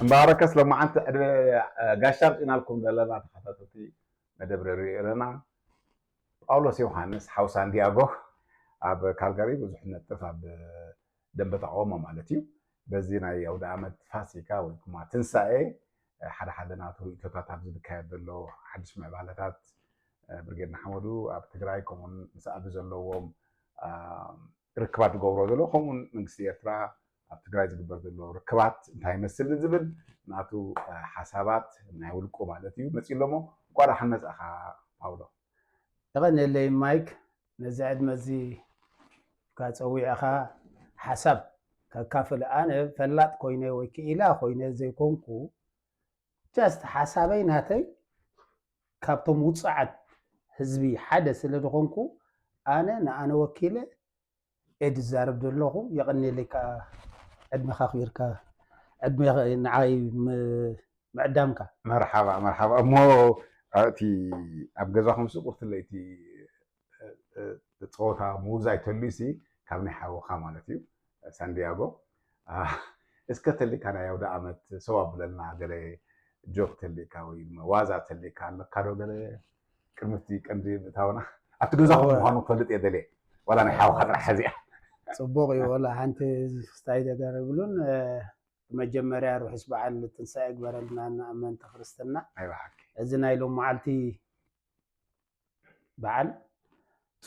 እምበኣርከስ ሎማዓንቲ ዕድመ ጋሻ ኣምፂእናልኩም ዘለና ተኸታተልቲ መደብ ርሪኦ ኣለና። ጳውሎስ ዮሃንስ ሓው ሳንዲያጎ ኣብ ካልጋሪ ብዙሕ ነጥፍ ኣብ ደንበ ተቃውሞ ማለት እዩ። በዚ ናይ ኣውደ ዓመት ፋሲካ ወይ ድማ ትንሳኤ ሓደ ሓደ ናቱ ርእቶታት ኣብዚ ዝካየድ ዘሎ ሓድሽ ምዕባለታት ብርጌድ ንሓመዱ ኣብ ትግራይ ከምኡውን ምስ ኣብ ዘለዎም ርክባት ዝገብሮ ዘሎ ከምኡውን መንግስቲ ኤርትራ ኣብ ትግራይ ዝግበር ዘሎ ርክባት እንታይ ይመስል ንዝብል ናቱ ሓሳባት ናይ ውልቁ ማለት እዩ መፂኡ ኣለሞ። እንኳ ደሓን መፃእኻ ፓውሎ። የቐንየለይ ማይክ፣ ነዚ ዕድመ እዚ ካ ፀዊዕኻ ሓሳብ ከካፍል። ኣነ ፈላጥ ኮይነ ወይ ክኢላ ኮይነ ዘይኮንኩ just ሓሳበይ ናተይ ካብቶም ውፅዓት ህዝቢ ሓደ ስለ ዝኾንኩ ኣነ ንኣነ ወኪለ እየ ዝዛረብ ዘለኹ። የቐንየለይ ከዓ ዕድመኻ ክቢርካ ዕድመ ንዓይ ምዕዳምካ። መርሓባ መርሓባ። እሞ እቲ ኣብ ገዛኹም ስቁርትለይቲ ፀወታ ምውዛይ ተልዩሲ ካብ ናይ ሓወኻ ማለት እዩ ሳንዲያጎ እስከ ተሊካ ናይ ኣውደ ዓመት ሰው ኣብለልና ገለ ጆክ ተሊካ ወይ ዋዛ ተሊካ ኣለካ ዶ ገለ ቅድሚ እቲ ቀንዲ ምእታውና ኣብቲ ገዛኹም ምዃኑ ክፈልጥ እየ ደልየ ዋላ ናይ ሓወኻ ጥራሕ ሕዚኣ ፅቡቅ እዩ ወላ ሓንቲ ክስታይ ነገር ይብሉን ብመጀመርያ ርሑስ በዓል ትንሳኤ ግበረልና ንኣመንቲ ክርስትና ኣይበሓቂ እዚ ናይ ሎም መዓልቲ በዓል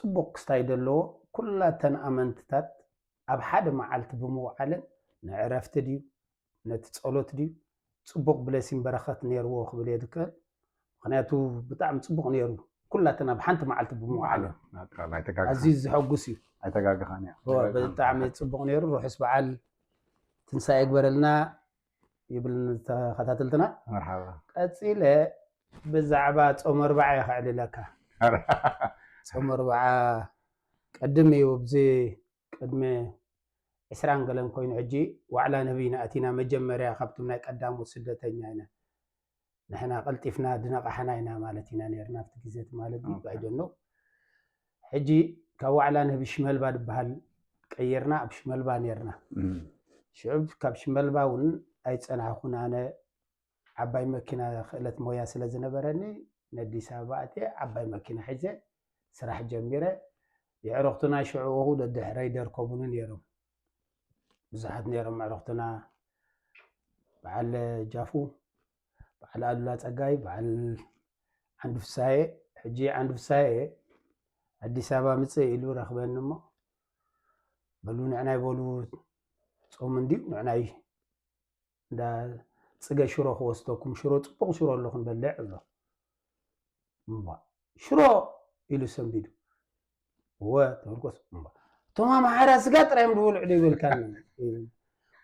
ፅቡቅ ክስታይ ዘለዎ ኩላተን ኣመንትታት ኣብ ሓደ መዓልቲ ብምውዓለን ንዕረፍቲ ድዩ ነቲ ፀሎት ድዩ ፅቡቅ ብለሲን በረኸት ነይርዎ ክብል እየ ዝክእል ምክንያቱ ብጣዕሚ ፅቡቅ ነይሩ ኩላተን ኣብ ሓንቲ መዓልቲ ብምውዓለን ኣዝዩ ዘሐጉስ እዩ ኣይተጋግኻን እያ ብጣዕሚ ፅቡቅ ነይሩ ርሑስ በዓል ትንሳኤ ግበረልና ይብል ተኸታተልትና መርሓባ ቀፂለ ብዛዕባ ፆመ ኣርባዓ እየ ከዕልለካ ፆመ ኣርባዓ ቀድም እዩ ኣብዚ ቅድሚ ዕስራን ገለን ኮይኑ ሕጂ ዋዕላ ንህቢ ኢና ኣቲና መጀመርያ ካብቶም ናይ ቀዳሞት ስደተኛ ኢና ንሕና ቀልጢፍና ድነቃሕና ኢና ማለት ኢና ነርና ኣብቲ ግዜ ማለት እዩ ኣይደኖ ሕጂ ካብ ዋዕላ ንህቢ ሽመልባ ዝበሃል ቀይርና ኣብ ሽመልባ ነርና ሽዑብ ካብ ሽመልባ እውን ኣይፀናሕኩን ኣነ ዓባይ መኪና ክእለት ሞያ ስለ ዝነበረኒ ነዲስ ኣበባ ኣትየ ዓባይ መኪና ሒዘ ስራሕ ጀሚረ የዕረኽቱና ሽዑ ደድሕረይ ደርከቡኒ ነይሮም ብዙሓት ነይሮም ኣዕረኽቱና በዓል ጃፉ በዓል ኣሉላ ፀጋይ በዓል ዓንዱ ፍሳየ ሕጂ ዓንዱ ፍሳየ ኣዲስ ኣበባ ምፅእ ኢሉ ረኽበኒ እሞ በሉ ንዕናይ በሉ ፆም እንድዩ ንዕናይ እንዳ ፅገ ሽሮ ክወስደኩም ሽሮ ፅቡቕ ሽሮ ኣሎ ክንበልዕ እብሎ እምባ ሽሮ ኢሉ ሰንቢዱ እወ ተበልኮስ እምባ እቶም ኣምሓራ ስጋ ጥራይ እዮም ዝበልዑ ዶ ይበልካኒ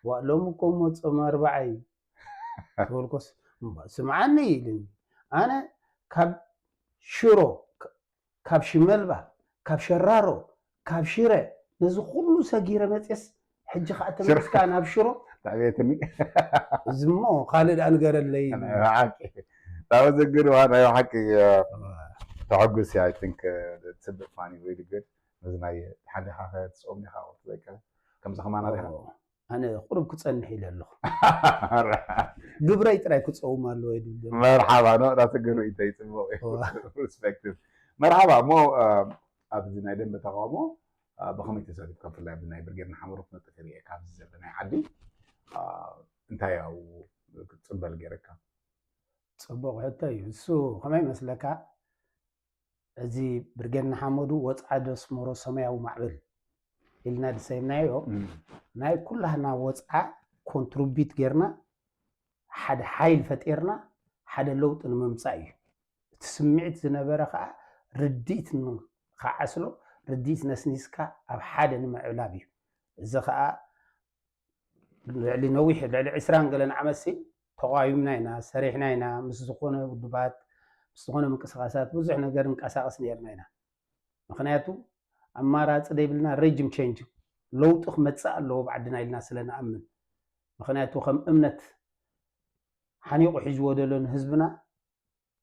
ዋ ሎሚ እኮ እሞ ፆም ኣርባዓ እዩ ተበልኮስ እምባ ስምዓኒ ኢሉኒ ኣነ ካብ ሽሮ ካብ ሽመልባ ካብ ሸራሮ ካብ ሽረ ነዚ ኩሉ ሰጊረ መፅስ ሕጂ ከዓ ተመልስካ ናብ ሽሮ ተዕቤትኒ እዚ ሞ ካልእ ደኣ ንገረለይ ሓቂ ታወዘግድ ዋ ናይ ሓቂ ተሐጉስ ያ think ትስብእ ፋኒ ወይ ድግድ ነዚ ናይ ሓሊኻ ትፅኦም ዲኻ ወቅት በቀ ከምዚ ከማና ዲኻ ኣነ ቁሩብ ክፀንሕ ኢለ ኣለኹ ግብረይ ጥራይ ክፀውም ኣለዎ ይድብል መርሓባ ነው ራስግን ይታይ ጽቡቅ ሪስፔክት መርሓባ እሞ ኣብዚ ናይ ደንበ ተቃውሞ ብኸመይ ተሳቲፍካ ብፍላይ ኣብዚ ናይ ብርጌድ ንሓመዱ ክነጥፍ ይርኤ ካብዚ ዘሎ ናይ ዓዲ እንታይ ኣብኡ ክትፅበል ገይረካ ፅቡቅ ሕቶ እዩ እሱ ከመይ መስለካ እዚ ብርጌድ ንሓመዱ ወፅዓ ደስመሮ ሰማያዊ ማዕበል ኢልና ዝሰየምናዮ ናይ ኩላህና ወፅዓ ኮንትሪቢት ጌርና ሓደ ሓይል ፈጢርና ሓደ ለውጢ ንምምፃእ እዩ እቲ ስምዒት ዝነበረ ከዓ ርድኢት ንከዓስሎ ርድኢት ነስኒስካ ኣብ ሓደ ንምዕብላብ እዩ እዚ ከዓ ልዕሊ ነዊሕ ልዕሊ ዕስራን ገለን ዓመት ሲ ተቋዊምና ኢና ሰሪሕና ኢና ምስ ዝኾነ ውድባት ምስ ዝኾነ ምንቅስቃሳት ብዙሕ ነገር ንቀሳቀስ ነርና ኢና ምክንያቱ ኣማራፂ ዘይብልና regime change ለውጢ ክመፅእ ኣለዎ ብዓድና ኢልና ስለ ንኣምን ምክንያቱ ከም እምነት ሓኒቑ ሒዝዎ ዘሎ ንህዝብና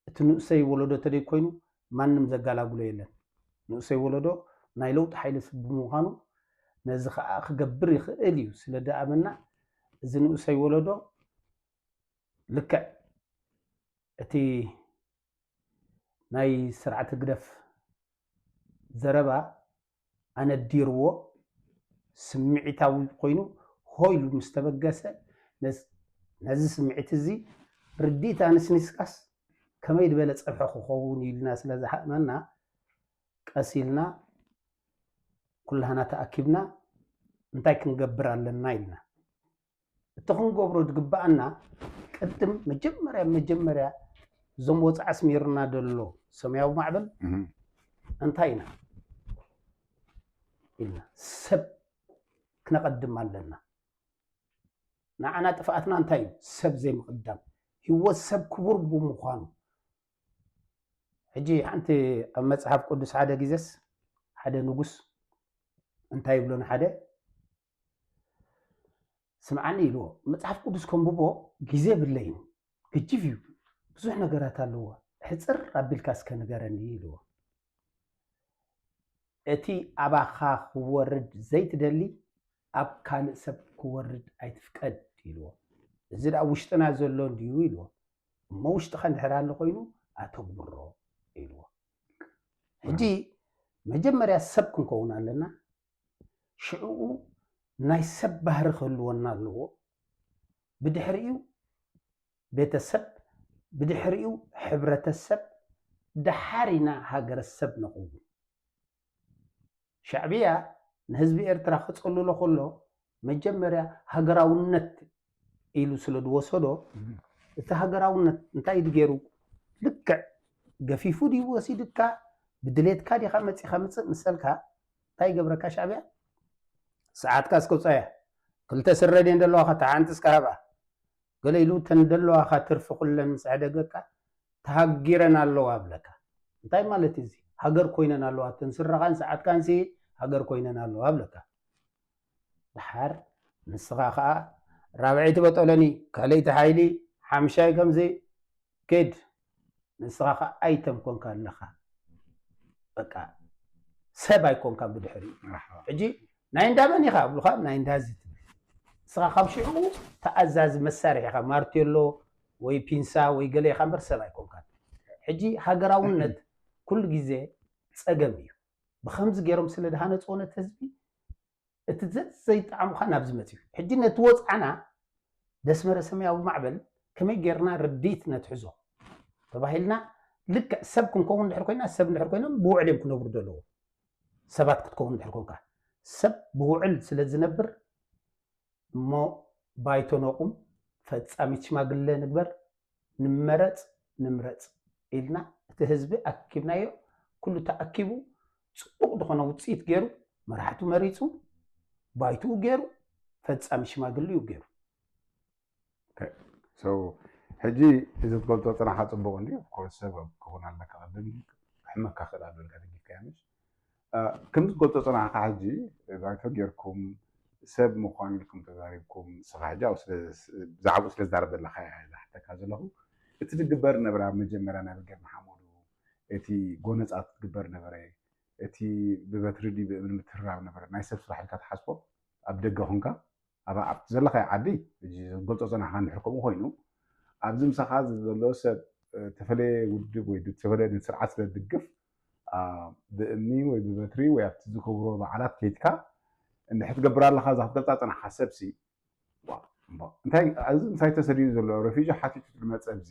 እቲ ንእሰይ ወለዶ ተደይ ኮይኑ ማንም ዘጋላግሎ የለን ንእሰይ ወለዶ ናይ ለውጢ ሓይሊ ብምዃኑ ነዚ ከዓ ክገብር ይኽእል እዩ ስለ ደኣመና እዚ ንእሰይ ወለዶ ልክዕ እቲ ናይ ስርዓት ህግደፍ ዘረባ ኣነዲርዎ ስምዒታዊ ኮይኑ ሆ ኢሉ ምስ ተበገሰ ነዚ ስምዒት እዚ ርዲት ኣነስኒስካስ ከመይ ዝበለ ፀብሒ ክኸውን ኢልና ስለ ዝሃእመና ቀስ ኢልና ኩላህና ተኣኪብና እንታይ ክንገብር ኣለና ኢልና እቲ ክንገብሮ ዝግባኣና ቅድም መጀመርያ መጀመርያ እዞም ወፃዕ ኣስሚርና ዘሎ ሰማያዊ ማዕበል እንታይ ኢና ኢልና ሰብ ክነቐድም ኣለና። ንዓና ጥፍኣትና እንታይ እዩ? ሰብ ዘይምቕዳም። ህይወት ሰብ ክቡር ብምዃኑ ሕጂ ሓንቲ ኣብ መፅሓፍ ቅዱስ ሓደ ግዜስ ሓደ ንጉስ እንታይ ይብሎ ንሓደ ስምዓኒ ኢልዎ መፅሓፍ ቅዱስ ከንብቦ ግዜ የብለይን፣ ገጂፍ እዩ፣ ብዙሕ ነገራት ኣለዎ፣ ሕፅር ኣቢልካ እስከ ንገረኒ ኢልዎ። እቲ ኣባኻ ክወርድ ዘይትደሊ ኣብ ካልእ ሰብ ክወርድ ኣይትፍቀድ ኢልዎ። እዚ ደኣ ውሽጥና ዘሎ እንድዩ ኢልዎ። እሞ ውሽጥኻ እንድሕር ኣሎ ኮይኑ ኣተግብሮ ኢልዎ። ሕጂ መጀመርያ ሰብ ክንከውን ኣለና። ሽዕኡ ናይ ሰብ ባህሪ ክህልወና ኣለዎ። ብድሕሪኡ ቤተሰብ፣ ብድሕሪኡ ሕብረተሰብ፣ ደሓር ኢና ሃገረሰብ ንኸውን። ሻዕብያ ንህዝቢ ኤርትራ ክጸልሎ ከሎ መጀመርያ ሃገራውነት ኢሉ ስለ ዝወሰዶ እቲ ሃገራውነት እንታይ ድገሩ ልክዕ ገፊፉ ድዩ ወሲድካ ብድሌትካ ዲኻ መጺኻ ምጽእ ምሰልካ እንታይ ይገብረካ ሻዕብያ ሰዓትካ እስከውጻያ ክልተ ስረ ድየን ዘለዋኻ ተሓንቲ እስካ ሃባ ገለ ኢሉ እተን ዘለዋኻ ትርፊ ኩለን ምስ ዕደገካ ተሃጊረን ኣለዋ እብለካ። እንታይ ማለት እዚ? ሃገር ኮይነን ኣለዋ። እተን ስረኻን ሰዓትካንሲ ሃገር ኮይነን ኣለዋ እብለካ። ድሓር ንስኻ ኸዓ ራብዐይቲ በጠለኒ፣ ካልኣይቲ ሓይሊ፣ ሓምሻይ ከምዚ ኬድ ንስኻ ኸዓ ኣይተም ኮንካ ኣለኻ። በቃ ሰብ ኣይኮንካ ብድሕሪ ሕጂ ናይ እንዳ መን ኢኻ ኣብሉኻ ናይ እንዳ እዚ ትብል ንስኻ ካብ ሽዑ ተኣዛዚ መሳርሒ ኢኻ ማርቴሎ ወይ ፒንሳ ወይ ገለ ኢኻ እምበር ሰብ ኣይኮንካን ሕጂ ሃገራውነት ኩሉ ግዜ ጸገም እዩ ብኸምዚ ገይሮም ስለ ድሃነፅዎ ነቲ ህዝቢ እቲ ዘይጠዓሙኻ ናብዚ መፅዩ ሕጂ ነቲ ወፅዓና ደስመረ ሰማያዊ ማዕበል ከመይ ጌርና ርድኢት ነትሕዞ ተባሂልና ልክዕ ሰብ ክንከውን ድሕር ኮይና ሰብ ድሕር ኮይኖም ብውዕል እዮም ክነብሩ ዘለዎ ሰባት ክትከውን ድሕር ኮንካ ሰብ ብውዕል ስለ ዝነብር እሞ ባይቶ ነቑም ፈፃሚት ሽማግለ ንግበር ንምመረፅ ንምረፅ ኢልና እቲ ህዝቢ ኣኪብናዮ ኩሉ ተኣኪቡ ፅቡቕ ዝኾነ ውፅኢት ገይሩ መራሕቱ መሪፁ ባይትኡ ገይሩ ፈፃሚ ሽማግሊኡ ገይሩ ሕጂ እዚ ትገልፆ ፅናሓ ፅቡቕ እንዲ ኮርስ ሰብ ክኸውን ኣለካ ቅድም ክሕመካ ክእል ኣሎ ኢልካ ደጊፍካ ምሽ ከምዚ ትገልፆ ፅናሕካ ሕጂ ባይቶ ጌርኩም ሰብ ምዃን ኢልኩም ተዛሪብኩም ንስኻ ሕጂ ብዛዕባኡ ስለ ዝዛረብ ዘለካ ዝሓተካ ዘለኹ እቲ ዝግበር ነበረ ኣብ መጀመርያ ናይ ብርጌድ ንሓመዱ እቲ ጎነፃት ዝግበር ነበረ እቲ ብበትሪ ድዩ ብእምኒ ምትርራብ ነበረ ናይ ሰብ ስራሕ ኢልካ ትሓስቦ ኣብ ደገ ኹንካ ኣብ ኣብቲ ዘለኻዮ ዓዲ ሕጂ ዝገልፆ ዝፀናሕካ እንድሕር ከምኡ ኮይኑ ኣብዚ ምሳኻ ዘሎ ሰብ ተፈለየ ውድብ ወይ ተፈለየ ስርዓት ስለ ዝድግፍ ብእምኒ ወይ ብበትሪ ወይ ኣብቲ ዝከብሮ በዓላት ከይድካ እንድሕር ትገብር ኣለኻ እዛ ክትገልፃ ዝፀናሕካ ሰብሲ እንታይ እዚ ምሳይ ተሰዲዱ ዘሎ ረፊጂ ሓቲቱ ዝመፀ ኣብዚ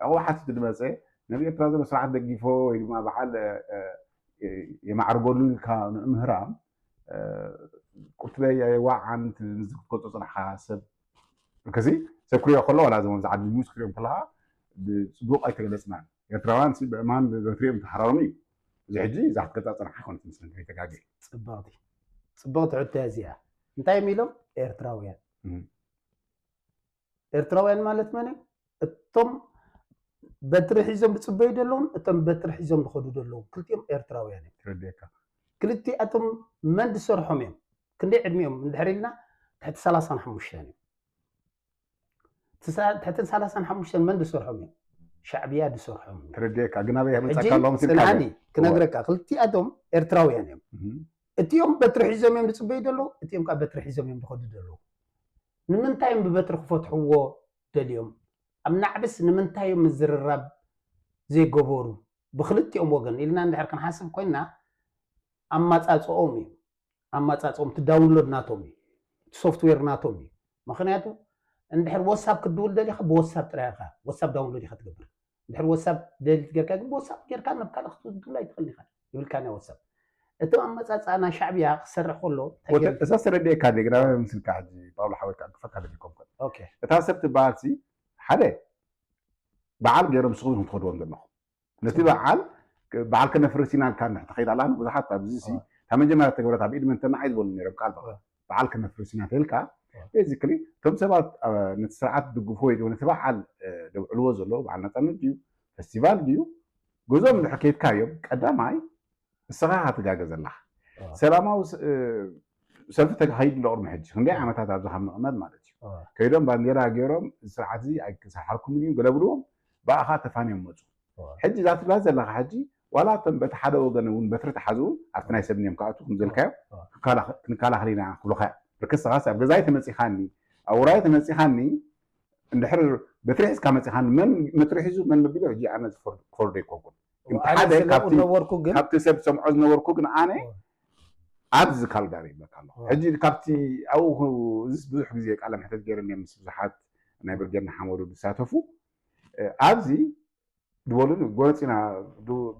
ኣብኡ ሓቲቱ ዝመፀ ነዚ ኤርትራ ዘሎ ስርዓት ደጊፎ ወይ ድማ በዓል የማዕርገሉ ኢልካ ንእምህራም ቁርትበይ ኣይዋዓን ክትገልፆ ፅናሕካ ሰብ ከዚ ሰብ ክሪኦ ከሎ ዋላ እዞም ኣብዚ ዓዲ ኒውስ ክሪኦም ከለካ ብፅቡቅ ኣይተገለፅናን ኤርትራውያን ብዕማን ብበትሪኦም ተሓራሮም እዩ እዚ ሕጂ እዛ ክትገልፃ ፅናሕካ ይኮነት መስለኒ ከይተጋገ ፅብቅቲ ፅብቅቲ ሕቶ እዚኣ እንታይ እዮም ኢሎም ኤርትራውያን ኤርትራውያን ማለት መን እዮም እቶም በትሪ ሒዞም ዝፅበዩ ዘለውን እቶም በትሪ ሒዞም ዝኸዱ ዘለዉ ክልቲኦም ኤርትራውያን እዮም ተረዲእካ ክልቲኣቶም መን ዝሰርሖም እዮም ክንደይ ዕድሚኦም እንድሕር ኢልና ትሕቲ ሰላሳን ሓሙሽተን እዮም ትሕትን ሰላሳን ሓሙሽተን መን ዝሰርሖም እዮም ሻዕብያ ዝሰርሖም እዮም ተረዲእካ ግን ኣበይ ሕጂ መፃካ ኣለዎም ስልካ ጽንዓኒ ክነግረካ ክልቲኣቶም ኤርትራውያን እዮም እቲኦም በትሪ ሒዞም እዮም ዝፅበዩ ዘለዉ እቲኦም ከዓ በትሪ ሒዞም እዮም ዝኸዱ ዘለዉ ንምንታይ እዮም ብበትሪ ክፈትሕዎ ደልዮም ኣብ ናዕብስ ንምንታይ እዮም ምዝርራብ ዘይገበሩ? ብክልቲኦም ወገን ኢልና እንድሕር ክንሓስብ ኮይንና ኣማፃፅኦም እዩ። ኣማፃፅኦም እቲ ዳውንሎድ ናቶም እዩ፣ እቲ ሶፍትዌር ናቶም እዩ። ምክንያቱ እንድሕር ወሳብ ክትድውል ደሊካ ብወሳብ ጥራይ ኢካ ወሳብ ዳውንሎድ ኢካ ትገብር። እንድሕር ወሳብ ደሊት ጌርካ ግን ብወሳብ ጌርካ ናብ ካልእ ክትድውል ኣይትኽእል ኢካ፣ ይብልካ ናይ ወሳብ። እቲ ኣመፃፅኣ ናይ ሻዕብያ ክሰርሕ ከሎ እንታይ ገይሩ? እዛ ሰረዲኤካ ደ ግና ምስልካ ሕጂ ፓውሎ ሓወልካ ክፈካ ደሊኮም ኮን ኦኬ እታ ሰብ ትበሃል ሲ ሓደ በዓል ገይሮም ስኹም ኢኹም ትኸድዎም ዘለኹም ነቲ በዓል በዓል ከነፍርስ ኢና ኢልካ እንድሕር ተኸይድ ኣላ ብዙሓት ኣብዚ ሲ አ። ካብ መጀመርያ ተገብረት ኣብ ኢድመንተና ኣይዝበሉ ነይሮም ቃል በቃ አ። በዓል ከነፍርስ ኢና ተልካ አ። ቤዚክሊ እቶም ሰባት አ፣ ነቲ ስርዓት ዝድግፉ ወይ ነቲ በዓል እ፣ ደብዕልዎ ዘለዉ በዓል ናፃነት ድዩ ፈስቲቫል ድዩ ገዞም እንድሕር ከይድካዮም ቀዳማይ ንስኻ ኢኻ ትጋገ ዘለኻ አ። ሰላማዊ ስ- እ፣ ሰልፊ ተካሂዱ ኣሎ ቅድሚ ሕጂ ክንደይ ዓመታት ኣብዚ ካብ ንቕመጥ ማለት እዩ አ። ከይዶም ባንዴራ ገይሮም እዚ ስርዓት እዚ ኣይክሰርሓልኩምን እዩ ገለ ብልዎም ብኣኻ ተፋንዮም መፁ አ። ሕጂ እዛ ትብላ ዘለኻ ሕጂ ዋላ እቶም በቲ ሓደ ወገን እውን በትሪ ተሓዙ እውን ኣብቲ ናይ ሰብ እዮም ክኣቱ ከም ዘልካዮ አ። ክንከላኸል ኢና ክብሉኻ እዮም ብርከስ ስኻስ ኣብ ገዛይ ተመፂኻኒ ኣብ ውራይ ተመፂኻኒ እንድሕር በትሪ ሒዝካ መፂኻኒ መን መትሪ ሒዙ መን መቢሉ ሕጂ ኣነ ክፈርዶ ኣይኮንኩን ግን ኣነ ሓደ ስለ ካብቲ ዝነበርኩ ግን ካብቲ ሰብ ዝሰምዖ ዝነበርኩ ግን ኣነ ኦ። ኣብዚ ካልጋሪ ይብለካ ኣለኹ ኦ። ሕጂ ካብቲ ኣብኡ እዚስ ብዙሕ ግዜ ቃለ ምሕተት ገይረ እየ ምስ ብዙሓት ናይ ብርጌድ ንሓመዱ ዝሳተፉ እ፣ ኣብዚ ዝበሉኒ ጎነፂና ዱ-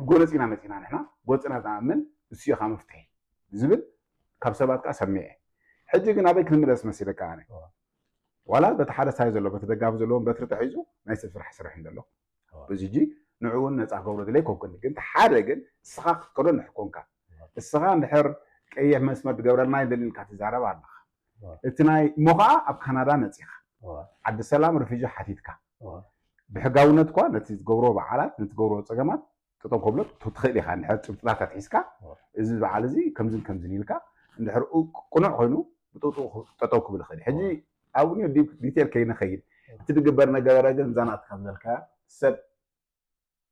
ጎነፂና መፂና ንሕና ጎነፂና ዝኣምን እሱ ኢኻ መፍትሒ ዝብል ካብ ሰባት ከዓ ሰሚዐ ሕጂ ግን ኣበይ ክንምለስ መሲለካ ኣነ ኦ። ዋላ በቲ ሓደ ሳይ ዘሎ በቲ ደጋፊ ዘለዎም በትሪ ተሒዙ ናይ ሰብ ስራሕ ስራሕ እንደሎ ኦ። እዚ ሕጂ ንዕኡ እውን ነፃ ክገብሮ ድለ ኣይኮንኩኒ ግን ሓደ ግን እስኻ ክትከዶ ንሕኮንካ እስኻ እንድሕር ቀይሕ መስመር ትገብረልና ይደሊ ኢልካ ትዛረብ ኣለኻ ኦ። እቲ ናይ እሞ ከዓ ኣብ ካናዳ መፂኻ ኦ። ዓዲ ሰላም ሪፊጂ ሓቲትካ ኦ። ብሕጋውነት እኳ ነቲ ዝገብሮ በዓላት ነቲ ዝገብሮ ፀገማት ጠጠው ከብሎ ትኽእል ኢኻ እንድሕር ጭብጥታት ኣትሒዝካ ኦ። እዚ በዓል እዚ ከምዝን ከምዝን ኢልካ እንድሕር ቅኑዕ ኮይኑ ብጥጡ ጠጠው ክብል ይኽእል ሕጂ ኣብኡ ዲቴል ከይንኸይድ እቲ ዝግበር ነገረ ግን እዛ ናትካ ዝበልካ ሰብ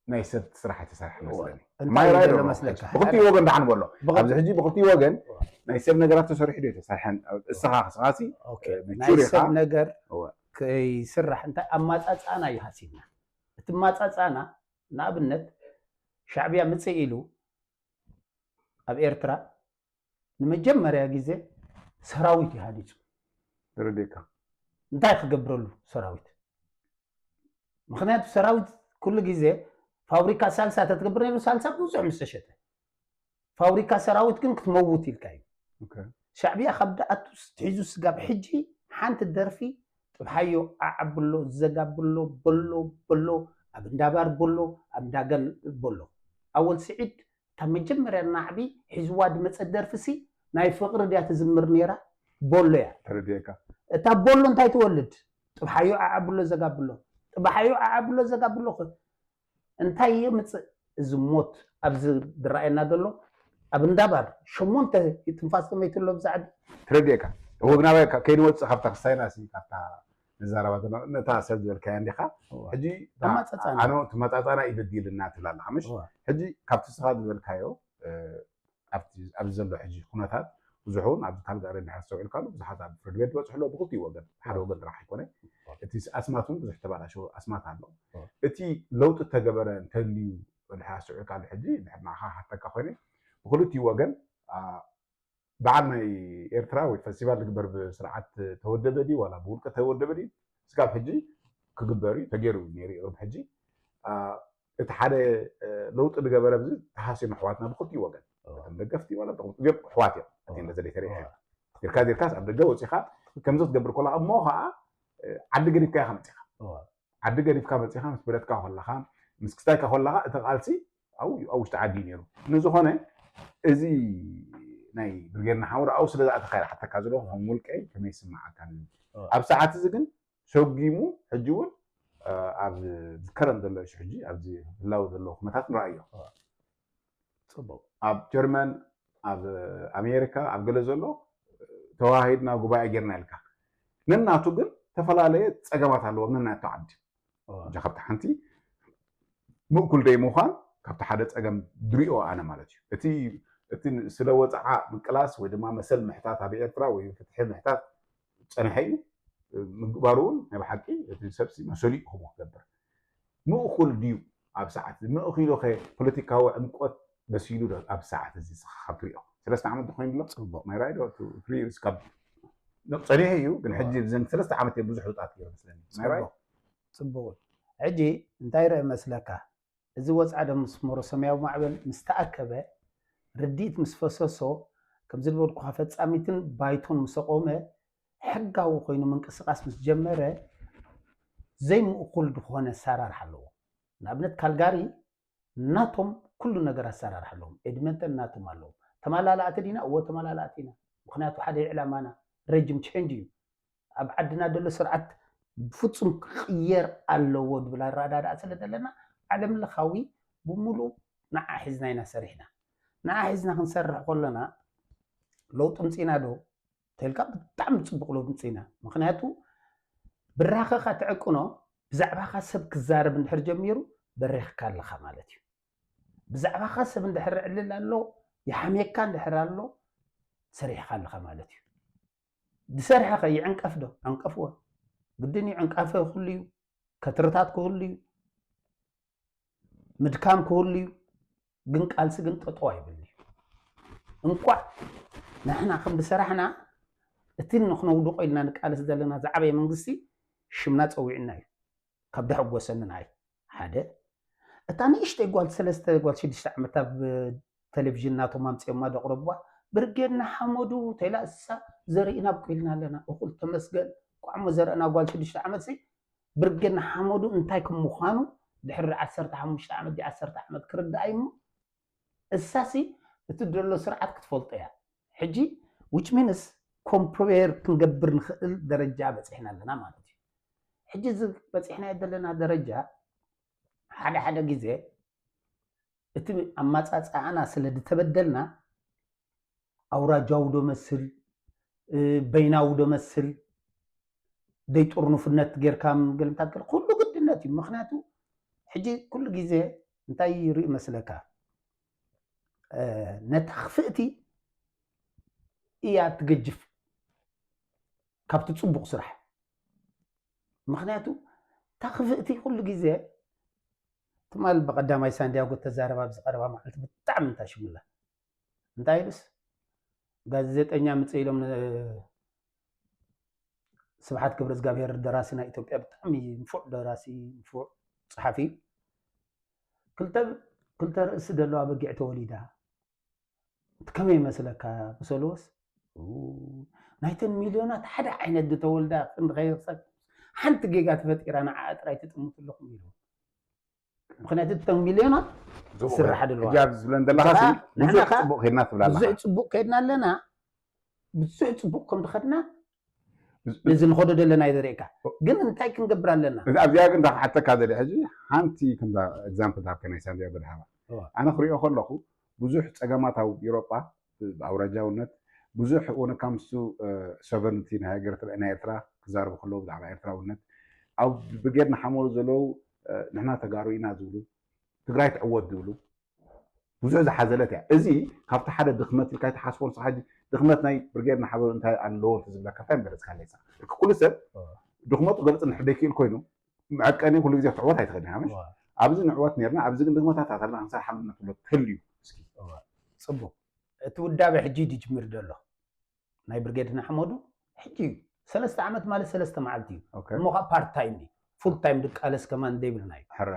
ናይ ሰብ ስራሕ ኣይተሰርሐ መስለኒ እንታይ ማይ እዩ ራይዶ ዘሎ ነው። መስለካ? ብክልቲኡ ወገን ደሓን በሎ ብኸ- ኣብዚ ሕጂ ብክልቲኡ ወገን ናይ ሰብ ነገራት ተሰሪሑ ዶ ተሰርሐን እስኻ ስኻሲ ኦኬ። መቹር ናይ ኢኻ። ሰብ ነገር እወ። ከይስራሕ እንታይ ኣማፃፃና እዩ ሃሲብና። እቲ ማፃፃና ንኣብነት ሻዕብያ ምፅእ ኢሉ ኣብ ኤርትራ ንመጀመርያ ግዜ ሰራዊት እዩ ሃኒፁ። ተረዲእካ እንታይ ክገብረሉ ሰራዊት? ምክንያቱ ሰራዊት ኩሉ ግዜ ፋብሪካ ሳልሳ ተትገብር ነይሩ ሳልሳ ብዙሕ ምስ ተሸጠ ፋብሪካ ሰራዊት ግን ክትመውት ኢልካ እዩ። ኦኬ። ሻዕብያ ካብ ደኣቱ ሒዙ ስጋብ ሕጂ ሓንቲ ደርፊ ጥብሓዮ ኣዓብሎ ዘጋብሎ በሎ በሎ ኣብ እንዳባር በሎ ኣብ እንዳገል በሎ ኣወል ስዒድ ካብ መጀመርያ ናዕቢ ሒዝዋ ዝመፀ ደርፊ ሲ ናይ ፍቅሪ ድያ ትዝምር ነይራ በሎ እያ ተረዲእካ እታ በሎ እንታይ ትወልድ ጥብሓዮ ኣዓብሎ ዘጋብሎ ጥብሓዮ ኣዓብሎ ዘጋብሎ ኸ እንታይ የምፅእ እዚ ሞት ኣብዚ ዝረኣየና ዘሎ ኣብ እንዳባር ሸሞንተ ትንፋስ ተመይትሎ ብዛዕዲ ተረዲእካ ወግናባይ ከይንወፅእ ካብታ ክስታይና ሲ ካብታ ንዛረባ ዘለና ነታ ሰብ ዝበልካያ እንዲኻ ሕጂ ተማፀፃና ኣነ ትመፃፃና ይበዲልና ትብላ ኣለካ ምሽ እዋ። ሕጂ ካብቲ ስኻ ዝበልካዮ እ፣ ኣብቲ ኣብዚ ዘሎ ሕጂ ኩነታት ብዙሕ እውን ኣብዚ ካልጋሪ እንድሕር ኣስተውዒልካሉ ብዙሓት ኣብ ፍርድ ቤት ዝበፅሑ ኣለዉ ብክልቲኡ ወገን ሓደ ወገን ጥራሕ ኣይኮነ እቲ ኣስማት እውን ብዙሕ ተባላሸ ኣስማት ኣሎ እዋ። እቲ ለውጢ ተገበረ እንተልዩ እንድሕር ኣስተውዒልካሉ ሕጂ እንድሕር ንዓኻ ሓተካ ኮይነ ብክልቲኡ ወገን ኣ፣ በዓል ናይ ኤርትራ ወይ ፈስቲቫል ዝግበር ብስርዓት ተወደበ ድዩ ዋላ ብውልቀ ተወደበ ድዩ ስጋብ ሕጂ ክግበር እዩ ተገይሩ እዩ ነይሩ እዩ ቅድሚ ሕጂ ኣ፣ እቲ ሓደ እ፣ ለውጢ ዝገበረ ብዚ ተሃስዮም ኣሕዋትና ብክልቲኡ ወገን እቶም ደገፍቲ ዋላ እቶም እዚኦም ኣሕዋት እዮም እቲ እንደ ዘለ ተሪአ ጌርካ ዜርካስ ኣብ ደገ ወፂኻ ከምዚ ክትገብር ከለካ እሞ ከዓ እ፣ ዓዲ ገዲፍካ ኢኻ መፂኻ ዓዲ ገዲፍካ መፂኻ ምስ ብረትካ ከለኻ ምስ ክስታይካ ከለኻ እቲ ቃልሲ ኣብኡ እዩ ኣብ ውሽጢ ዓዲ እዩ ነይሩ ንዝኾነ እዚ ናይ ብርጌድ ንሓመዱ ኣብኡ ስለ ዝኣተካ ኢለ ሓተካ ዘለኹ ከም ውልቀይ ከመይ ይስምዓካ ንብል ኣብ ሰዓት እዚ ግን ሰጒሙ ሕጂ እውን ኣብ ዝከረም ዘሎ እሺ ሕጂ ኣብዚ ህላው ዘሎ ኩነታት ንረኣዮ ፅቡቅ ኣብ ጀርመን ኣብ ኣሜሪካ ኣብ ገለ ዘሎ ተዋሂድና ጉባኤ ጌርና ኢልካ ነናቱ ግን ተፈላለየ ፀገማት ኣለዎም ነናቱ ዓዲ እጃ ካብቲ ሓንቲ ምእኩል ደይ ምዃን ካብቲ ሓደ ፀገም ድሪኦ ኣነ ማለት እዩ እቲ እቲ ስለ ወፅዓ ምቅላስ ወይ ድማ መሰል ምሕታት ኣብ ኤርትራ ወይ ፍትሒ ምሕታት ፀንሐ እዩ ምግባሩ እውን ናይ ብሓቂ እቲ ሰብሲ መሰሉ ክህቦ ክገብር ምእኩል ድዩ? ኣብ ሰዓት እዚ ምእኪሉ ከ ፖለቲካዊ ዕምቆት በሲሉ ዶ ኣብ ሰዓት እዚ ንስኻ ትሪኦ? ሰለስተ ዓመት ዶ ኮይኑ ኣሎ? ፅቡቅ ማይራይ ዶ ትሪኦ እስካብ ጸኒሑ እዩ፣ ግን ሕጂ ብዘን ሰለስተ ዓመት እዮም ብዙሕ ለውጣት ገይሩ መስለኒ። ማይራይ ፅቡቅ ፅቡቅ። ሕጂ እንታይ ርእ መስለካ? እዚ ወፅዓ ዶ ምስ መሮ ሰማያዊ ማዕበል ምስ ተኣከበ፣ ርድኢት ምስ ፈሰሶ፣ ከምዚ ዝበልኩካ ፈጻሚትን ባይቶን ምስ ኣቆመ፣ ሕጋዊ ኮይኑ ምንቅስቃስ ምስ ጀመረ፣ ዘይምእኩል ዝኾነ ኣሰራርሓ ኣለዎ። ንኣብነት ካልጋሪ ናቶም ኩሉ ነገር ኣሰራርሓ ኣለዎም። ኤድመንተን ናቶም ኣለዎም። ተመላላእቲ ዲና? እዎ ተመላላእቲ ኢና። ምክንያቱ ሓደ ዕላማና ረጅም ቼንጅ እዩ። ኣብ ዓድና ዘሎ ስርዓት ብፍጹም ክቕየር ኣለዎ ዝብል ኣረዳድኣ ስለ ዘለና፣ ዓለም ለኻዊ ብምሉእ ንዓ ሒዝና ኢና ሰሪሕና። ንዓ ሒዝና ክንሰርሕ ከለና ለውጢ ምፂና ዶ ተልካ? ብጣዕሚ ፅቡቅ ለውጢ ምፂና። ምክንያቱ ብራኸኻ ትዕቅኖ፣ ብዛዕባኻ ሰብ ክዛረብ እንድሕር ጀሚሩ በሪኽካ ኣለኻ ማለት እዩ። ብዛዕባኻ ሰብ እንድሕር ዕልል ኣሎ፣ ይሓምየካ እንድሕር ኣሎ፣ ሰሪሕካ ኣለኻ ማለት እዩ። ዝሰርሐኸ ይዕንቀፍ ዶ? ዕንቀፍዎ። ግድን እዩ፣ ዕንቃፈ ክህሉ እዩ፣ ከትርታት ክህሉ እዩ፣ ምድካም ክህሉ እዩ። ግን ቃልሲ ግን ጠጠው ኣይብል እዩ። እንቋዕ ንሕና ከም ዝሰራሕና እቲ ንክነውድቆ ኢልና ንቃለስ ዘለና ዝዓበየ መንግስቲ ሽምና ፀዊዕና እዩ። ካብ ደሐጎሰኒ ንዓይ ሓደ እታ ንእሽተይ ጓል ሰለስተ ጓል ሽዱሽተ ዓመት ኣብ ቴሌቪዥን ናቶም ኣምፅኦማ ዘቕረብዋ ብርጌድ ንሓመዱ ተይላ እሳ ዘርኢና ኣብቂልና ኣለና። እኹል ተመስገን ቋዕሞ ዘርእና ጓል ሽዱሽተ ዓመት ሲ ብርጌድ ንሓመዱ እንታይ ከም ምዃኑ ድሕሪ ዓሰርተ ሓሙሽተ ዓመት ድዩ ዓሰርተ ዓመት ክርዳእ እዩ እሞ እሳሲ እቲ ዘሎ ስርዓት ክትፈልጦ እያ። ሕጂ which means compare ክንገብር ንኽእል ደረጃ በፂሕና ኣለና ማለት እዩ። ሕጂ እዚ በፂሕናዮ ዘለና ደረጃ ሓደ ሓደ ግዜ እቲ ኣመፃፅኣና ስለ ዝተበደልና ኣውራጃዊ ዶ መስል በይናዊ ዶ መስል ደይ ጥርኑፍነት ጌርካ ገልምታት ገለ ኩሉ ግድነት እዩ። ምክንያቱ ሕጂ ኩሉ ግዜ እንታይ ይርኢ መስለካ ነታ ክፍእቲ እያ ትገጅፍ ካብቲ ፅቡቅ ስራሕ። ምክንያቱ እታ ክፍእቲ ኩሉ ግዜ ትማል ብቀዳማይ ሳንዲያጎ ተዛረባ ኣብዚ ቀረባ መዓልቲ ብጣዕሚ እንታይ ሽሙላ እንታይ ኢሉስ ጋዜጠኛ ምፅ ኢሎም ስብሓት ገብረ እግዚኣብሔር ደራሲ ናይ ኢትዮጵያ ብጣዕሚ ንፉዕ ደራሲ ንፉዕ ፀሓፊ ክልተ ርእሲ ዘለዋ በጊዕ ተወሊዳ ከመይ ይመስለካ ብሰልወስ ናይተን ሚልዮናት ሓደ ዓይነት ዝተወልዳ ክንዲ ከይርሰብ ሓንቲ ጌጋ ተፈጢራ ንዓኣ ጥራይ ትጥምቱ ኣለኹም ኢሉ ምክንያቱ እተን ሚልዮናት ስራሕ ድልዋ ሕጂ ኣብዚ ዝብለን ዘለካ ብዙሕ ፅቡቅ ከድና ትብላ ኣለካ ብዙሕ ፅቡቅ ከድና ኣለና ብዙሕ ፅቡቅ ከም ዝኸድና እዚ ንኸዶ ዘለና ይዘርእካ ግን እንታይ ክንገብር ኣለና ኣብዚኣ ግን ክሓተካ ዘለ ሕጂ ሓንቲ ከምዛ ኤግዛምፕል ሃብከ ናይ ሳንዲያጎ ድሃባ ኣነ ክሪኦ ከለኹ ብዙሕ ፀገማት ኣብ ኤሮጳ ብኣውራጃውነት ብዙሕ when it comes to sovereignty ናይ ሃገር ናይ ኤርትራ ክዛረቡ ከለዉ ብዛዕባ ኤርትራውነት ኣብ ብርጌድ ንሓመዱ ዘለዉ ንሕና ተጋሩ ኢና ዝብሉ ትግራይ ትዕወት ዝብሉ ብዙሕ ዝሓዘለት እያ። እዚ ካብቲ ሓደ ድኽመት ኢልካ ኣይትሓስቦ ንስኻ ሕጂ ድኽመት ናይ ብርጌድ ንሓመዱ እንታይ ኣለዎ እንተዝብለካ እንታይ ምገለጽካለይ ንስኻ? ኩሉ ሰብ ድኽመቱ ክገልጽ እንድሕር ዘይክእል ኮይኑ መዐቀኒ ኩሉ ግዜ ክትዕወት ኣይትኽእልን ኢኻ ምሽ? ኣብዚ ንዕወት ኔርና ኣብዚ ግን ድኽመታት ኣለና ክንሰርሓሉ ኢና ትብሎ ተልዩ እስኪ። ጽቡቕ እቲ ውዳበ ሕጂ ድጅምር ዘሎ ናይ ብርጌድ ንሓመዱ ሕጂ እዩ ሰለስተ ዓመት ማለት ሰለስተ መዓልቲ እዩ እሞ ከዓ ፓርት ታይም እዩ ፉል ታይም ድቃለስ ከማን ዘይብልና እዩ ሕራ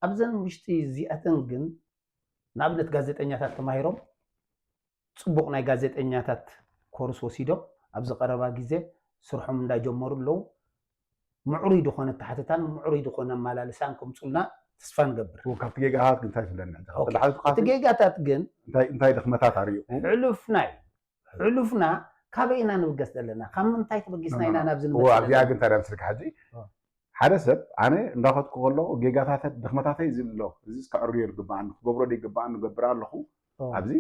ኣብዘን ውሽጢ እዚኣተን ግን ንኣብነት ጋዜጠኛታት ተማሂሮም ፅቡቅ ናይ ጋዜጠኛታት ኮርስ ወሲዶም ኣብዚ ቀረባ ግዜ ስርሖም እንዳጀመሩ ኣለዉ ምዕሩይ ዝኾነ ኣተሓትታን ምዕሩይ ዝኾነ ኣመላልሳን ከምፁልና ተስፋ ንገብር ካብቲ ጌጋታት ግን እንታይ ትብለኒ እቲ ጌጋታት ግን እንታይ ድኽመታት ኣርእኹም ሕሉፍና እዩ ሕሉፍና ካበይ ኢና ንብገስ ዘለና ካብ ምንታይ ተበጊስና ኢና ናብዚ ንመፅእ ኣብዚኣ ግን ታዲያ ምስልካ ሕጂ ሓደ ሰብ ኣነ እንዳኸድኩ ከለኹ ጌጋታተት ድኽመታተይ እዚ ኣሎ እዚ ከዕርዮ ይግበኣኒ ክገብሮ ይግበኣኒ ገብር ኣለኹ ኣብዚ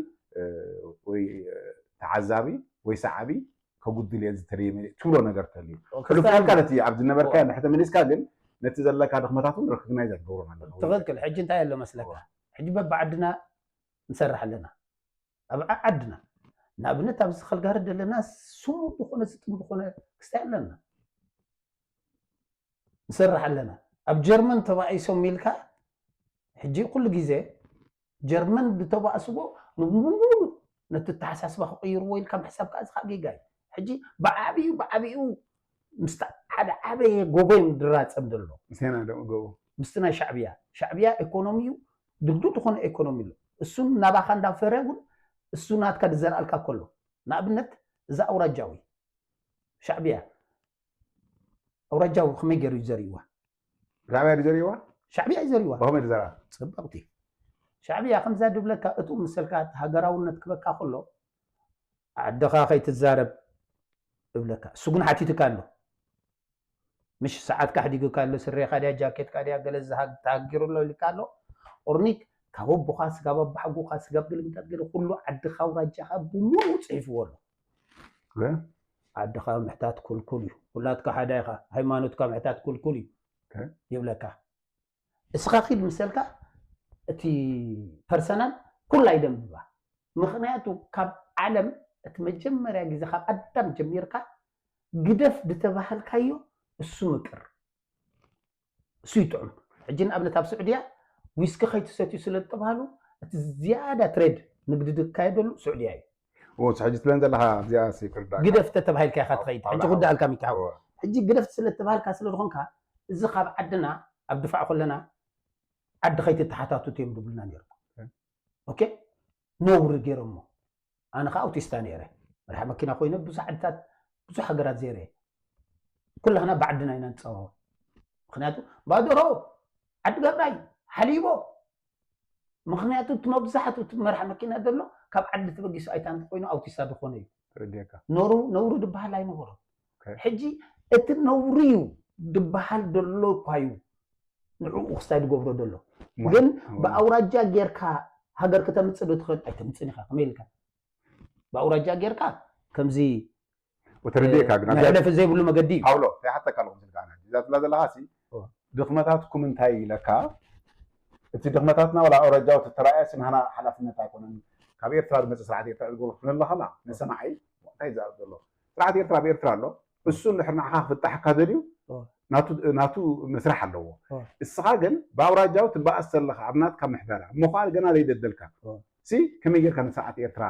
ወይ ተዓዛቢ ወይ ሰዓቢ ከጉድል እየ ዝተለየ ትብሎ ነገር ተልዩ ሕሉፍናልካ ነቲ ኣብ ዝነበርካ ንሕተ መሊስካ ግን ነቲ ዘለካ ድኽመታት እውን ረክግናይዝ ኣይትገብሮን ኣለካ ትኽክል ሕጂ እንታይ ኣሎ መስለካ ሕጂ በብዓድና ንሰርሕ ኣለና ኣብ ዓድና ንኣብነት ኣብዚ ከልጋሪ ዘለና ስሙር ዝኾነ ስጥም ዝኾነ ክስታይ ኣለና ንሰርሕ ኣለና። ኣብ ጀርመን ተባኢሶም ኢልካ፣ ሕጂ ኩሉ ግዜ ጀርመን ዝተባእስዎ ንብሙሉ ነቲ ኣተሓሳስባ ክቕይርዎ ኢልካ ምሕሳብ ከዓ እዚ ከዓ ጌጋ እዩ። ሕጂ ብዓብዩ ብዓብዩ ምስቲ ሓደ ዓበየ ጎቦ እዮም ድራጸም ዘሎ። ምስና ደም ጎቦ። ምስቲ ናይ ሻዕብያ። ሻዕብያ ኢኮኖሚዩ ድልዱል ዝኾነ ኢኮኖሚ ኣሎ። እሱ ናባኻ እንዳፈረ እውን እሱ ናትካ ዝዘርኣልካ ከሎ። ንኣብነት፣ እዛ ኣውራጃዊ ሻዕብያ፣ ኣውራጃዊ ከመይ ገይሩ እዩ ዘርእዋ? ሻዕብያ ድዩ ዘርእዋ? ሻዕብያ እዩ ዘርእዋ። ብኸመይ ድዘርኣ? ጽብቕቲ። ሻዕብያ ከምዛ ድብለካ፣ እቱ ምሰልካ ሃገራውነት ክበካ ከሎ፣ ዓድኻ ከይትዛረብ እብለካ። እሱ ግን ሓቲትካ ኣሎ። ምሽ ሰዓትካ ኣሕዲጉካ ኣሎ፣ ስሬኻ ድያ፣ ጃኬትካ ድያ፣ ገለ ዝሃግ-፣ ተሃጊሩ ኣሎ ኢልካ ኣሎ። ኦርኒክ ካብ ኣቦኻ፣ ስጋብ ኣባሓጎኻ፣ ስጋብ ገለ ምታት ገለ ኩሉ ዓድኻ፣ ኣውራጃኻ ብምሉኡ ጽሒፍዎ ኣሎ። እ? ዓድኻ ምሕታት ኩልኩል እዩ። ውላድካ ሓዳ ኢኻ፣ ሃይማኖትካ ምሕታት ኩልኩል እዩ እ? ይብለካ። እስኻ ኪድ ምሰልካ እቲ ፐርሰናል ኩላ ይደንብባ። ምኽንያቱ ካብ ዓለም እቲ መጀመርያ ግዜ ካብ ኣዳም ጀሚርካ ግደፍ ዝተባሃልካዮ እሱ ምቅር፣ እሱ ይጥዑም። ሕጂ ንኣብነት ኣብ ስዑድያ ዊስኪ ከይትሰትዩ ስለ ዝተባሃሉ እቲ ዝያዳ ትሬድ ንግዲ ዝካየደሉ ስዑድያ እዩ። እዎ፣ ሕጂ ትብለን ዘለኻ ኣብዚኣ ሲ ክርዳእ ግደፍ ተተባሂልካ ኢኻ ትኸይድ። ሕጂ እዋ፣ ክዳኣልካ ሚኪ ሓው። እዋ። ሕጂ ግደፍ ስለ ተባሃልካ ስለ ዝኾንካ እዚ ካብ ዓድና ኣብ ድፋዕ ከለና ዓዲ ከይትተሓታቱት እዮም ድብሉና ነይሮም። ኦኬ። ኦኬ? ነውሪ ገይሮሞ። ኣነ ኸዓ ኣውቲስታ ነይረ። መርሓ መኪና ኮይነ ብዙሕ ዓድታት፣ ብዙሕ ሃገራት ዘይረ። ኩላህና ብዓድና ኢና ንጸዋወር። ምኽንያቱ ባደሮ፣ ዓዲ ገብራይ፣ ሓሊቦ። ምኽንያቱ እቲ መብዛሕትኡ እቲ መርሓ መኪና ዘሎ ካብ ዓዲ ተበጊሱ ኣይታ እንተኾይኑ ኣውቲስታ ዝኾነ እዩ። ተረዲእካ። ነውሩ፣ ነውሩ ድበሃል ኣይነበሮን። ኦኬ። ሕጂ እቲ ነውሪ እዩ ድበሃል ዘሎ እኳ እዩ ንዕኡ ክስታይ ዝገብሮ ዘሎ። እሞ፣ ግን እሞ። ብኣውራጃ ጌርካ ሃገር ከተምጽእ ዶ ትኽእል? ኣይተምጽእን ኢኻ። ከመይ ኢልካ? ብኣውራጃ ጌርካ ከምዚ፣ ወተረዲእካ እ፣ ግን ኣብዛ መሕለፊ ዘይብሉ መገዲ እዩ። ፓውሎ፣ እንታይ ሓተካ ኣለኹ ምስልካ ኣነ? እዛ ትብላ ዘለኻ ሲ፣ እዎ። ድኽመታትኩም እንታይ ኢለካ? እቲ ድኽመታትና ዋላ ኣውራጃዊ ተተራእየ ሲ ንሃና ሓላፍነት ኣይኮነን። ካብ ኤርትራ ዝመጽእ ስርዓት ኤርትራ ዝገብሮ ክትብል ኣለኻ፣ ንሰማዓይ እንታይ ይዛረብ ዘሎ? ስርዓት ኤርትራ ኣብ ኤርትራ ኣሎ። እሱ እንድሕር ንዓኻ ክፍታሓካ ደልዩ፣ እዎ። ናቱ፣ ናቱ መስራሕ ኣለዎ። እዎ። እስኻ ግን ብኣውራጃዊ ትበኣስ ዘለኻ ኣብ ናትካ ምሕደራ፣ እሞ ኸኣ ገና ዘይደደልካ። እዎ። ሲ ከመይ ጌርካ ንስርዓት ኤርትራ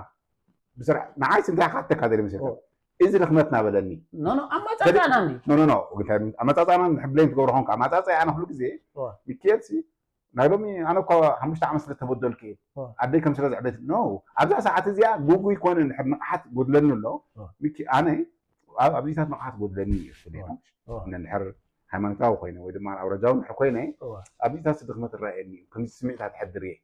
ብስርዓ-፣ ንዓይስ እንታይ ክሓተካ ደልየ መሲልካ? እዎ። እዚ ድኽመትና በለኒ። ኖ፣ ኖ፣ ኣማጻጽኣና እንዲ። ኖ፣ ኖ፣ ኖ፣ እንታይ ኣመጻጽኣና እንድሕር ብሌም ትገብሮ ኾንካ፣ ኣማጻጽኣይ ኣነ ኩሉ ግዜ፣ እዎ። ሚኪኤል ሲ ናይ ሎሚ ኣነ እኳ ሓሙሽተ ዓመት ስለ ተበደልኩ እየ። እዎ። ኣደይ ከም ስለ ዘዕበየት፣ ኖ፣ ኣብዛ ሰዓት እዚኣ ግጉይ ኮነ እንድሕር ንቕሓት ጎድለኒ ኣሎ። እዎ። ሚኪ-፣ ኣነ ኣብ-፣ ኣብዚታት ንቕሓት ጎድለኒ እዩ፣ ስለ እዎ። እዎ። እንድሕር ሃይማኖታዊ ኮይነ ወይ ድማ ኣውራጃዊ እንድሕር ኮይነ፣ እዎ። ኣብዚታት ድኽመት ይረኣየኒ እዩ፣ ከምዚ ስምዒታት እሕድር እየ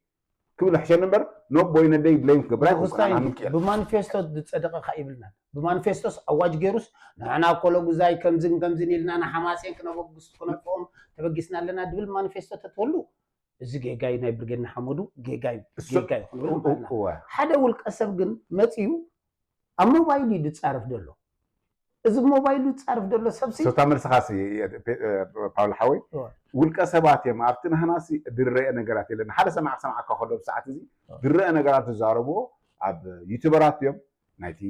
ክብል ሕሸኒ እምበር፣ ኖቦይ ነደይ ብሌም ክገብር ኣይኮንኩን፣ ንጉስታይ ኣነ ሚኪኤል። ብማኒፌስቶ ዝጸደቐ ኸኣ ይብልናን። ብማኒፌስቶስ ኣዋጅ ገይሩስ፣ ንሕና ኮሎጉዛይ ከምዝን ከምዝን ኢልና ንሓማሴን ክነበግስ፣ ክነጥፍኦም ተበጊስና ኣለና ድብል ማኒፌስቶ ተትህሉ፣ እዚ ጌጋ እዩ፣ ናይ ብርጌድ ንሓመዱ ጌጋ እዩ፣ እሱ-፣ ጌጋ እዩ ክንብል እ-፣ እ-፣ ንኽእል ኢና። እወ። ሓደ ውልቀ ሰብ ግን መጺኡ ኣብ ሞባይሉ እዩ ዝጻረፍ ዘሎ። እዚ ሞባይሉ ዝጻረፍ ዘሎ ሰብሲ፣ ሶታ መልስኻ ሲ፣ እ፣ እ፣ ፓውል ሓወይ፣ እወ። ውልቀ ሰባት እዮም። ኣብቲ ናህና ሲ ዝረአ ነገራት የለን። ሓደ ሰማዕ ክሰምዓካ ከሎ ብሰዓት እዚ እወ። ዝረአ ነገራት ዝዛረብዎ ኣብ ዩቱበራት እዮም። ናይቲ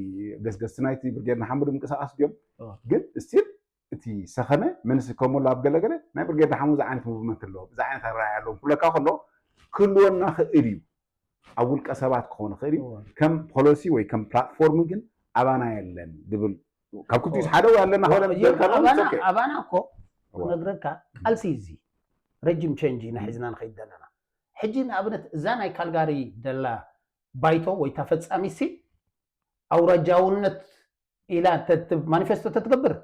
ገስገስቲ ናይቲ ብርጌድ ንሓመዱ ምንቅስቓስ ድዮም? እወ። ግን ስቲል እቲ ሰኸነ መልሲ ከመሉ ኣብ ገለገለ ናይ ብርጌድ ንሓመዱ እዚ ዓይነት ሙቭመንት ኣለዎም፣ እዚ ዓይነት ኣረኣእያ ኣለዎም ክብለካ ከሎ ክህልወና ክእል እዩ። ኣብ ውልቀ ሰባት ክኾን ይኽእል እዩ። እወ። ከም ፖሊሲ ወይ ከም ፕላትፎርም ግን ኣባና የለን ድብል። ካብ ክልቲኡ እወ። ሓደ ወይ ኣለና እወ፣ ክበለ እየ፣ ዝብል ከሎ ኣባና፣ it's okay። ኣባና እኮ እወ። ክነግረካ ቃልሲ እዚ ረጅም ቼንጅ ኢና ሒዝና ንኸይድ ዘለና። ሕጂ ንኣብነት እዛ ናይ ካልጋሪ ደላ ባይቶ ወይ ተፈጻሚሲ ኣውራጃውነት ኢላ ተት-፣ ማኒፌስቶ ተትገብር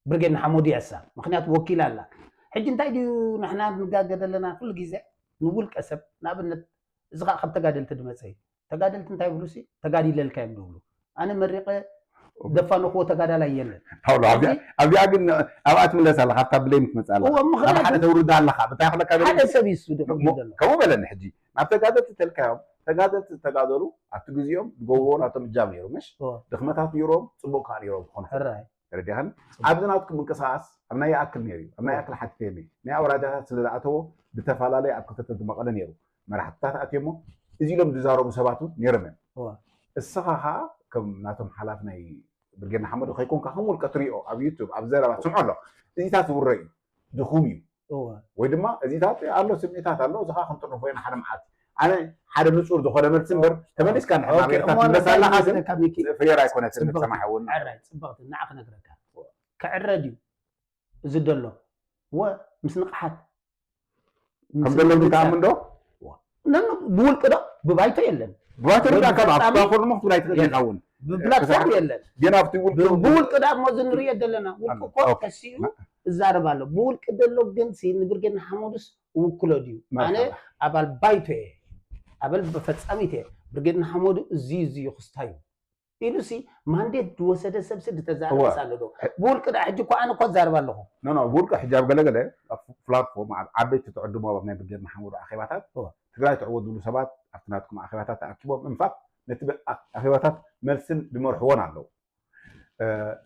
ብርጌድ ንሓመዱ ይሕሳ። ምኽንያቱ ወኪል ኣላ። ሕጂ እንታይ ድዩ ንሕና ንጋገ ዘለና ኩሉ ግዜ ንውልቀ ሰብ፣ ንኣብነት እዚ ኸኣ ካብ ተጋደልቲ ዝመጸ እዩ። ተጋደልቲ እንታይ ይብሉ ሲ? ተጋዲለልካ እዮም ዝብሉ። ኣነ መሪቐ ደፋነኽዎ ተጋዳላይ የለን። ፓውሎ፣ ኣብዚኣ፣ ሕጂ ኣብዚኣ ግን ኣብኣ ትምለስ ኣለኻ፣ ኣብታ ብሌም ትመጽእ ኣለኻ። እወ፣ ምኽንያቱ ናብ ሓደ ተውርዳ ኣለኻ። ብታይ ክለካ ሓደ ሰብ እዩ እሱ ድቕድም ሞ-፣ ዘሎ። ከምኡ በለኒ ሕጂ። ናብ ተጋደልቲ ተልካዮም፣ ተጋደልቲ ዝተጋደሉ ኣብቲ ግዜኦም ዝገብርዎ ናቶም እጃም ነይሩ፣ ምሽ? እወ። ድኽመታት ነይሮም፣ ጽቡቕ ከኣ ነይሮም ክኾኑ ይኽእሉ። ሕራይ። ተረዲኻኒ? ጽቡቕ። ኣብዚ ናትኩም ምንቅስቓስ ኣብ ናይ ይኣክል ነይሩ እዩ። ኣብ ናይ እወ። ይኣክል ሓቲተ እየ። ናይ ኣውራጃታት ስለ ዝኣተዎ ብተፈላለየ ኣብ ክልተ ተመቐለ ነይሩ። መራሕትታት ኣትዮሞ እዚ ኢሎም ዝዛረቡ ሰባት እውን ነይሮም እዮም። እወ። እስኻ ኸኣ ከም ናቶም ሓላፊ ናይ ብርጌድ ንሓመዱ ከይኮንካ ከም ውልቀ ትሪኦ ኣብ ዩቱብ፣ ኣብ ዘረባ ትስምዖ ኣሎ። እዚታት ዝውረ እዩ። ድኹም እዩ። እወ ወይ ድማ እዚታት ኣሎ፣ ስምዒታት ኣሎ፣ እዚ ከዓ ክንጥርንፎ ኢና ሓደ መዓልቲ። ኣነ ሓደ ንጹር ዝኾነ መልሲ እምበር፣ ተመሊስካ ንሕና ኦኬ፣ ኣሜሪካ እሞ ትመለሳላ እንታይ ካስን ይመስለካ ሚኪ? ፍሬር ኣይኮነትን ጽብቕቲ ሰማዒ እውን። ዕራይ ጽብቕቲ ንዓ ክነግረካ። ክዕረ ድዩ እዚ ደሎ? ወ ምስ ንቕሓት ከም ደሎ ግን ተኣምን ዶ? ነን ብውልቂ ዶ ብባይቶ የለን። ብባይቶ ወይ ዳ ካብ ብፍጻሜ ኣብታ ኮርሞ ክትብላ ይትኽእል ኢኻ እውን። ብፕላትፎርም የለን። ግን ኣብቲ ውልቂ ብ- ብውልቂ ዳ እሞ እዚ ንሪኦ ዘለና ውልቂ እኮ ኦኬ። ከሲኡ እዛረብ ኣሎ። ብውልቂ ደሎ ግን ሲ ንብርጌድ ንሓመዱስ እውክሎ ድዩ? ኣነ መርሓባ። ኣባል ባይቶ እየ፣ ኣባል ፈጻሚት እየ። ብርጌድ ንሓመዱ እዚ እዚ እዩ ክስታዩ ኢሉ ሲ ማንዴት ዝወሰደ ሰብ ሲ ዝተዛረበ እወ። ሳለ ዶ? ብውልቂ ዳ ሕጂ እኮ ኣነ እኮ እዛረብ ኣለኹ። ኖ ኖ፣ ብውልቂ ሕጂ ኣብ ገለገለ ኣብ ፕላትፎርም ኣብ ዓበይቲ ትዕድሞ ኣብ ናይ ብርጌድ ንሓመዱ ኣኼባታት እወ። ትግራይ ትዕወት ዝብሉ ሰባት ኣብቲ ናትኩም ኣኼባታት ተኣኪቦም እንፋት ነቲ ብ- ኣ- ኣኼባታት መልስን ዝመርሕዎን ኣለዉ። እ፣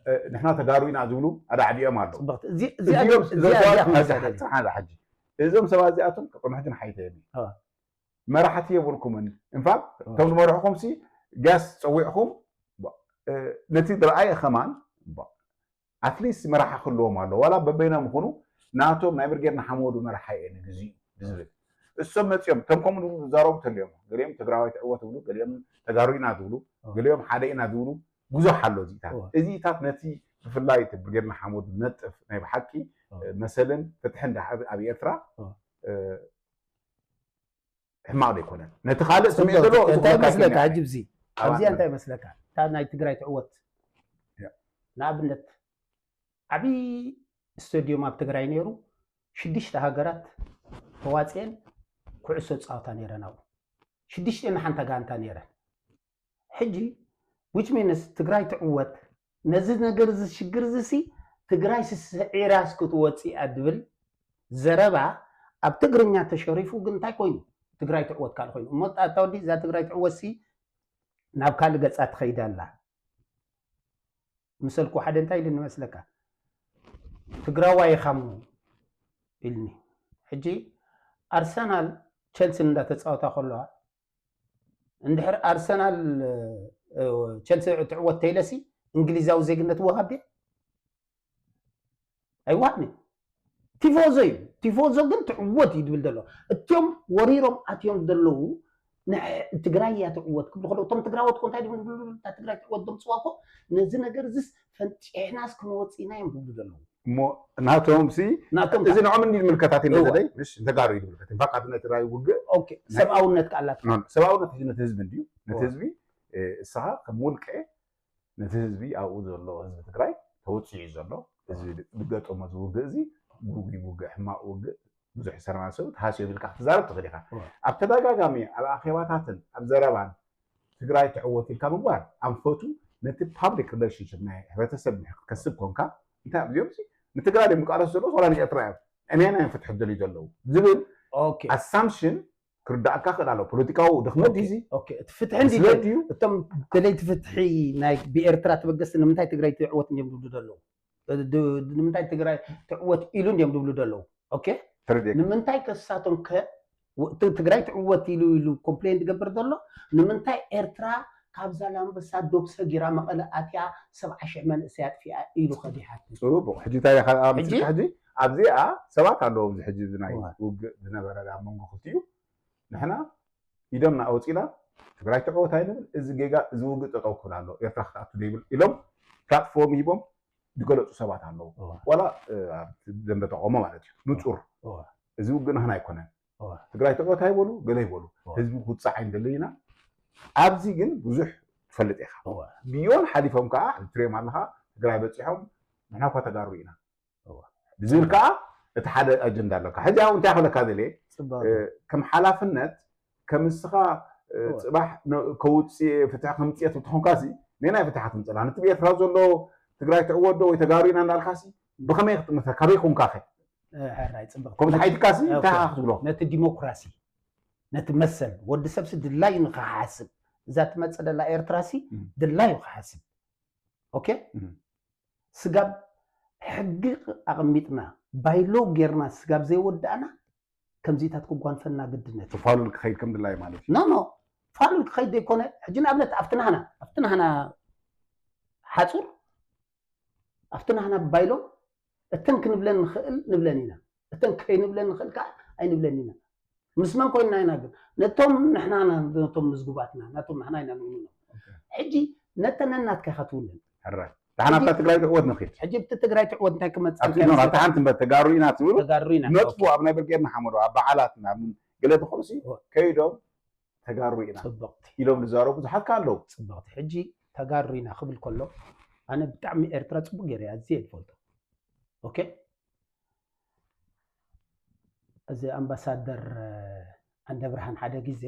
እ፣ ንሕና ተጋሩ ኢና ዝብሉ ኣዳዕዲኦም ኣለዉ። ጽብቕቲ እዚ እዚኣ እዚኦም እዚኣ እዚኣ ዘጓት ክሓዛ መሳርሒ ጽሓ ሕጂ እዞም ሰባት እዚኣቶም ቅድሚ ሕጂ ንሓይተ የሚ እወ። መራሕቲ የብልኩምን። እንፋት እወ። እቶም ዝመርሕኹም ሲ ጋስ ጸዊዕኹም እ፣ ነቲ ዝረኣየ ከማን ኣትሊስት መራሒ ክህልዎም ኣሎ። ዋላ በበይኖም ይኹኑ ናቶም ናይ ብርጌድ ንሓመዱ መራሒ እየ ንግዚኡ ዝብል እሶም መፂኦም እቶም ከምኡ ዝብሉ ዝዛረቡ ተልዮም፣ ገሊኦም ትግራዋይ ትዕወት ዝብሉ፣ ገሊኦም ተጋሩ ኢና ዝብሉ፣ እወ። ገሊኦም ሓደ ኢና ዝብሉ ብዙሕ ኣሎ እዚታት። እወ። እዚታት ነቲ ብፍላይ እቲ ብርጌድ ንሓመዱ ነጥፍ ናይ ብሓቂ እወ። እ፣ መሰልን ፍትሕን ድሓ ኣብ ኤርትራ እወ። እ፣ ሕማቕ ዶ ኣይኮነን? ነቲ ካልእ ስምዒት ዘለዎ እንታይ ዝኹነካ መስለካ ኣይኮነን። ሕጂ ብዚ ኣባል ኣብዚ እንታይ መስለካ? እታ ናይ ትግራይ ትዕወት ያ። ንኣብነት ዓብዪ ስቴድዮም ኣብ ትግራይ ነይሩ። ሽዱሽተ ሃገራት ተዋፅኤን ኩዕሶ ፃወታ ነይረን ኣብኡ። ሽዱሽተ ንሓንታ ጋንታ ነይረን። ሕጂ which means ትግራይ ትዕወት ነዚ ነገር እዚ ሽግር እዚ ሲ ትግራይ ስስዒራስ ክትወፅእ እያ ድብል ዘረባ ኣብ ትግርኛ ተሸሪፉ ግን እንታይ ኮይኑ ትግራይ ትዕወት ካልእ ኮይኑ እሞ ኣታ ወዲ እዛ ትግራይ ትዕወት ሲ ናብ ካልእ ገፃ ትኸይድ ኣላ ምሰልኩ ሓደ እንታይ ኢልኒ መስለካ ትግራዋይ ኢኻ እሞ ኢልኒ ሕጂ ኣርሰናል ቸልሲን እንዳተፃወታ ከለዋ እንድሕር ኣርሰናል ቸልሲ ትዕወት ተይለሲ እንግሊዛዊ ዜግነት ወሃብ ድየ ኣይወሃብን ቲፎዞ እዩ ቲፎዞ ግን ትዕወት እዩ ድብል ዘሎ እቲዮም ወሪሮም ኣትዮም ዘለዉ ትግራይ እያ ትዕወት ክብሉ ከለዉ እቶም ትግራወት ኮ እንታይ ድብል እታ ትግራይ ትዕወት ደምፅዋ ኮ ነዚ ነገር ዝስ ፈንፂሕናስ ክንወፅእ ኢና እዮም ዝብሉ ዘለዉ እሞ ናቶም ሲ ናቶም እዚ ንዖም እንዲ ዝምልከታት እዩ እወ። መሰለይ ምሽ ንተጋሩ እዩ ዝምልከት እንፋቅ ኣብዚ ናይ ትግራይ ውግእ ኦኬ ሰብኣውነት ካላት ኖ፣ ሰብኣውነት ሕጂ ነቲ ህዝቢ እንድዩ ነቲ እወ። ህዝቢ እ፣ እስኻ ከም ውልቀ ነቲ ህዝቢ ኣብኡ ዘሎ ህዝቢ ትግራይ ተውፅኡ እዩ ዘሎ ህዝቢ ዝገጠሞ ዝውግእ እዚ ጉጉይ ውግእ ሕማቅ ውግእ ብዙሕ ሰላማዊ ሰብ ተሃስዮ ኢልካ ክትዛረብ ትኽእል ኢኻ እወ። ኣብ ተደጋጋሚ ኣብ ኣኼባታትን ኣብ ዘረባን ትግራይ ትዕወት ኢልካ ምግባር ኣንፈቱ ነቲ ፓብሊክ ሪሌሽንሽፕ ናይ ሕብረተሰብ ክትከስብ ኮንካ እንታይ እዚኦም ንትግራይ እዮም ዝቃለሱ ዘለዉ ዋላ ንኤርትራ እዮም ዕንያና እዮም ፍትሒ ደልዩ ዘለዉ ዝብል ኦኬ ኣሳምሽን ክርዳእካ ክእል ኣሎ ፖለቲካዊ ድኽመት ድዩ ኦኬ እቲ ፍትሒ እንዲ ስለ ድዩ እቶም ደለይቲ ፍትሒ ናይ ብኤርትራ ተበገስቲ ንምንታይ ትግራይ ትዕወት እንዲዮም ዝብሉ ዘለዉ ድ- ንምንታይ ትግራይ ትዕወት ኢሉ እንዲዮም ዝብሉ ዘለዉ ኦኬ ተረዲእካ ንምንታይ ከሳቶም ከ ው- ት- ትግራይ ትዕወት ኢሉ ኢሉ ኮምፕሌን ዝገብር ዘሎ ንምንታይ ኤርትራ ካብ ዛላምበሳ ዶብ ሰጊራ መቐለ ኣትያ ሰብዓ ሽሕ መንእሰይ ኣጥፊኣ ኢሉ ከዲሓት ፅቡቅ ሕጂ እንታይ ኢኻ ኣብ ሕጂ? ምስልካ ሕጂ ኣብዚኣ ሰባት ኣለዉ ኣብዚ ሕጂ እዚ ናይ እዋ። ውግእ ዝነበረ ኣብ መንጎ ክልቲኡ ንሕና ኢዶምና ኣውፂና ትግራይ ትዕወት ኣይንብል እዚ ጌጋ እዚ ውግእ ጠጠው ክብል ኣሎ ኤርትራ ክትኣቱ ዘይብል ኢሎም ፕላትፎርም ሂቦም ዝገለፁ ሰባት ኣለዉ እዋ። ዋላ እ፣ ኣብቲ ደንበ ተቃውሞ ማለት እዩ ንፁር እዋ። እዚ ውግእ ናህና ኣይኮነን እዋ። ትግራይ ትዕወት ኣይበሉ ገለ ይበሉ እዋ። ህዝቢ ክውፃዕ ኣይንደሊ ኢና ኣብዚ ግን ብዙሕ ትፈልጥ ኢኻ እዋ። ቢዮን ሓሊፎም ከዓ ትሪኦም ኣለኻ ትግራይ በፂሖም ንሕና እኳ ተጋሩ ኢና እዋ። ዝብል ከዓ እቲ ሓደ ኣጀንዳ ኣለካ ሕዚ ኣብ እንታይ ክብለካ ዘለ ፅቡቅ እ፣ ከም ሓላፍነት ከም ንስኻ እ፣ እወ። ፅባሕ ነ- ከውፅእ ፍትሒ ከምፅእ ትብል ተኾንካሲ ነናይ ፍትሒ ክትምፅላ ነቲ ብኤርትራ ዘሎ ትግራይ ትዕወዶ ወይ ተጋሩ ኢና እንዳልካሲ ብኸመይ ክትምልከት ካበይ ኮንካ ኸ እ፣ ሕራይ ፅቡቅ ከምዚ ሓይትካሲ ኦኬ። እንታይ ኢኻ ክትብሎ ነቲ ዲሞክራሲ ነቲ መሰል ወዲ ሰብሲ ድላዩ ንክሓስብ እዛ ትመፅእ ደላ ኤርትራሲ እም። ድላዩ ክሓስብ ኦኬ እም። ስጋብ ሕጊ ኣቐሚጥና ባይሎ ጌርና ስጋብ ዘይወዳእና ከምዚታት ክጓንፈና ግድነት እዩ ፋሉል ክኸይድ ከም ድላዩ ማለት እዩ ኖ ኖ ፋሉል ክኸይድ ዘይኮነ ሕጂ ንኣብነት ኣብቲ ናህና ኣብቲ ናህና ሓፁር ኣብቲ ናህና ባይሎ እተን ክንብለን ንኽእል ንብለን ኢና፣ እተን ከይንብለን ንኽእል ከዓ ኣይንብለን ኢና። ምስ መን ኮይንና ኢና ግን? ነቶም ንሕና ኢና፣ ነቶም ምዝጉባትና፣ ነቶም ንሕና ኢና ንውንኖም። ሕጂ ነተን ነናትካ ኢኻ ትውንን። ሕራይ። ደሓን ኣብታ ትግራይ ትዕወት ንኺድ። ሕጂ ኣብቲ ትግራይ ትዕወት እንታይ ክመፅእ ኣብቲ እንታይ ኖ፣ ኣብቲ ይመስለካ? ሓንቲ እምበር ተጋሩ ኢና ትብሉ? ተጋሩ ኢና። ነጥፉ ኣብ ናይ ብርጌድ ንሓመዱ፣ ኣብ በዓላት፣ ናብ ገለ ዝኾኑሲ እወ። ከይዶም ተጋሩ ኢና ጽብቕቲ። ኢሎም ዝዛረቡ ብዙሓት ከ ኣለዉ። ጽብቕቲ። ሕጂ ተጋሩ ኢና ክብል ከሎ፣ ኣነ ብጣዕሚ ኤርትራ ጽቡቕ ገይረ እየ ኣዝየ ዝፈልጦ። ኦኬ? እዚ ኣምባሳደር፣ እ፣ ዓንደብርሃን ሓደ ግዜ፣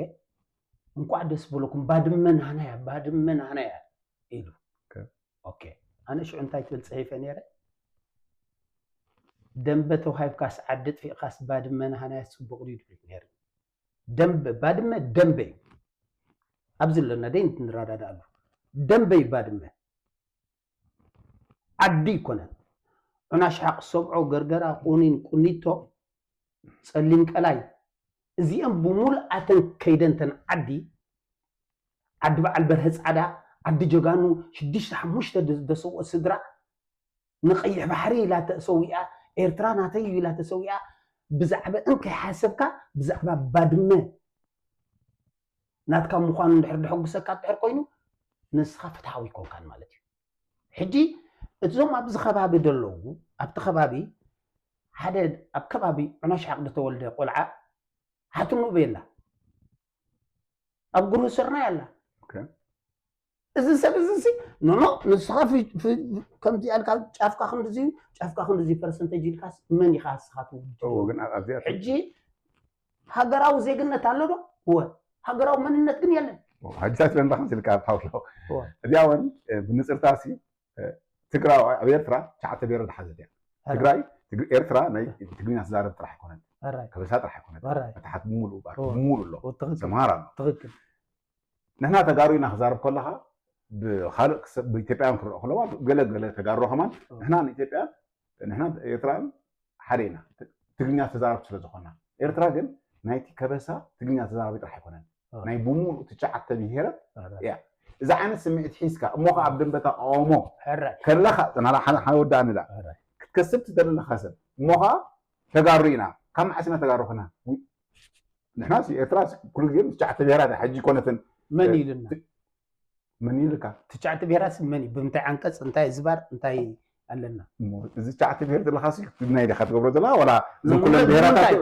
"እንቋዕ ደስ በለኩም፣ ባድመ ናህና እያ፣ ባድመ ናህና እያ" ኢሉ። ኦኬ። ኦኬ። ኣነ ሽዑ እንታይ ክብል ጽሒፈ ነይረ? "ደንበ ተዋሂብካስ ዓዲ ጥፊእካስ ባድመ ናህና እያ ጽቡቕ ድዩ?" ድብል ነይረ። ደንበ፣ ባድመ ደንበ እዩ። ኣብዚ ኣለና ደይ ንረዳዳኣሉ። ደንበ እዩ ባድመ። ዓዲ ይኮነን። ዑና ሽሓቕ፣ ሰብዖ፣ ገርገራ፣ ቁኒን፣ ቁኒቶ፣ ጸሊም ቀላይ፣ እዚአን ብሙሉኣተን ከይደን ተን ዓዲ፣ ዓዲ በዓል በርሀ ጻዕዳ፣ ዓዲ ጀጋኑ፣ ሽዱሽተ ሓሙሽተ ደ-፣ ደሰብኦ ስድራ፣ ንቀይሕ ባሕሪ ኢላ ተሰዊኣ፣ ኤርትራ ናተይ እዩ ኢላ ተሰዊኣ፣ ብዛዕባ እንከይ ሓሰብካ፣ ብዛዕባ ባድመ ናትካ ምዃኑ እንድሕር ደሐጉሰካ እንድሕር ኮይኑ፣ ንስኻ ፍትሓዊ ኣይኮንካን ማለት እዩ። ሕጂ እዞም ኣብዚ ከባቢ ዘለዉ፣ ኣብቲ ከባቢ ሓደ ኣብ ከባቢ ዑና ሽሓቕ ዝተወልደ ቆልዓ ሃትኖ ቤላ ኣብ ግሩህ ስርናይ ኣላ። ኦኬ። እዚ ሰብ እዚ ሲ፣ ኖ፣ ኖ፣ ንስኻ ፊ-፣ ፊ-፣ ከምዚ ኣልካ ጫፍካ ክንድዚ፣ ጫፍካ ክንድዚ ፐርሰንቴጅ ኢልካስ መን ኢኻ ንስኻ ትውድድ? እዎ፣ ግን ኣብ-፣ ኣብዚኣ ሕጂ ሃገራዊ ዜግነት ኣሎ ዶ? እወ። ሃገራዊ መንነት ግን የለን። እዎ፣ ሕጂ ሳት ለንዳ ከምዚ ኢልካ ፓውሎ። እወ። እዚኣ እውን፣ እ፣ ብንጽርታሲ፣ እ፣ ትግራዋይ ኣብ ኤርትራ ትሽዓተ ብሄር ዝሓዘት እያ። ሕራይ። ትግራይ፣ ትግ-፣ ኤርትራ ናይ ትግርኛ ትዛረብ ጥራሕ ኣይኮነን። ሕራይ። ከበሳ ጥራሕ ኣይኮነን። ሕራይ። መታሓት ብምሉኡ ባር-፣ እወ። ብምሉኡ ኣሎ። እወ፣ ትኽክል። ሰምሃር ኣሎ። ትኽክል። ንሕና ተጋሩ ኢና ክዛረብ ከለኻ ብኻልእ ክሰ-፣ ብኢትዮጵያውያን ክረኦ ከለዋ ገለ ገለ ተጋሩ ከማን እወ። ንሕና ንኢትዮጵያን ንሕና ኤርትራን ሓደ ኢና። ት-፣ ትግርኛ ተዛረብቲ ስለ ዝኾና። ኤርትራ ግን ናይቲ ከበሳ ትግርኛ ተዛራቢ ጥራሕ ኣይኮነን። እወ። ናይ ብምሉእ ትሽዓተ ብሄራት እወ። እያ። እዚ ዓይነት ስምዒት ሒዝካ እሞ ኸዓ ኣብ ደንበ ተቃውሞ ሕራይ። ከለኻ፣ ናላ ሓደ፣ ሓደ ወዳእኒ ዳ። ሕራይ። ክትከስብ ትደሊ ኣለኻ ሰብ። እሞ ኸዓ ተጋሩ ኢና። ካብ መዓስ ኢና ተጋሩ ኾና? ንሕናስ ኤርትራስ ኩሉ ግዜ ምስ ትሽዓተ ብሄራት እያ፣ ሕጂ ኮነትን፣ መን እ፣ ኢሉና? ት-፣ መን ኢሉካ? ትሽዓተ ብሄራትስ መን እዩ? ብምንታይ ዓንቀጽ፣ እንታይ ዝባር፣ እንታይ ኣለና? እሞ እዚ ትሽዓተ ብሄር ዘለኻሲ ግናይ ዲኻ ትገብሮ ዘለኻ? ዋላ እዞም ኩለን ብምንታይ፣ ብሄራታት ብምንታይ?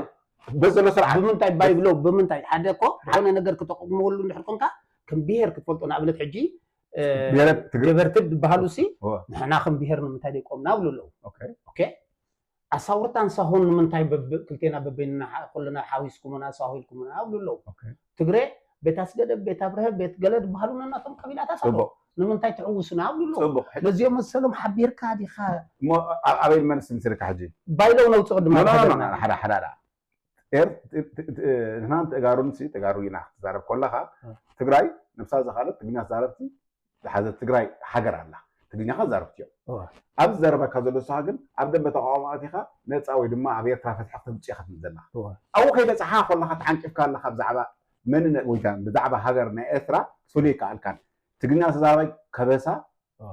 በዚ ዘሎ ስርዓት። ብምንታይ ባይብሎ፣ ብምንታይ? ሓደ እኮ ዝኾነ ነገር ክተቕምወሉ እንድሕር ኮንካ፣ ከም ብሄር ክትፈልጦ፣ ንኣብነት ሕጂ፣ እ፣ ብሄራት ትግረ-፣ ጀበርቲ ዝበሃሉ ሲ፣ እወ። ንሕና ከም ብሄር ንምንታይ ደይቆምና ብሉ ኣለዉ። ኦኬ። ኦኬ? ኣሳውርታን ሳሆን ንምንታይ በብ-፣ ክልቴና በበይንና ሓ-፣ ኩልና ሓዊስኩምና፣ ሳሆ ኢልኩምና ኣብሉ ኣለዉ። ኦኬ። ትግሬ ቤት ኣስገደ፣ ቤት ኣብርሀ፣ ቤት ገለ ዝበሃሉ ነናቶም ቀቢላታት ኣለዉ። ጽቡቕ። ንምንታይ ትዕውሱና ኣብሉ ኣለዉ። ጽቡቕ። ነዚኦም መሰሎም ሓቢርካ ዲኻ? እሞ ኣ-፣ ኣበይ መልስ ምስልካ ሕጂ? ባይለው ነውጽ ቅድም ኖ፣ ኖ፣ ኖ፣ ሃገርና። ኖ፣ ሓደ፣ ሓደ፣ ሓደ። ኤር-፣ ት-፣ ት-፣ ት-፣ ንሕናን ተጋሩን ሲ፣ ተጋሩ ኢና ክትዛረብ ከለኻ፣ እ። ትግራይ ነብሳ ዝኻለት ትግርኛ ተዛረብቲ ዝሓዘት ትግራይ ሃገር ኣላ። ትግርኛ ከዛረብቲ እዮም። እወ። ኣብዚ ዘረባካ ዘሎ ንስኻ ግን ኣብ ደንበ ተቃውሞ ኣቲኻ ነፃ ወይ ድማ ኣብ ኤርትራ ፍትሒ ክተምፅእ ኢኻ ትብል ዘለኻ። እወ። ኣብኡ ከይበፃሕኻ ከለኻ ተዓንቂፍካ ኣለኻ ብዛዕባ መንነት ወይ ከዓ ብዛዕባ ሃገር ናይ ኤርትራ ክትፈልዮ ኣይከኣልካን። ትግርኛ ተዛራባይ ከበሳ እወ።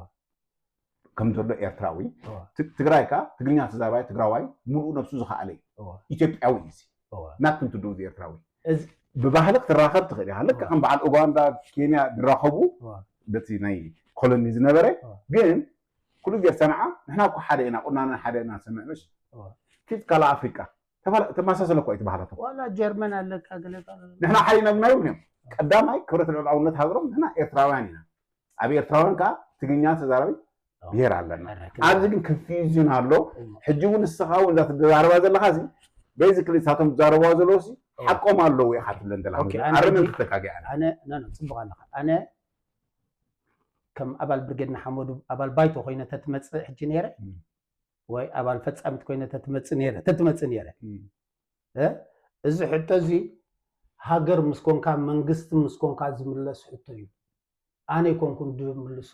ከም ዘሎ ኤርትራዊ፣ እወ። ት-፣ ትግራይ ከዓ ትግርኛ ተዛራባይ ትግራዋይ ሙሉእ ነብሱ ዝኸኣለ እዩ። እወ። ኢትዮጵያዊ እዩ እዚ። እወ። ናትኩም ትድኡ እዚ ኤርትራዊ። እዚ ብባህሊ ክትራኸብ ትኽእል ኢኻ። ልክዕ እወ። ከም በዓል ኡጋንዳ፣ ኬንያ ዝራኸቡ እወ። በቲ ናይ ኮሎኒ ዝነበረ፣ እወ። ግን ኩሉ ግዜ ሰምዓ፣ ንሕና እኮ ሓደ ኢና፣ ቁናና ሓደ ኢና፣ ሰምዕ ምሽ? እወ። ኪድ ካልእ ኣፍሪቃ፣ ተፋላ-፣ ተመሳሰለ እኮ እዩ እቲ ባህላቶም። ዋላ ጀርመን ኣለካ፣ ገለ ካልእ። ንሕና ሓደ ኢና ግን ኣይብሉን እዮም። ቀዳማይ ክብረት ልዑላውነት ሃገሮም፣ ንሕና ኤርትራውያን ኢና። ኣብ ኤርትራውያን ከዓ ትግርኛ ተዛራቢ እወ። ብሄር ኣለና። ሕራይ፣ ኣብዚ ግን ኮንፊውዥን ኣሎ። እወ። ሕጂ እውን ንስኻ እውን እዛ ትዛረባ ዘለኻ እዚ፣ ቤዚክሊ ንሳቶም ዝዛረብዋ ዘለዉ ሲ፣ እወ። ሓቆም ኣለዉ ኢኻ ትብለን ዘለኻ። ኦኬ፣ ኣነ ኣረምን ሕጂ፣ ክትተጋግያ ኣነ፣ ኖ፣ ኖ፣ ጽቡቕ ኣለኻ። ኣነ ከም ኣባል ብርጌድ ንሓመዱ፣ ኣባል ባይቶ ኮይነ ተትመጽእ ሕጂ ነይረ፣ እም። ወይ ኣባል ፈጻሚት ኮይነ ተትመጽእ ነይረ፣ ተትመጽእ ነይረ። እም። እ? እዚ ሕቶ እዚ ሃገር ምስ ኮንካ፣ መንግስቲ ምስ ኮንካ ዝምለስ ሕቶ እዩ። ኣነ ኣይኮንኩን ድምልሶ።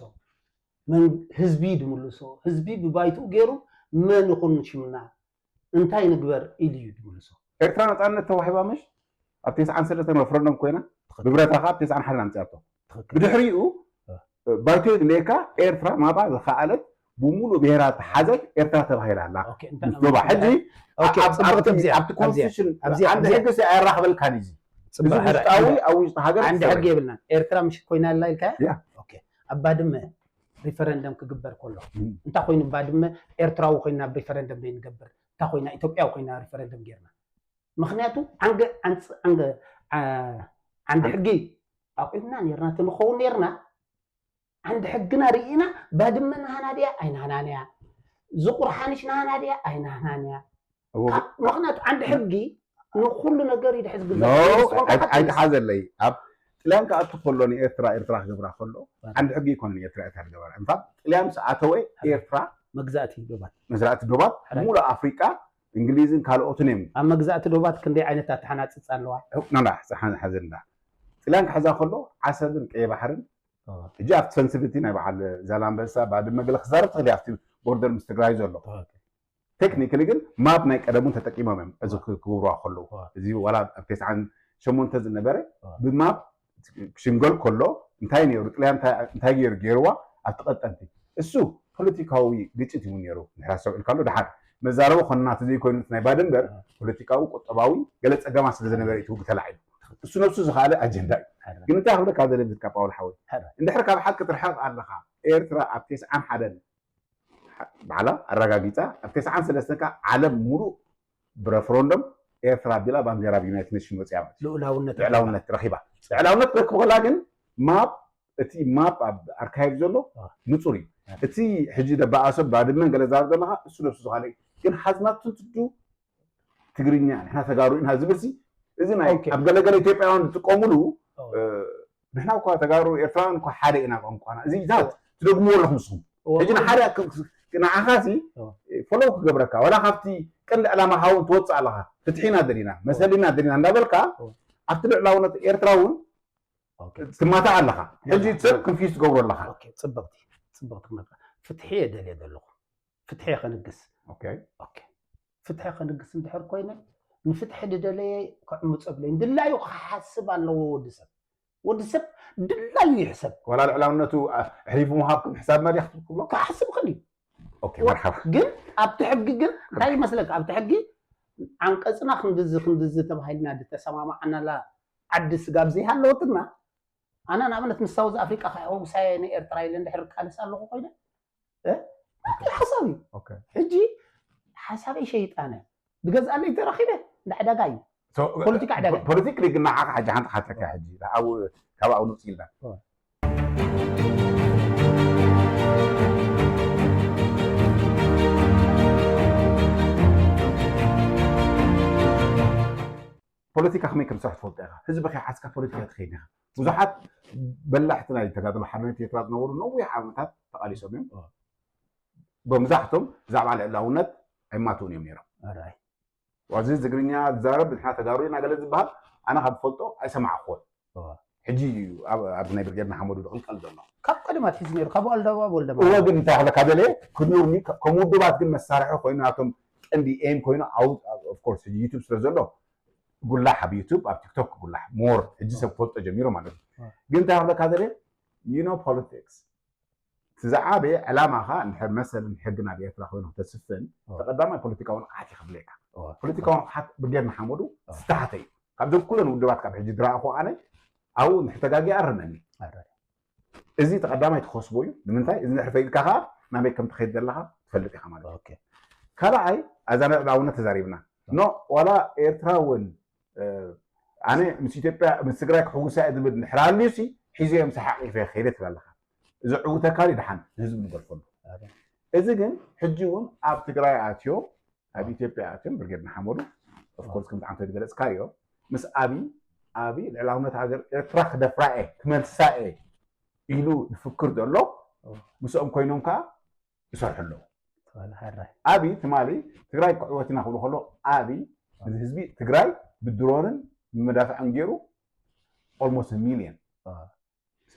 መን-፣ ህዝቢ ድምልሶ። ህዝቢ ብባይትኡ ገይሩ መን ይኹን ሽምና፣ እንታይ ንግበር ኢሉ እዩ ድምልሶ። ኤርትራ ነጻነት ተዋሂባ ምሽ? ኣብ ተስዓን ሰለስተን ረፈረንደም ኮይና፣ ትኽክል። ብብረታ ከኣ ኣብ ተስዓን ሓደን ኣምጺኣቶ። ትኽክል። ብድሕሪኡ፣ እ። ባይቶ የድልየካ፣ ኤርትራ ናብኣ ዝኸኣለት ብሙሉእ ብሄራት ሓዘት ኤርትራ ተባሂላ ኣላ። ኦኬ፣ እንታይ ምስ ዶባ ሕጂ ኦኬ፣ ኣብ- ጽብቕቲ ኣብቲ- እዚኣ፣ ኣብቲ ኣብዚኣ፣ ኮንስቲቱሽን ኣብዚኣ፣ ዓንዲ ኣብዚኣ። ሕጊ ሲ ኣራኽበልካን እዩ። እዚ ጽቡቕ፣ እዚ ሕራይ። ውሽጣዊ ኣብ ውሽጢ ሃገር ዓንዲ ዝሰርሕ ሕጊ የብልናን። ኤርትራ ምሽ ኮይና ኣላ ኢልካ? ያ። ኦኬ። ኣብ ባድመ ሪፈረንደም ክግበር ከሎ እም። እንታይ ኮይኑ ባድመ ኤርትራዊ ኮይና ብሪፈረንደም ዘይንገብር? እንታይ ኮይና ኢትዮጵያዊ ኮይና ሪፈረንደም ጌርና? ምክንያቱ ዓንገ ዓንጽ ዓንገ ዓ- ዓንዲ ሕጊ ኣቑምና ኔርና ተንኸውን ኔርና ዓንዲ ሕግና ርኢና ባድመ ናህና ድያ ኣይናህናን እያ፣ ዝቑርሓንሽ ናህና ድያ ኣይናህናን እያ። እዎ፣ ካብ- ምክንያቱ ዓንዲ ሕጊ ንኩሉ ነገር ይድሕዝ ኖ፣ ግዛእ ኣይ- ኣይትሓዘለይ። ኣብ ጥልያን ክኣቱ ከሎ ንኤርትራ ኤርትራ ክገብራ ከሎ ዓንዲ ሕጊ ይኮነ ንኤርትራ ኤርትራ ዝገበራ። እንፋት ጥልያን ምስ ኣተወ ኤርትራ መግዛእቲ ዶባት መስራእቲ ዶባት ሕራይ። ሙሉእ ኣፍሪቃ እንግሊዝን ካልኦትን እዮም። ኣብ መግዛእቲ ዶባት ክንደይ ዓይነት ኣተሓናፅፃ ኣለዋ? ናና ሓዘንዳ ጥልያን ክሕዛ ከሎ ዓሰብን ቀይ ባሕርን ሕጂ ኣብቲ ሰንስብቲ ናይ በዓል ዛላንበሳ ባድመ ገለ ክዛረብ ትኽእል ኣብቲ ቦርደር ምስ ትግራይ ዘሎ ቴክኒክሊ ግን ማፕ ናይ ቀደሙን ተጠቂሞም እዮም እዚ ክገብሩዋ ከለዉ እዚ ዋላ ኣብ ተስዓን ሸሞንተ ዝነበረ ብማፕ ክሽንገል ከሎ እንታይ ነይሩ ጥልያን እንታይ ገይሩ ገይርዋ ኣብቲ ቀጠንቲ እሱ ፖለቲካዊ ግጭት ይውን ነይሩ ንሕራ ሰብዒልካሎ ድሓር መዛረቡ ኮንና እቲ ዘይኮይኑ ናይ ባድንበር ፖለቲካዊ ቁጠባዊ ገለ ፀገማ ስለ ዝነበረ እዩ ተላዒሉ እሱ ነብሱ ዝኸኣለ ኣጀንዳ እዩ ግን እንታይ ክብለካ ዘለ ዝካ ጳውል ሓወይ እንድሕር ካብ ሓቂ ትርሕቕ ኣለኻ ኤርትራ ኣብ ተስዓን ሓደን ባዕላ ኣረጋጊፃ ኣብ ተስዓን ሰለስተን ከዓ ዓለም ሙሉእ ብረፈረንደም ኤርትራ ቢላ ባንዴራ ብዩናይትድ ኔሽን ወፅያ ማለት እዩ። ልኡላውነት ልዕላውነት ረኺባ ልዕላውነት ክረክብ ከላ ግን ማፕ እቲ ማፕ ኣብ ኣርካይቭ ዘሎ ንፁር እዩ። እቲ ሕጂ ደባኣ ሰብ ባድመን ገለ ዛረብ ዘለካ እሱ ነብሱ ዝካለ እዩ። ግን ሓዝናቱን ትዱ ትግርኛ ንሕና ተጋሩ ኢና ዝብል ሲ እዚ ናይ ኦኬ። ኣብ ገለገለ ኢትዮጵያውያን ዝጥቀሙሉ ኦ። እ፣ ንሕና እኳ ተጋሩ ኤርትራውያን እኳ ሓደ ኢና ቋንቋና እዚ ዛት ትደግምዎ ኣለኹም ንስኹም ሕጂ ንሓደ ንዓኻ ሲ ኦ። ፎሎው ክገብረካ ዋላ ካብቲ ቀንዲ ዕላማ ሃውን ትወፅእ ኣለኻ ፍትሒና ደሊና መሰሊና ደሊና እንዳበልካ ኦ። ኣብቲ ልዕላውነት ኤርትራ እውን ኦኬ። ትማታእ ኣለኻ ሕጂ ሰብ ክንፊዝ ትገብሮ ኣለኻ ኦኬ፣ ጽብቕቲ ጽብቕቲ ክነግራ ፍትሒ እየ ደልየ ዘለኹ ፍትሒ እየ ከንግስ ኦኬ ኦኬ ፍትሒ ከንግስ እንድሕር ኮይነ ንፍትሒ ድደለየ ክዕምፀ ብለይ ድላዩ ክሓስብ ኣለዎ ወዲ ሰብ ወዲ ሰብ ድላዩ ይሕሰብ ዋላ ልዕላውነቱ አ፣ ኣሕሊፉ ምሃብኩም ሕሳብ መሪያ ክትብል ክብሎ ክሓስብ ክእል እዩ ኦኬ መርሓባ ግን ኣብቲ ሕጊ ግን እንታይ ይመስለካ ኣብቲ ሕጊ ዓንቀፅና ክንድዚ ክንድዚ ተባሂልና ዝተሰማማዓናላ ዓዲ ስጋብ ዘይሃለወትና ኣነ ንኣብነት ምስ ሳውዝ ኣፍሪቃ ክሕውሳየ ንኤርትራ ኢለ እንድሕር ቃልስ ኣለኹ ኮይነ እ? ሓሳብ እዩ ኦኬ ሕጂ ሓሳበይ ሸይጣነ ብገዝኣለይ ተረኪበ እንዳ ዕዳጋ እዩ So፣ ፖለቲካ ዕዳጋ። ፖለቲክሊ ግን ንዓኻ ሕጂ ሓንቲ ሓተካ ሕጂ ኣብኡ ካብ ኣብኡ ንውፅ ኢልና ኦ። ፖለቲካ ከመይ ከም ዝሰርሕ ትፈልጦ ኢኻ ህዝቢ ከይሓዝካ ፖለቲካ ትኸይድ ኢኻ ብዙሓት በላሕቲ ናይ ተጋድሎ ሓርነት ኤርትራ ዝነበሩ ነዊሕ ዓመታት ተቃሊሶም እዮም ኦ። መብዛሕቶም ብዛዕባ ልዕላውነት ኣይማትውን እዮም ነይሮም ኣራይ ዋዚ ትግርኛ ዝዛረብ ንሕና ተጋሩ ኢና ገለ ዝበሃል ኣነ ካብ ዝፈልጦ ኣይሰማዕኩዎን እዋ። ሕጂ እዩ ኣብ- ኣብዚ ናይ ብርጌድ ንሓመዱ ዝቕልቀል ዘሎ ካብ ቀደም ኣትሒዙ ነይሩ ካብ ኣልደባብ ወልደ እወ ግን እንታይ ክብለካ ደለ ክድውኒ ከም ውድባት ግን መሳርሒ ኮይኑ ናቶም ቀንዲ ኤም ኮይኑ ኦፍኮርስ ሕጂ ዩቱብ ስለ ዘሎ ጉላሕ ኣብ ዩቱብ ኣብ ቲክቶክ ጉላሕ ሞር ሕጂ ሰብ ክፈልጦ ጀሚሩ ማለት እዩ ግን እንታይ ክብለካ ደለ you know politics እቲ ዝዓበየ ዕላማኻ እንድሕር መሰልን ሕግን ኣብ ኤርትራ ኮይኑ ክተስፍን ተቐዳማይ ፖለቲካዊ ንቕሓት እዩ ክብለካ ፖለቲካዊ ንቕሓት ብርጌድ ንሓመዱ ዝተሓተ እዩ ካብዞም ኩለን ውድባት ካብ ሕጂ ዝረኣኹ ኣነ ኣብኡ እንድሕር ተጋጊ ኣርመኒ እዚ ተቐዳማይ ትኸስቦ እዩ ንምንታይ እዚ እንድሕር ፈይድካ ከዓ ናበይ ከም ትኸይድ ዘለካ ትፈልጥ ኢኻ ማለት እዩ ካልኣይ ኣዛ ናይ ልዕላውነት ተዛሪብና ኖ ዋላ ኤርትራ እውን ኣነ ምስ ኢትዮጵያ ምስ ትግራይ ክሕውሳ እየ ዝብል እንድሕር ኣልዩ ሲ ሒዘ እዮም ሰሓቂፈ ከይደ ትብል ኣለካ እዚ ዕውተካ ድዩ ድሓን ንህዝቢ ንገድፈሉ እዚ ግን ሕጂ እውን ኣብ ትግራይ ኣትዮም ኣብ ኢትዮጵያ ኣትዮም ብርጌድ ንሓመዱ ኦፍኮርስ ከምቲ ዓንተ ዝገለፅካዮ ምስ ኣብይ ኣብይ ልዕላውነት ሃገር ኤርትራ ክደፍራ እየ ክመልሳ እየ ኢሉ ዝፍክር ዘሎ ምስኦም ኮይኖም ከዓ ይሰርሑ ኣለዉ ተባለ ሓራይ ኣብይ ትማሊ ትግራይ ክዕወት ኢና ክብሉ ከሎ ኣብይ ንህዝቢ ትግራይ ብድሮንን ብመዳፍዕን ገይሩ ኦልሞስት ሚልዮን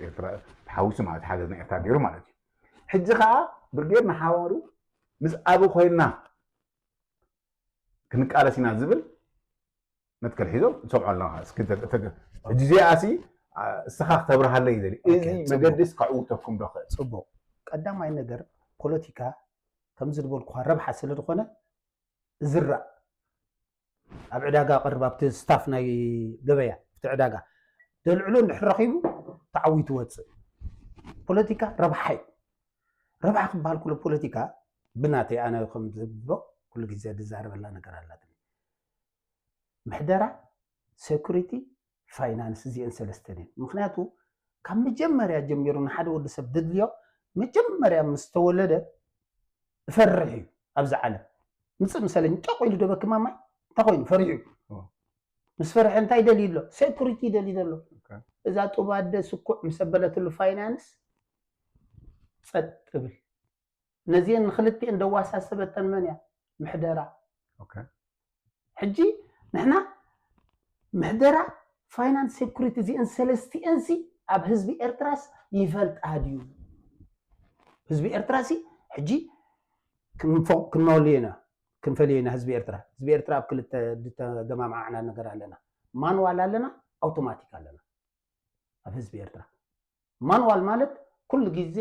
ኤርትራ ተሓዊሱ ማለት ሓገዝ ናይ ኤርትራ ገይሩ ማለት እዩ ሕጂ ከዓ ብርጌድ ንሓመዱ ምስ ኣብይ ኮይና ክንቃለስ ኢና ዝብል መትከል ሒዞም ንሰምዖ ኣለና ሕጂ እዚኣ ሲ እስኻ ክተብርሃለይ ይደሊ እዚ መገዲስ ከዕውተኩም ዶ ክእል ፅቡቅ ቀዳማይ ነገር ፖለቲካ ከምዚ ዝበልኩኻ ረብሓ ስለ ዝኾነ ዝራእ ኣብ ዕዳጋ ቀርብ ኣብቲ ስታፍ ናይ ገበያ ኣብቲ ዕዳጋ ደልዕሎ እንድሕር ረኺቡ ተዓዊቱ ወፅእ። ፖለቲካ ረብሓ እዩ። ረብሓ ክበሃል ኩሎ ፖለቲካ ብናተይ ኣነ ከም ዝብሎ ኩሉ ግዜ ዝዛረበላ ነገር ኣላትኒ። ምሕደራ፣ ሴኩሪቲ፣ ፋይናንስ እዚአን ሰለስተን እየን። ምክንያቱ ካብ መጀመርያ ጀሚሩ ንሓደ ወዲ ሰብ ድድልዮ መጀመርያ ምስ ተወለደ እፈርሕ እዩ። ኣብዚ ዓለም ምፅእ ምሰለኝ ጨቕ ኢሉ ደበኪ ማማይ እንታይ ኮይኑ ፈሪሑ እዩ። ምስ ፈርሐ እንታይ ደልዩ ኣሎ? ሴኩሪቲ ደልዩ ዘሎ። እዛ ጡብ ኣደ ስኩዕ ምስ ኣበለትሉ ፋይናንስ ጸጥ እብል። ነዚአን ንክልቲአን ደዋሳሰበተን መን እያ? ምሕደራ። ሕጂ ንሕና ምሕደራ፣ ፋይናንስ፣ ሴኩሪቲ እዚአን ሰለስቲአንሲ ኣብ ህዝቢ ኤርትራስ ይፈልጣ ድዩ? ህዝቢ ኤርትራሲ ሕጂ ክንፈልዮ ኢና። ክንፈልዮ ኢና ህዝቢ ኤርትራ። ህዝቢ ኤርትራ ኣብ ክልተ ዝተገማምዓና ነገር ኣለና። ማንዋል ኣለና፣ ኣውቶማቲክ ኣለና። ኣብ ህዝቢ ኤርትራ ማንዋል ማለት ኩሉ ግዜ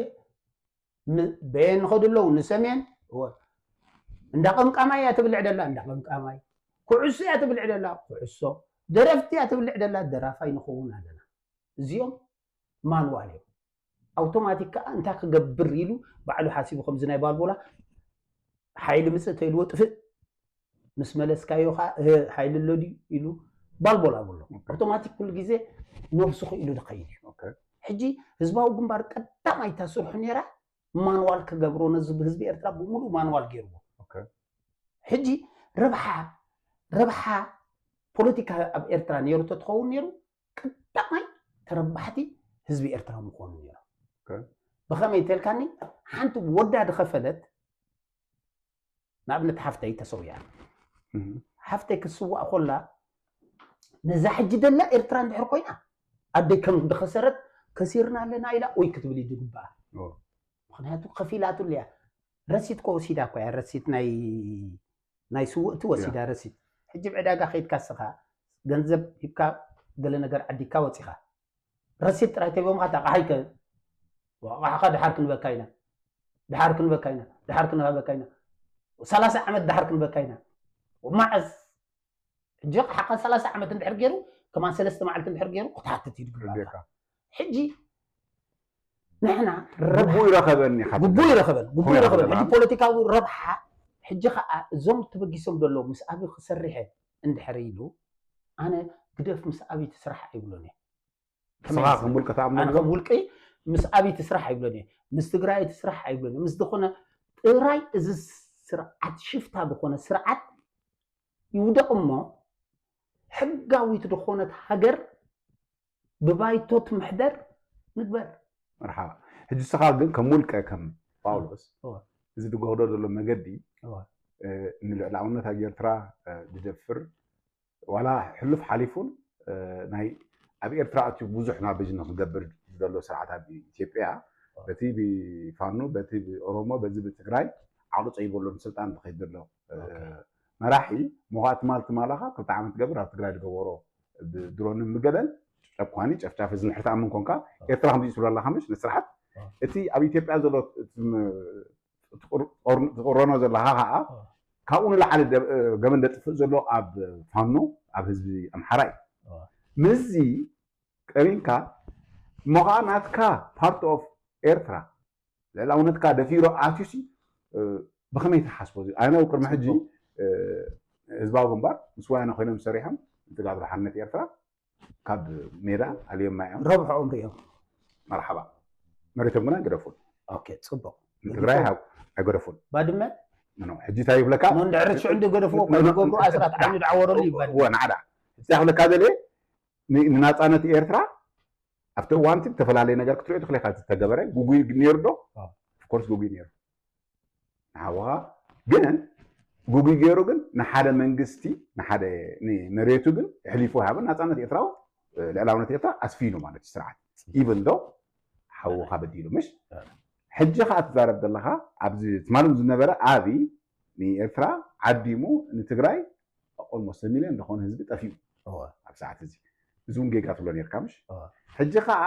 በየን ንኸዱ ኣለዉ ንሰሜን እንዳ ቀምቃማይ እያ ትብልዕ ደላ እንዳ ቀምቃማይ፣ ኩዕሶ እያ ትብልዕ ደላ ኩዕሶ፣ ደረፍቲ እያ ትብልዕ ደላ ደራፋይ ንኸውን ኣለና። እዚኦም ማንዋል እዮም። ኣውቶማቲክ ከዓ እንታይ ክገብር ኢሉ ባዕሉ ሓሲቡ ከምዚ ናይ ባልቦላ ሓይሊ ምፅእ ተኢልዎ ጥፍእ ምስ መለስካዮ ከዓ እህ ሓይሊ ኣሎ ድዩ ኢሉ ባልቦላ ብሎ ኣውቶማቲክ ኩሉ ግዜ ነብሱ ክኢሉ ዝኸይድ እዩ። ሕጂ ህዝባዊ ግንባር ቀዳማይታ ስርሑ ነይራ ማንዋል ክገብሮ ነዚ ህዝቢ ኤርትራ ብምሉእ ማንዋል ገይርዎ። ሕጂ ረብሓ ረብሓ ፖለቲካ ኣብ ኤርትራ ነይሩ ተትኸውን ነይሩ ቀዳማይ ተረባሕቲ ህዝቢ ኤርትራ ምኾኑ ነይሩ። ብኸመይ እንተልካኒ ሓንቲ ወዳ ድኸፈለት ንኣብነት ሓፍተይ ተሰውያ ሓፍተይ ክትስዋእ ኮላ ነዛ ሕጂ ደላ ኤርትራ እንድሕር ኮይና ኣደይ ከም ድኸሰረት ከሲርና ኣለና ኢላ ወይ ክትብል እዩ ዝግባኣ። ምክንያቱ ከፊላትሉ እያ። ረሲት ኮ ወሲዳ እኮ እያ ረሲት ናይ ናይ ስውእቲ ወሲዳ ረሲት። ሕጂ ብዕዳጋ ከይድካ ስኻ ገንዘብ ሂብካ ገለ ነገር ዓዲካ ወፂኻ ረሲት ጥራይ ተቦምካ ታቃሓይከ ወቃሕካ ድሓር ክንበካ ኢና ድሓር ክንበካ ኢና ድሓር ክንበካ ኢና ሰላሳ ዓመት ድሓር ክንበካ ኢና። ማዕስ ሕጂ ሓቃ ሰላሳ ዓመት እንድሕር ገይሩ ከማን ሰለስተ መዓልቲ እንድሕር ገይሩ ክትሓትት እዩ ዝግባካ። ሕጂ ንሕና ግቡ ይረኸበኒ ግቡ ይረኸበን ግቡ ይረኸበን ሕጂ ፖለቲካዊ ረብሓ ሕጂ ከዓ እዞም ተበጊሶም ዘለዉ ምስ ኣብይ ክሰርሐ እንድሕር ኢሉ ኣነ ግደፍ ምስ ኣብይ ትስራሕ ኣይብሎን እየ። ስኻ ከም ውልቀ ተኣምኖ ኣነ ከም ውልቀይ ምስ ኣብይ ትስራሕ ኣይብሎን እየ ምስ ትግራይ ትስራሕ ኣይብሎን ምስ ዝኾነ ጥራይ እዚ ስርዓት ሽፍታ ዝኾነ ስርዓት ይውደቕ እሞ ሕጋዊት ዝኾነት ሃገር ብባይቶ ትምሕደር ንግበር። መርሓባ። ሕጂ ንስኻ ግን ከም ውልቀ ከም ጳውሎስ እዚ ዝገህዶ ዘሎ መገዲ ንልዕላውነት ኣብ ኤርትራ ዝደፍር ዋላ ሕሉፍ ሓሊፉን ናይ ኣብ ኤርትራ ኣትዩ ብዙሕ ናብ ቢዝነስ ዝገብር ዘሎ ስርዓት ኣብ ኢትዮጵያ በቲ ብፋኖ በቲ ብኦሮሞ በዚ ብትግራይ ዓቕሊ ፀይበሉ ንስልጣን ዝኸይድ ዘሎ መራሒ ምዃ ትማል ትማላኻ ክልተ ዓመት ትገብር ኣብ ትግራይ ዝገበሮ ብድሮንን ብገለን ጨኳኒ ጨፍጫፊ እዚ ንድሕር ትኣምን ኮንካ ኤርትራ ከምዚ ትብሎ ኣለኻ ምሽ ንስርዓት እቲ ኣብ ኢትዮጵያ ዘሎ ትቕረኖ ዘለኻ ከዓ ካብኡ ንላዕሊ ገበን ደጥፍእ ዘሎ ኣብ ፋኖ ኣብ ህዝቢ ኣምሓራ እዩ ምስዚ ቀሪንካ እሞ ከዓ ናትካ part of ኤርትራ ልዕላውነትካ ደፊሩ ኣትዩሲ ብኸመይ ትሓስቦ እዚ ኣነ ቅድሚ ሕጂ ህዝባዊ ግንባር ምስ ወያነ ኮይኖም ሰሪሖም ንትጋብሮ ሓርነት ኤርትራ ካብ ሜዳ ኣልዮማ እዮም ረብሕኦም ሪኦም መርሓባ መሬቶም ግና ኣይገደፉን ኦኬ ፅቡቅ ንትግራይ ኣይገደፉን ባድመ ሕጂ እንታይ ይብለካ እንድሕሪ ሽዑ እንዲገደፍዎ ኮይገብሩ ኣስራት ዓይኑ ዝዓወረሉ ይባል ናዕዳ እንታይ ክብለካ ደልየ ንናፃነት ኤርትራ ኣብቲ እዋንቲ ዝተፈላለየ ነገር ክትሪኦ ትኽእል ኢኻ ዝተገበረ ጉጉይ ነይሩ ዶ ኦፍኮርስ ጉጉይ ነይሩ ንሓውኻ ግን ጉጉይ ገይሩ ግን ንሓደ መንግስቲ ንሓደ ንመሬቱ ግን ሕሊፉ ሃበ ናፃነት ኤርትራዊ ልዕላውነት ኤርትራ ኣስፊኑ ማለት እዩ ስርዓት ኢቨን ዶ ሓውኻ በዲሉ ምሽ ሕጂ ከዓ ትዛረብ ዘለኻ ኣብዚ ትማሎም ዝነበረ ኣብይ ንኤርትራ ዓዲሙ ንትግራይ ኦልሞስት ሚልዮን ዝኾነ ህዝቢ ጠፊኡ ኣብ ሰዓት እዚ እዚ እውን ጌጋ ትብሎ ነርካ ምሽ ሕጂ ከዓ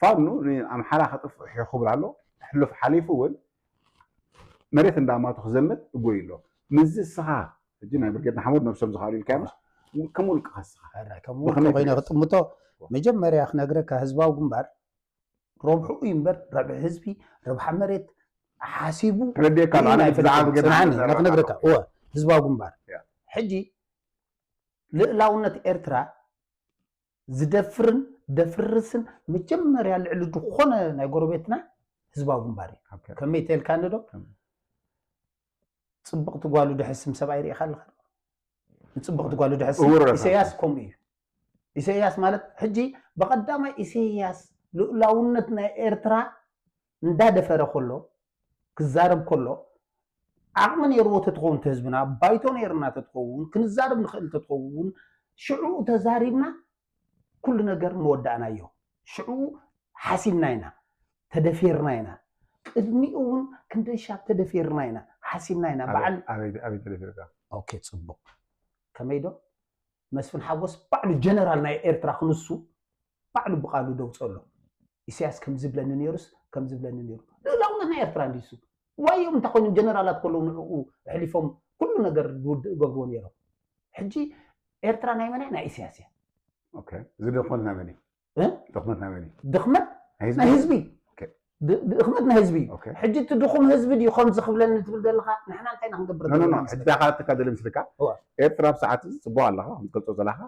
ፋኑ ንኣምሓራ ከጥፍሑ ክብል ኣሎ ሕሉፍ ሓሊፉ እውን መሬት እንዳማቱ ክዘምት እጎይ ኣሎ። ምዚ እስኻ ሕጂ ናይ ብርጌድ ንሓመዱ ነብሶም ዝኽኣሉ ኢልካ ዮምስ ከም ውልቅኻ እስኻ ሕራይ ከም ውልቂ ኮይነ ክጥምቶ መጀመርያ ክነግረካ ህዝባዊ ግንባር ረብሕኡ እዩ እምበር ረብሒ ህዝቢ ረብሓ መሬት ሓሲቡ ተረዲእካ ኣሎ። ኣነ ብዛዕባ ብርጌድ ንሓመዱ ክነግረካ እወ ህዝባዊ ግንባር ሕጂ ልእላውነት ኤርትራ ዝደፍርን ደፍርስን መጀመርያ ልዕሊ ዝኾነ ናይ ጎረቤትና ህዝባዊ ግንባር እዩ። ከመይ ተልካኒ ዶ ጽብቕቲ ጓሉ ድሕስም ሰብኣይ ርኢኻ ኣለኻ? ንጽብቕቲ ጓሉ ድሕስም ኢሳያስ ከምኡ እዩ። ኢሳያስ ማለት ሕጂ ብቐዳማይ ኢሳያስ ልኡላውነት ናይ ኤርትራ እንዳደፈረ ከሎ ክዛረብ ከሎ ዓቕሚ ነይርዎ ተትኸውን ህዝብና ባይቶ ነይርና ተትኸውን ክንዛረብ ንኽእል ተትኸውን ሽዑ ተዛሪብና ኩሉ ነገር መወዳእናዮ። ሽዑ ሓሲምና ኢና፣ ተደፊርና ኢና። ቅድሚኡ እውን ክንደይ ሻብ ተደፊርና ኢና፣ ሓሲምና ኢና። በዓል ኣበይ ኣበይ ተደፊርካ? ኦኬ፣ ጽቡቕ። ከመይ ዶ መስፍን ሓጎስ ባዕሉ ጀነራል ናይ ኤርትራ ክንሱ ባዕሉ ብቓሉ ደውፅኦ ኣሎ። ኢሳያስ ከም ዝብለኒ ነይሩስ ከም ዝብለኒ ነይሩ። ልእላውነት ናይ ኤርትራ እንዲሱ ዋዮም እንታይ ኮይኖም ጀነራላት ከለዉ ንዕኡ ኣሕሊፎም ኩሉ ነገር ዝውድእ ገብርዎ ነይሮም። ሕጂ ኤርትራ ናይ መን እያ? ናይ ኢሳያስ እያ። ኦኬ፣ እዚ ድኽመት ናይ መን እዩ? እ? ድኽመት ናይ መን እዩ? ድኽመት ናይ ህዝቢ ናይ እዩ? ህዝቢ ኦኬ። ድ- ድኽመት ናይ ህዝቢ እዩ። ኦኬ። ሕጂ እቲ ድኹም ህዝቢ ድዩ ከምዚ ክብለኒ ትብል ዘለኻ? ንሕና እንታይ ኢና ክንገብር ኖ ኖ ኖ ዘለና? ሕጂ እንታይ ካልትካ ደሊ ምስልካ እዋ። ኤርትራ ብሰዓት እዚ ጽቡቕ ኣለኻ ክትገልጾ ዘለኻ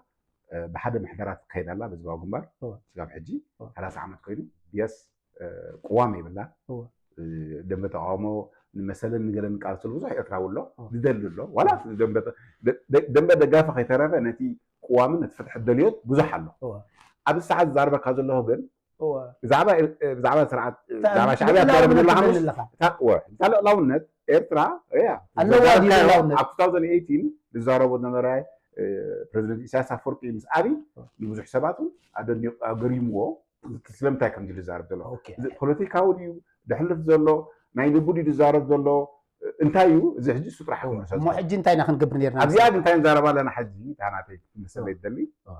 እ፣ ብሓደ ምሕደራ ትካየድ ኣላ በዚ ግንባር እዋ። ስጋብ ሕጂ እዋ። ሰላሳ ዓመት ኮይኑ የስ ቅዋም የብላ እዋ። እ፣ ደንበ ተቃውሞ ንመሰልን ንገለን ቃልስሉ ብዙሕ ኤርትራዊ ኣሎ እዋ። ዝደሊ ኣሎ ዋላ ደንበ ደ- ደ- ደንበ ደጋፊ ከይተረፈ ነቲ ቅዋምን ነቲ ፍትሒ ደልዮት ብዙሕ ኣሎ እዋ። ኣብዚ ሰዓት ዝዛርበካ ዘለኹ ግን እዋ። ብዛዕባ ኤር- ብዛዕባ ስርዓት እታ ብዛዕባ ሻዕብያ ልእላውነት ትዛረብ ዘለኻ ትብል ምሽ ኣለኻ። እታ እወ፣ እታ ልእላውነት ኤርትራ እያ ኣለዋ ድዩ ዝዛረብካዮ ልእላውነት? ኣብ two thousand eighteen ዝዛረቦ ዝነበረ እ፣ ፕረዚደንት ኢሳያስ ኣፈወርቂ ምስ ኣብይ ንብዙሕ ሰባት እውን ኣደኒቑ ኣገሪምዎ ስለምንታይ ከም ድዩ ዝዛረብ ዘሎ ኦኬ። እዚ ፖለቲካዊ ድዩ ድሕልፍ ዘሎ ናይ ልቡ ድዩ ዝዛረብ ዘሎ እንታይ እዩ እዚ ሕጂ እሱ ጥራሕ ይውርሶ እሞ ሕጂ እንታይ ኢና ክንገብር ነርና? ኣብዚኣ ግን እንታይ ንዛረባ ኣለና ሕጂ እታ ናተይ ክምልሰለይ ዝደሊ ኣዎ።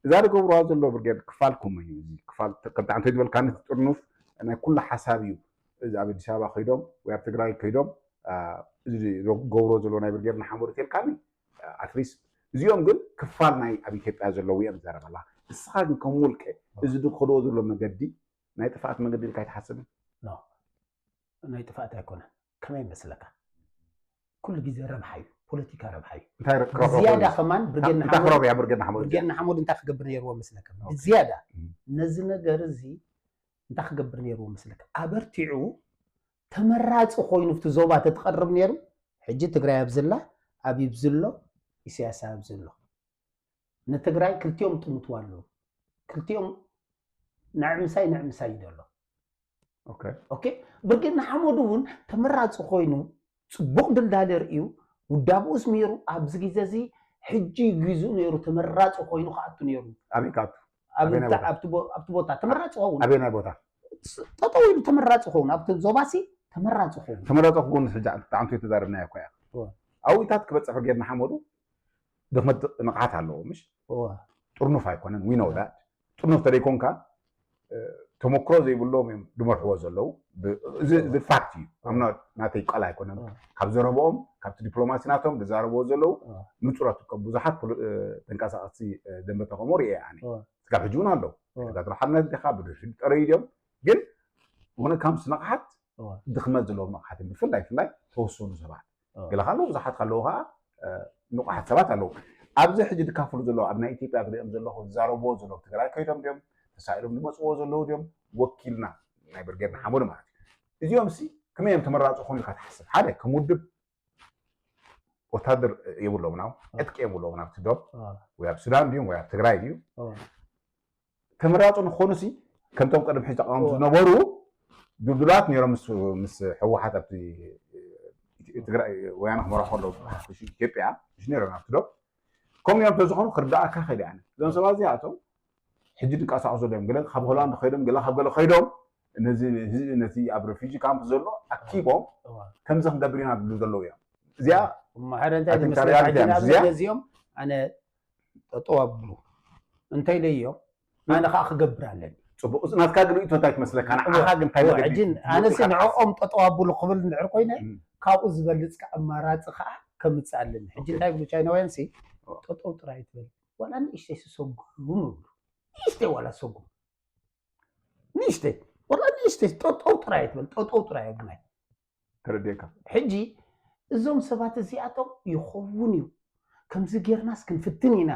እዛ ዝገብርዋ ዘሎ ብርጌድ ክፋል ከምኡ እዩ እዚ ክፋል ከምቲ ኣንተ ዝበልካኒ ጥርኑፍ ናይ ኩሉ ሓሳብ እዩ እዚ ኣብ ኣዲስ ኣበባ ከይዶም ወይ ኣብ ትግራይ ከይዶም አ፣ እዚ ዝገብሮ ዘሎ ናይ ብርጌድ ንሓመዱ ተልካኒ ኣትሊስት እዚኦም ግን ክፋል ናይ ኣብ ኢትዮጵያ ዘለዉ እዮም ዘረበላ እስኻ ግን ከም ውልቀ እዚ ዝኸዶ ዘሎ መገዲ ናይ ጥፍኣት መገዲ ኢልካ ኣይትሓስብን ናይ ጥፍኣት ኣይኮነን። ከመይ መስለካ? ኩሉ ግዜ ረብሓ እዩ፣ ፖለቲካ ረብሓ እዩ። እንታይ ረ- ክረኽቦ ዝያዳ ኮይኑ? ከማን ብርጌድ እንታይ ንሓመዱ ክረኽቦ እያ ብርጌድ ንሓመዱ ብርጌድ ንሓመዱ እንታይ ክገብር ነይርዎ መስለካ? ኦኬ። ብዝያዳ እም። ነዚ ነገር እዚ እንታይ ክገብር ነይርዎ መስለካ? ኣበርቲዑ ተመራፂ ኮይኑ እቲ ዞባ ተትቐርብ ነይሩ። ሕጂ ትግራይ ኣብዝላ ኣብይ ብዝሎ ኢሳያስ ኣብዝሎ ንትግራይ ክልቲኦም ጥምትዋ ኣለዉ። ክልቲኦም ንዕምሳይ ንዕምሳይ እዩ ዘሎ። ኦኬ። ኦኬ ብርጌድ ንሓመዱ እውን ተመራፂ ኮይኑ ፅቡቕ ድልዳለ ርእዩ ውዳብኡ ስሚሩ ኣብዚ ግዜ እዚ ሕጂ ግዝኡ ነይሩ ተመራፂ ኮይኑ ክኣቱ ነይሩ። ኣበይ ካቱ ኣብ ኣበይ እንተ- ቦታ? ኣብቲ ቦ- ኣብቲ ቦታ ተመራፂ ኸውን ኣበይ ናይ ቦታ ጠጠው ኢሉ ተመራፂ ኸውን ኣብቲ ዞባሲ ተመራፂ ኸውን ተመረፀ ክጎኑ ሕጂ ብጣዕሚ ተዛረብናዮ እኮ እያ እወ። ኣብታት ክበፅሕ ብርጌድ ንሓመዱ ድኽመት ንቕሓት ኣለዎ ምሽ እወ። ጥርኑፍ ኣይኮነን we know that ጥርኑፍ ተደይኮንካ እ፣ ተመክሮ ዘይብሎም እዮም ዝመርሕዎ ዘለዉ ብ- እዚ እዚ ፋክት እዩ I'm not ናተይ ቃል ኣይኮነን እወ። ካብ ዘረብኦም ካብቲ ዲፕሎማሲ ናቶም ዝዛረብዎ ዘለዉ እወ። ንፁራት እኮ ብዙሓት ፖሎ- እ፣ ተንቀሳቐስቲ እ፣ ደንበ ተቃውሞ ርኤ ኣነ እወ። ስጋብ ሕጂ እውን ኣለዉ እወ። ጋት ሓርነት ዲኻ ብድሕሪ ጠረዩ ድዮም ግን when it comes ንቕሓት እወ። ድኽመት ዘለዎም ንቕሓት እዮም ብፍላይ ብፍላይ ተወሰኑ ሰባት እወ። ገለ ካለዉ ብዙሓት ካለዉ ከዓ እ፣ ንቑሓት ሰባት ኣለዉ ኣብዚ ሕጂ ዝካፍሉ ዘለዉ ኣብ ናይ ኢትዮጵያ ዝሪኦም ዘለኹ ዝዛረብዎ ዘለዉ ትግራይ ከይዶም ድዮም ተሳኢሎም ዝመፅዎ ዘለዉ ድዮም ወኪልና ናይ ብርጌድ ንሓመዱ ማለት እዩ እዚኦም ሲ ከመይ እዮም ተመራፂ ክኾኑ ኢልካ ትሓስብ ሓደ ከም ውድብ ወታደር የብሎም ናብ ዕጥቂ የብሎም ናብቲ ዶብ እወ። ወይ ኣብ ሱዳን ድዮም ወይ ኣብ ትግራይ ድዩ እወ። ተመራፂ ንክኾኑ ሲ ከምቶም ቀደም ሕጂ ተቃወምቲ እወ። ዝነበሩ ድልዱላት ነይሮም ምስ ምስ ህወሓት ኣብቲ ትግራይ ወያነ ክመርሑ ከለዉ ኢትዮጵያ ምሽ ነይሮም ኣብቲ ዶ ከምኡ እዮም ተዝኾኑ ክርዳእካ ከይደ ኣነ እዞም ሰባት እዚኣቶም ሕጂ ድንቀሳቀሱ ዘለዎም ገለ ካብ ሆላንድ ከይዶም ገለ ካብ ገለ ከይዶም ነዚ ህዝቢ ነቲ ኣብ ሬፊጂ ካምፕ ዘሎ ኣኪቦም እዋ። ከምዚ ክንገብር ኢና ዝብሉ ዘለዉ እዮም እዚኣ እሞ ሓደ እንታይ ኣቲ ዝመስለካ ታሪያሪቲ ሕጂ እያ ንኣብነት ምስያ? ነዚኦም ኣነ ጠጠው ኣብሉ እንተኢለዮም ኣነ ከዓ ክገብር ኣለኒ ፅቡቅ እዚ ናትካ ግን ርእይቶ እንታይ ትመስለካ ንዓኻ ግን እንታይ እዋ፣ መገዲ ሕጂ ትምርጥ ኣነሲ ኢልካ ትሓስብ? ንዕኦም ጠጠው ኣብሉ ክብል እንድሕር ኮይነ እም። ካብኡ ዝበልፅ ከዓ ኣማራፂ ከዓ ከምፅእ ኣለኒ። ሕጂ እንታይ ይብሉ ቻይናውያን ሲ፣ ጠጠው ጥራይ ትበል፣ ዋላ ንእሽተይ ሰጉም ይብሉ። ንእሽተይ ዋላ ሰጉም፣ ንእሽተይ ዋላ ንእሽተይ ጠጠው ጥራይ ትበል፣ ጠጠው ጥራይ ይብሉናይ። ተረዲእካ። ሕጂ እዞም ሰባት እዚኣቶም ይኸውን እዩ፣ ከምዚ ጌርናስ ክንፍትን ኢና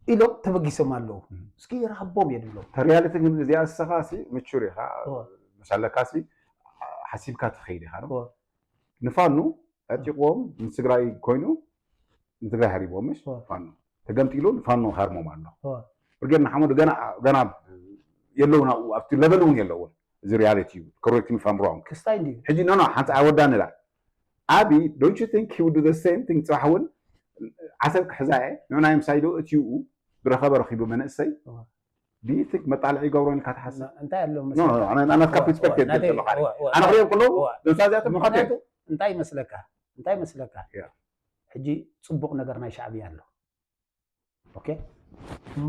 ኢሎም ተበጊሶም ኣለዉ። እስኪ ረሃቦም የድሎም። ተሪያልቲ ግን እዚኣ ንስኻ ሲ ምቹር ኢኻ እወ። መሻለካ ሲ ሓሲብካ ትኸይድ ኢኻ ነው። እወ። ንፋኑ ዕጢቕዎም ንትግራይ ኮይኑ ንትግራይ ሃሪቦም ምሽ እወ። ፋኑ ተገምጢሉ ንፋኑ ሃርሞም ኣሎ። እወ። ብርጌድ ንሓመዱ ገና ገና የለውን ኣብኡ ኣብቲ ለቨል እውን የለውን። እዚ ሪያሊቲ እዩ። ኮሬክት ሚ ፋም ሮንግ። ክስታይ እንድዩ። ሕጂ ኖ ኖ ሓንቲ ኣይወዳን እላ። ኣቢ don't you think he would do the same thing? ፅባሕ እውን ዓሰብ ክሕዛ እየ ንዑናይ ምሳይ ዶ እትይኡ ብረኸበ ረኺቡ መንእሰይ እወ። do you think መጣልዒ ይገብሮን ኢልካ ትሓስብ? እንታይ ኣሎ ኖ ኖ ኣነ ናትካ ፐርስፔክቲቭ ገለ ባዕሪ ኣነ ክሪኦም ከለዉ ደንሳ እዚኣቶም ምዃኑ ምክንያቱ እንታይ ይመስለካ እንታይ ይመስለካ ያ። ሕጂ ፅቡቕ ነገር ናይ ሻዕብያ ኣሎ። ኦኬ፣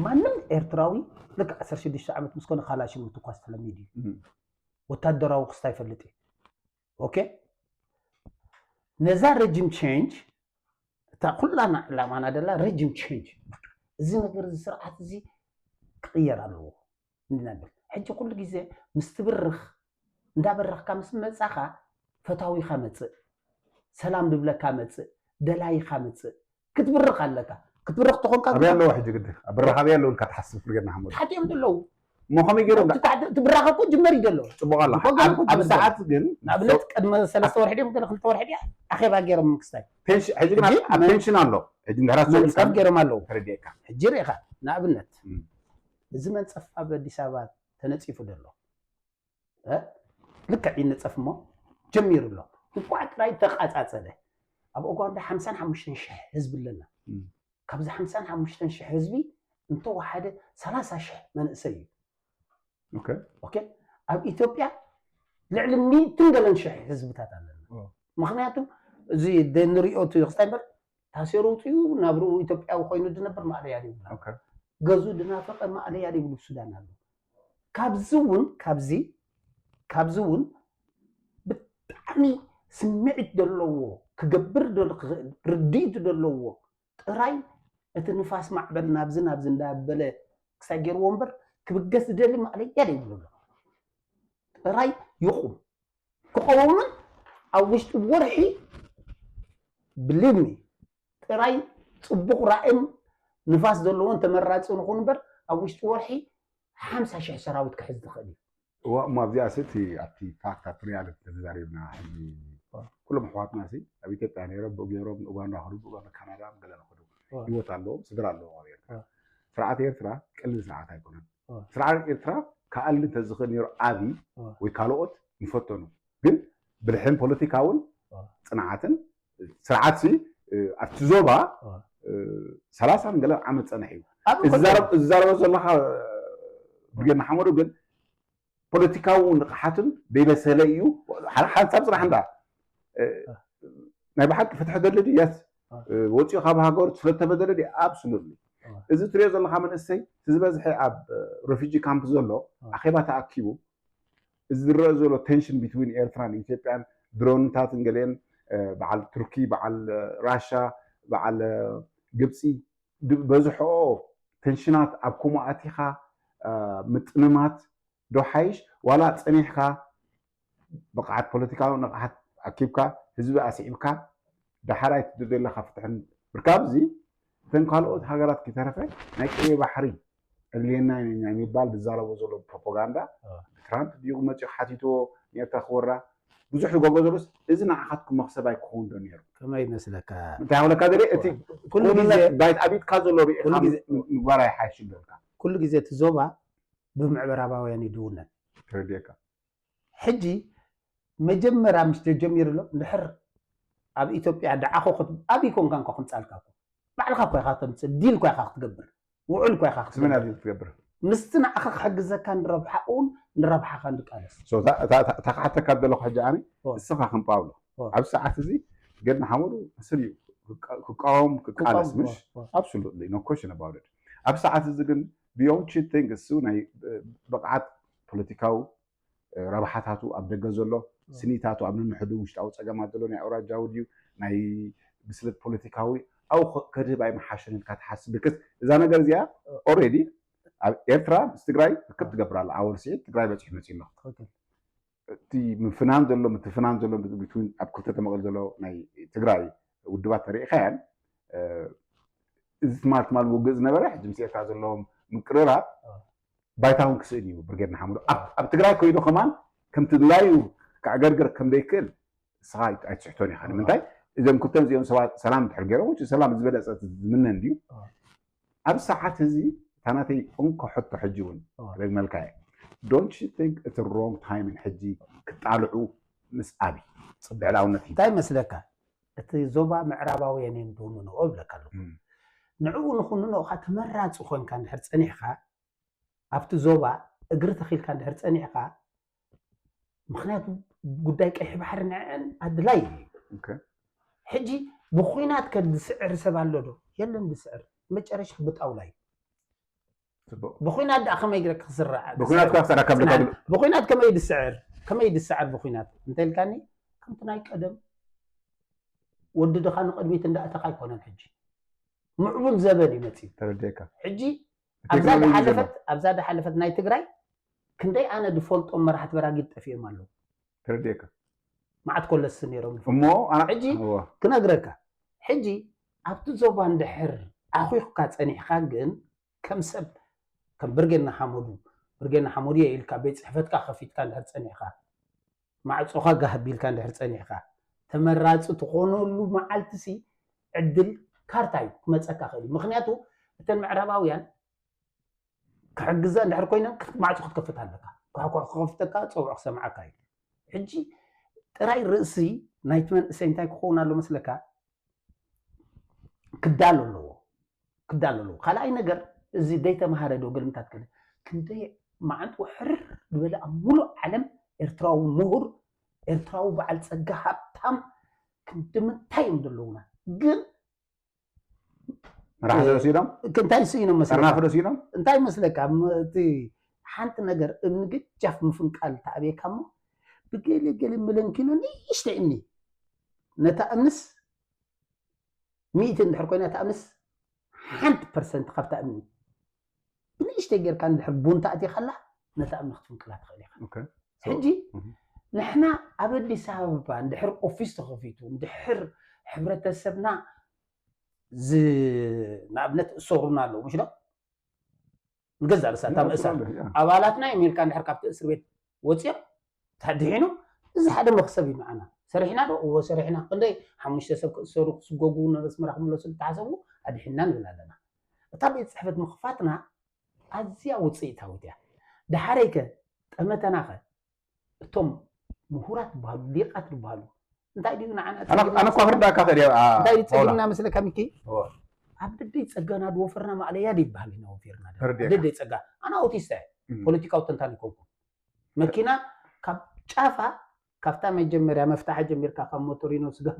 ማንም ኤርትራዊ ልክ ዓሰርተ ሽዱሽተ ዓመት ምስ ኮነ ካላሽን ምትኳስ ተለሚዱ እዩ። እም። ወታደራዊ ክስታ ይፈልጥ እዩ። ኦኬ፣ ነዛ ረጅም ቼንጅ እታ ኩላና ዕላማና ደላ ረጅም ቼንጅ፣ እዚ ነገር እዚ ስርዓት እዚ ክቕየር ኣለዎ እንድና ንብል። ሕጂ ኩሉ ግዜ ምስ ትብርኽ እንዳበረኽካ ምስ መጻኻ ፈታዊኻ መጽእ፣ ሰላም ድብለካ መጽእ፣ ደላይኻ መጽእ፣ ክትብርኽ ኣለካ። ክትብርኽ ተኾንካ ኣበይ ኣለዎ ሕጂ ግዲ ኣብ በረኻ ኣበይ ኣለዉ ኢልካ ትሓስብ? ብርጌድ ንሓመዱ ሓቲኦም ዘለዉ እሞ ከመይ ገይሮም እቲ ታሕቲ- እቲ ብራኸ እኮ ጅመር እዩ ዘሎ። ፅቡቕ ኣሎ እኮ ገለ እኮ ኣብ ጅመር ሰዓት ግን ንኣብነት ቅድሚ ሰለስተ ወርሒ ድዮም ገለ ክልተ ወርሒ ድያ ኣኼባ ገይሮም መንግስታይ ቴንሽ- ሕጂ ግን ኣብ- ሕጂ ኣብ ቴንሽን ኣሎ። ሕጂ እንድሕር ኣስተውዒልካ መንጸፍ ገይሮም ኣለዉ። ተረዲእካ ሕጂ ርኢኻ ንኣብነት እም። እዚ መንጸፍ ኣብ ኣዲስ ኣበባ ተነጺፉ ዘሎ እ? ልክዕ ይነጸፍ እሞ ጀሚሩ ኣሎ። እንኳዕ ጥራይ ተቃጻጸለ። ኣብ ኡጋንዳ ሓምሳን ሓሙሽተን ሽሕ ህዝቢ ኣለና። እም። ካብዚ ሓምሳን ሓሙሽተን ሽሕ ህዝቢ እንተወሓደ ሰላሳ ሽሕ መንእሰይ እዩ። ኦኬ ኦኬ፣ ኣብ ኢትዮጵያ ልዕሊ ሚእትን ገለን ሽሕ ህዝብታት ኣለና። ኦ። ምክንያቱ እዚ ንሪኦ እቲ ክስታይ እምበር ታሲሩ ውፅኡ ናብርኡ ኢትዮጵያዊ ኮይኑ ዝነብር ማእለያ ይብሉ። ኦኬ ገዝኡ ዝናፈቀ ማእለያ ይብሉ ሱዳን ኣሎ። ካብዚ እውን ካብዚ ካብዚ እውን ብጣዕሚ ስምዒት ዘለዎ ክገብር ደሎ- ክኽእል ርድኢት ዘለዎ ጥራይ እቲ ንፋስ ማዕበል ናብዚ ናብዚ እንዳበለ ክሳይ ገይርዎ እምበር ክብገስ ዝደሊ ማእለያ ይብሉ ኣሎ። ጥራይ ይቁም ክቐውምን ኣብ ውሽጢ ወርሒ ብሊቭ ሚ ጥራይ ፅቡቕ ራእይን ንፋስ ዘለዎን ተመራፂ ንኹን እምበር ኣብ ውሽጢ ወርሒ ሓምሳ ሽሕ ሰራዊት ክሕዝ ዝኽእል እዩ። እዋ እሞ ኣብዚኣ ሲ እቲ ኣብቲ ፋክት ኣብቲ ሪያሊቲ ተዛሪብና ሕጂ ኩሎም ኣሕዋትና ሲ ኣብ ኢትዮጵያ ነይሮም ብኡ ገይሮም ንኡጋንዳ ከዱ ብኡ ካናዳ ገለ ንኸዱ እዋ። ህይወት ኣለዎም ስድራ ኣለዎም ኣብ ኤርትራ እዋ። ስርዓት ኤርትራ ቀሊል ስርዓት ኣይኮነን እዋ። ስርዓት ኤርትራ ክኣሊ እንተዝኽእል ነይሩ ኣብይ እዋ። ወይ ካልኦት ምፈተኑ ግን ብልሕን ፖለቲካውን እዋ። ፅንዓትን ስርዓት ሲ ኣብቲ ዞባ እዋ። ሰላሳን ገለን ዓመት ፀንሕ እዩ ኣብ ዝዛረብ- ዝዛረበ ዘለካ ብርጌድ ንሓመዱ ግን ፖለቲካዊ ንቕሓትን ዘይበሰለ እዩ ሓንሳብ ስራሕ እንዳ ናይ ብሓቂ ፍትሒ ደሊ ድያስ ወፂኡ ካብ ሃገሩ ስለተበደለ ድዩ ኣብስሉትሊ እዚ ትሪኦ ዘለካ መንእሰይ እቲ ዝበዝሐ ኣብ ሬፊጂ ካምፕ ዘሎ ኣኼባ ተኣኪቡ እዚ ዝረአ ዘሎ ቴንሽን ቢትዊን ኤርትራን ኢትዮጵያን ድሮንታትን ገሊአን በዓል ቱርኪ በዓል ራሻ በዓል ግብፂ ዝበዝሕኦ ቴንሽናት ኣብ ከምኡ ኣቲኻ ምጥምማት ዶ ሓይሽ ዋላ ፀኒሕካ ብቕዓት ፖለቲካዊ ንቕሓት ኣኪብካ ህዝቢ ኣስዒብካ ዳሕራይ ትደሊ ዘለካ ፍትሕን ምርካብ እዚ እተን ካልኦት ሃገራት ከይተረፈ ናይ ቀይሕ ባሕሪ ኣድልየና ኢና ናይ ምባል ዝዛረቦ ዘሎ ፕሮፓጋንዳ ትራምፕ ድዩ መፂኡ ሓቲትዎ ንኤርትራ ክወራ ብዙሕ ዝገብሮ ዘሎስ እዚ ንዓኻትኩም መኽሰብ ኣይክኸውን ዶ ነይሩ ከመይ ይመስለካ እንታይ ክብለካ ደለ እቲ ኩሉ ግዜ ቅኑነት ባይት ኣቢትካ ዘሎ ርኢኻ ኩሉ ግዜ ምግባር ኣይሓይሽ ይብለልካ ኩሉ ግዜ እቲ ዞባ ብምዕራባውያን እዩ ድውነን ተረዲእካ ሕጂ መጀመርያ ምስ ተጀሚሩ ኣሎ እንድሕር ኣብ ኢትዮጵያ ደዓኹ ክት- ኣብይ ኮንካ እንኳ ክምፃልካ እኮ ባዕልካ እኳ ኢካ ተምፅእ ዲል እኳ ኢካ ክትገብር ውዕል እኳ ኢካ ስመን ክትገብር ኣብዚ ክትገብር ምስቲ ንዓኻ ክሕግዘካ ንረብሓኡን ንረብሓኻ ንቃለስ So፣ እታ- እታ እታ- እታ ክሓተካ ዘለኹ ሕጂ ኣነ ኦ። እስኻ ከም ጳውሎ ኦ። ኣብዚ ሰዓት እዚ ገድና ሓመዱ ስር እዩ ክቃ- ክቃወም ክቃለስ ክቃወም፣ ምሽ ኦ፣ ኦ። Absolutely no question about it ኣብ ሰዓት እዚ ግን beyond cheating እሱ ናይ እ፣ ብቕዓት ፖለቲካዊ ረብሓታቱ ኣብ ደገ ዘሎ ስኒታቱ ኣብ ንንሕዱ ውሽጣዊ ፀገማት ዘሎ ናይ ኣውራጃዊ ድዩ ናይ ብስለት ፖለቲካዊ ኣብኡ ከድህብ ኣይመሓሸን ኢልካ ትሓስብ ብርክት እዛ ነገር እዚኣ ኦሬዲ ኣብ ኤርትራ ምስ ትግራይ ርክብ ትገብር ኣላ ኣወል ስዒድ ትግራይ በፂሑ መፂ ኣሎ እቲ ምፍናን ዘሎ ምትፍናን ዘሎ ብትዊን ኣብ ክልተ ተመቐል ዘሎ ናይ ትግራይ ውድባት ተሪኢኻያን እዚ ትማል ትማል ውግእ ዝነበረ ሕጂ ምስ ኤርትራ ዘለዎም ምቅርራብ ባይታ እውን ክስእል እዩ ብርጌድ ንሓመዱ ኣብ ትግራይ ኮይኑ ከማን ከምቲ ድላዩ ክዕገርገር ከም ዘይክእል ንስኻ ኣይትስሕቶን ኢኻ ንምንታይ እዞም ክልተን እዚኦም ሰባት ሰላም ድሕር ገይሮም ሰላም ዝበለፀ ዝምነ እንድዩ ኣብ ሰዓት እዚ እታ ናተይ እንኮ ሕቶ ሕጂ እውን ክደግመልካ እየ don't you think it's wrong time ሕጂ ክጣልዑ ምስ ኣብይ ልዕላውነት እንታይ መስለካ እቲ ዞባ ምዕራባውያን እዮም ዝውንንኦ ይብለካ ኣለኹ ንዕኡ ንኹንንኦ ካ ተመራፂ ኮንካ እንድሕር ፀኒሕካ ኣብቲ ዞባ እግሪ ተኺልካ እንድሕር ፀኒሕካ ምክንያቱ ጉዳይ ቀይሕ ባሕሪ ንዐን ኣድላይ እዩ ሕጂ ብኩናት ከ ዝስዕር ሰብ ኣሎ ዶ የለን ዝስዕር መጨረሻ ብጣውላ እዩ ብኩናት ደኣ ከመይ ገይረ ክስራዕ ብኩናት ከ ክስራዕ ካብ ጽናት። ልካ ብኩናት ከመይ ድስዕር ከመይ ድስዕር ብኩናት እንተ ኢልካኒ ከምቲ ናይ ቀደም ወዲ ድኻ ንቕድሚት እንዳእተኻ ኣይኮነን ሕጂ ምዕቡል ዘበን እዩ መፂኡ ተረዲእካ ሕጂ ኣብዛ ቴክኖሎጂ ደሓለፈት ኣብዛ ደሓለፈት ናይ ትግራይ ክንደይ ኣነ ድፈልጦም መራሕቲ በራጊድ ጠፊኦም ኣለዉ ተረዲእካ መዓት ኮለስ ነይሮም እሞ ኣና- ሕጂ እዋ። ክነግረካ ሕጂ ኣብቲ ዞባ እንድሕር ኣኹኽካ ፀኒሕካ ግን ከም ሰብ ከም ብርጌድ ንሓመዱ ብርጌድ ንሓመዱ እየ ኢልካ ቤት ፅሕፈትካ ከፊትካ እንድሕር ፀኒሕካ ማዕፆኻ ጋህብ ኢልካ እንድሕር ፀኒሕካ ተመራፂ ትኾነሉ መዓልቲ ሲ ዕድል ካርታ እዩ ክመፀካ ክእል እዩ ምክንያቱ እተን ምዕራባውያን ክሕግዘ እንድሕር ኮይነን ማዕፆ ክትከፍት ኣለካ ክሕኩሕ ክከፍተካ ፀውዖ ክሰምዓካ እዩ ሕጂ ጥራይ ርእሲ ናይቲ መንእሰይ እንታይ ክኸውን ኣሎ መስለካ ክዳሎ ኣለዎ ክዳሎ ኣለዎ ካልኣይ ነገር እዚ ደይተምሃረ ዶ ግልምታት ክል ክንደይ መዓንጥኡ ሕርር ዝበለ ኣብ ሙሉእ ዓለም ኤርትራዊ ምሁር ኤርትራዊ በዓል ፀጋ ሃብታም ክንዲ ምንታይ እዮም ዘለውና ግን መራሕቲ ዶ ስኢኖም እንታይ ስኢኖም መስለካ ጠርናፊ ዶ ስኢኖም እንታይ መስለካ እቲ ሓንቲ ነገር እምኒ ግጃፍ ምፍንቃል ተኣብየካ እሞ ብገለ ገለ መለንኪኖ ንእሽተ እምኒ ነታ እምንስ ሚእቲ እንድሕር ኮይና እታ እምንስ ሓንቲ ፐርሰንት ካብታ እምኒ ብንእሽተይ ጌርካ እንድሕር ቡን ተኣቲኻላ ነታ እምኒ ክትፍንቅላ ትኽእል ኢኻ ሕጂ ንሕና ኣብ ኣዲስ ኣበባ እንድሕር ኦፊስ ተኸፊቱ እንድሕር ሕብረተሰብና ንኣብነት እሰሩና ኣለዉ ምሽ ዶ ንገዛ ርእሳ እታ መእሰር ኣባላትና እዮም ኢልካ እንድሕር ካብቲ እስር ቤት ወፅኦም ተድሒኑ እዚ ሓደ መክሰብ እዩ ንዓና ሰሪሕና ዶ እዎ ሰሪሕና ክንደይ ሓሙሽተ ሰብ ክእሰሩ ክስጎጉ ናብ ኣስመራ ክምለሱ ዝተሓሰቡ ኣድሒና ንብል ኣለና እታ ቤት ፅሕፈት ምኽፋትና ኣዝያ ውፅኢታዊት እያ ደሓረይከ ጠመተናኸ እቶም ምሁራት ዝበሃሉ ሊቃት ዝበሃሉ እንታይ ድዩ ንዓና ኣነ እኳ ክርዳእካ ከዲ እንታይ ድዩ ፀጊምና መስለካ ሚኪ ኣብ ደደይ ፀጋና ድወፈርና ማእለያ ድይበሃል ኢና ወፊርና ደደይ ፀጋ ኣነ ኣውቲስታ ፖለቲካዊ ተንታን ይኮንኩ መኪና ካብ ጫፋ ካብታ መጀመርያ መፍታሓ ጀሚርካ ካብ ሞቶሪኖ ስጋብ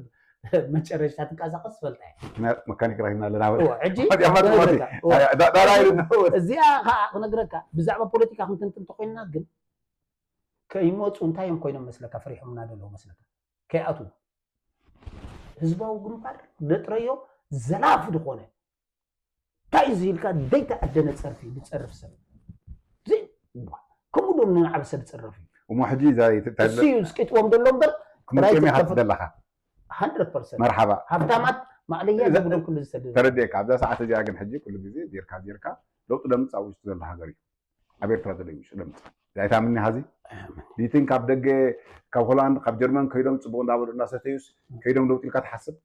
መጨረሽታ ትንቀሳቀስ ትፈልጣ እያ መካኒክ ራሂና ኣለና ሕጂ እዚኣ ከዓ ክነግረካ ብዛዕባ ፖለቲካ ክንትንትን ተኮይንና ግን ከይመፁ እንታይ እዮም ኮይኖም መስለካ ፈሪሖምና ዘለዉ መስለካ ከይኣትዉ ህዝባዊ ግንባር ደጥረዮ ዘላፍ ዝኾነ እንታይ እዚ ኢልካ ደይተኣደነ ፀርፊ ዝፀርፍ ሰብ ከምኡ ዶ ንዓብ ሰብ ዝፅረፍ እዩ እሞ ሕጂ እሱ እዩ ዝቂጥዎም ዘሎ እምበር ክምጥም ኢኻ ትደለኻ መርሓባ ሃብታማት ማዕለያ ዘብሎም ኩሉ ዝሰደዱ ተረዲእካ ኣብዛ ሰዓት እዚኣ ግን ሕጂ ኩሉ ግዜ ዜርካ ዜርካ ለውጢ ደምፅ ኣብ ውሽጢ ዘሎ ሃገር እዩ ኣብ ኤርትራ ዘሎ እዩ ሽለምፅ ኣይታምኒ ሃዚ ዲትን ካብ ደገ ካብ ሆላንድ ካብ ጀርመን ከይዶም ፅቡቅ እንዳበሉ እናሰተዩስ ከይዶም ለውጢ ኢልካ ትሓስብ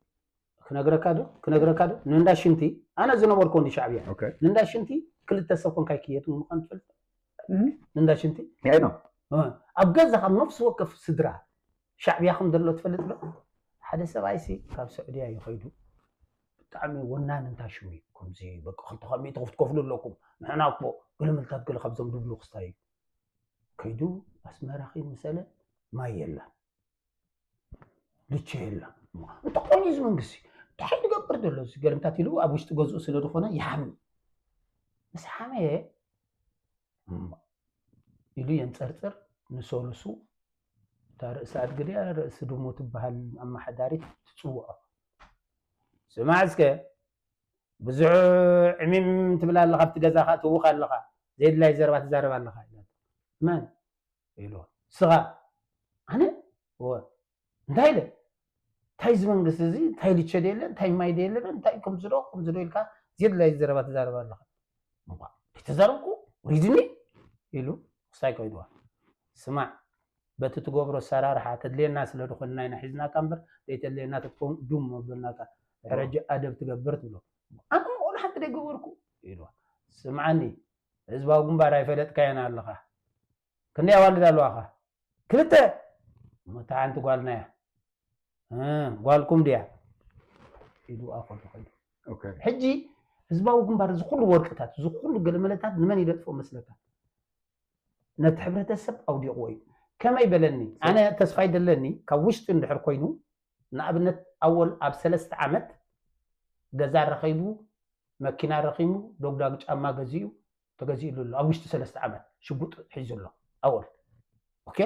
ክነግረካ ዶ ክነግረካ ዶ ንእንዳ ሽንቲ ኣነ ዝነበርኩ ወዲ ሻዕብያ ንእንዳ ሽንቲ ክልተ ሰብ ኮንካ ይክየት ምኳን ትፈልጥ ንእንዳ ሽንቲ ያይ ነው ኣብ ገዛ ካብ ነፍሲ ወከፍ ስድራ ሻዕብያ ከም ዘሎ ትፈልጥ ዶ ሓደ ሰብኣይ ሲ ካብ ስዑድያ እዩ ከይዱ ብጣዕሚ ወናን እንታይ ሽሙ እዩ ከምዚ በቃ ክልተ ካብ ሚእቲ ክትከፍሉ ኣለኩም ንሕና እኮ ገለመልታት ገለ ካብዞም ድብሉ ክስታይ እዩ ከይዱ ኣስመራ ከይድ ምሰለ ማይ የላን ልቸ የላን እንታይ ኮይኑ እዚ መንግስቲ እንታይ ዝገብር ዘሎ እዚ ገርምታት ኢሉ ኣብ ውሽጢ ገዝኡ ስለ ዝኾነ ይሓሚ ምስ ሓመየ ኢሉ የንፀርፅር ንሰሉሱ እታ ርእሲ ኣድጊ ድያ ርእሲ ድሙ ትበሃል ኣመሓዳሪት ትፅውዖ። ስማዕ እስከ፣ ብዙሕ ዕሚም ትብል ኣለኻ፣ ኣብቲ ገዛኻ ትውኽ ኣለኻ፣ ዘይድላይ ዘረባ ትዛረብ ኣለኻ ኢላቶ። መን ኢልዎ? ንስኻ። ኣነ? እወ። እንታይ ኢለ? እንታይ እዚ መንግስቲ እዚ? እንታይ ልቸ ደየለ? እንታይ ማይ ደየለ? እንታይ ከምዚ ዶ ከምዚ ዶ ኢልካ ዘይድላይ ዘረባ ትዛረብ ኣለኻ። እኳ ዘይተዛረብኩ ሪዝኒ ኢሉ ክሳይ ከይድዋ። ስማዕ፣ በቲ ትገብሮ ኣሰራርሓ ተድልየና ስለ ዝኾንና ኢና ሒዝናካ እምበር ዘይተድልየና ተትከውን ዱም መበልናካ። ሕረጂ ኣደብ ትገብር ትብሎ። ኣነ ምኡ ንሓንቲ ደይገበርኩ ኢልዋ። ስምዓኒ፣ ህዝባዊ ግንባር ኣይፈለጥካዮን ኣለኻ። ክንደይ ኣዋልድ ኣለዋኻ? ክልተ። እሞ እታ ሓንቲ ጓልና እያ። እ፣ ጓልኩም ድያ? ኢሉ ኣኸሉ ከይዱ። ኦኬ። ሕጂ ህዝባዊ ግንባር እዚ ኩሉ ወርቅታት፣ እዚ ኩሉ ገለመለታት ንመን ይለጥፎ መስለካ? ነቲ ሕብረተሰብ ኣውዲቕዎ እዩ። ከመይ በለኒ? ኣነ ተስፋ ይደለኒ ካብ ውሽጢ እንድሕር ኮይኑ፣ ንኣብነት ኣወል ኣብ ሰለስተ ዓመት ገዛ ረኺቡ፣ መኪና ረኺቡ፣ ዶግዳግ ጫማ ገዚኡ፣ ተገዚእሉ ኣሎ። ኣብ ውሽጢ ሰለስተ ዓመት ሽጉጥ ሒዙ ኣሎ ኣወል። ኦኬ፣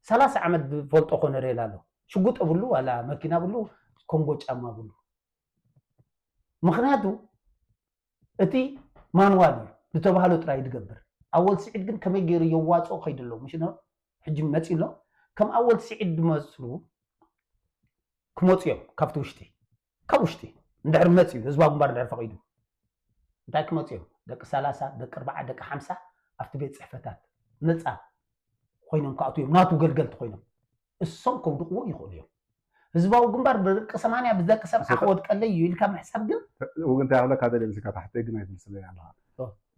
ሰላሳ ዓመት ዝፈልጦ ኮነሬል ኣሎ። ሽጉጥ ኣብሉ ዋላ መኪና ኣብሉ፣ ኮንጎ ጫማ ኣብሉ። ምኽንያቱ እቲ ማንዋል እዩ፣ ዝተባህሎ ጥራይ እዩ ዝገብር። ኣወል ስዒድ ግን ከመይ ገይሩ የዋፅኦ ከይዱ ኣሎ። ምሽ ሕጂ መፂ ኣሎ። ከም ኣወል ስዒድ ዝመስሉ ክመፁ እዮም ካብቲ ውሽጢ፣ ካብ ውሽጢ እንድሕር መፂኡ ህዝባዊ ግንባር እንድሕር ፈቒዱ እንታይ ክመፁ እዮም? ደቂ ሰላሳ፣ ደቂ ኣርባዓ፣ ደቂ ሓምሳ ኣብቲ ቤት ፅሕፈታት ነፃ ኮይኖም ክኣትዉ እዮም። ናቱ ገልገልቲ ኮይኖም እሶም ከውድቕዎ ይኽእሉ እዮም። ህዝባዊ ግንባር ብደቂ ሰማንያ ብደቂ ሰብዓ ክወድቀለይ እዩ ኢልካ ምሕሳብ ግን እውን እንታይ ክብለካ ደልየ ምስልካ ታሕተይ ግን ኣይትምስለይ ኣለኻ።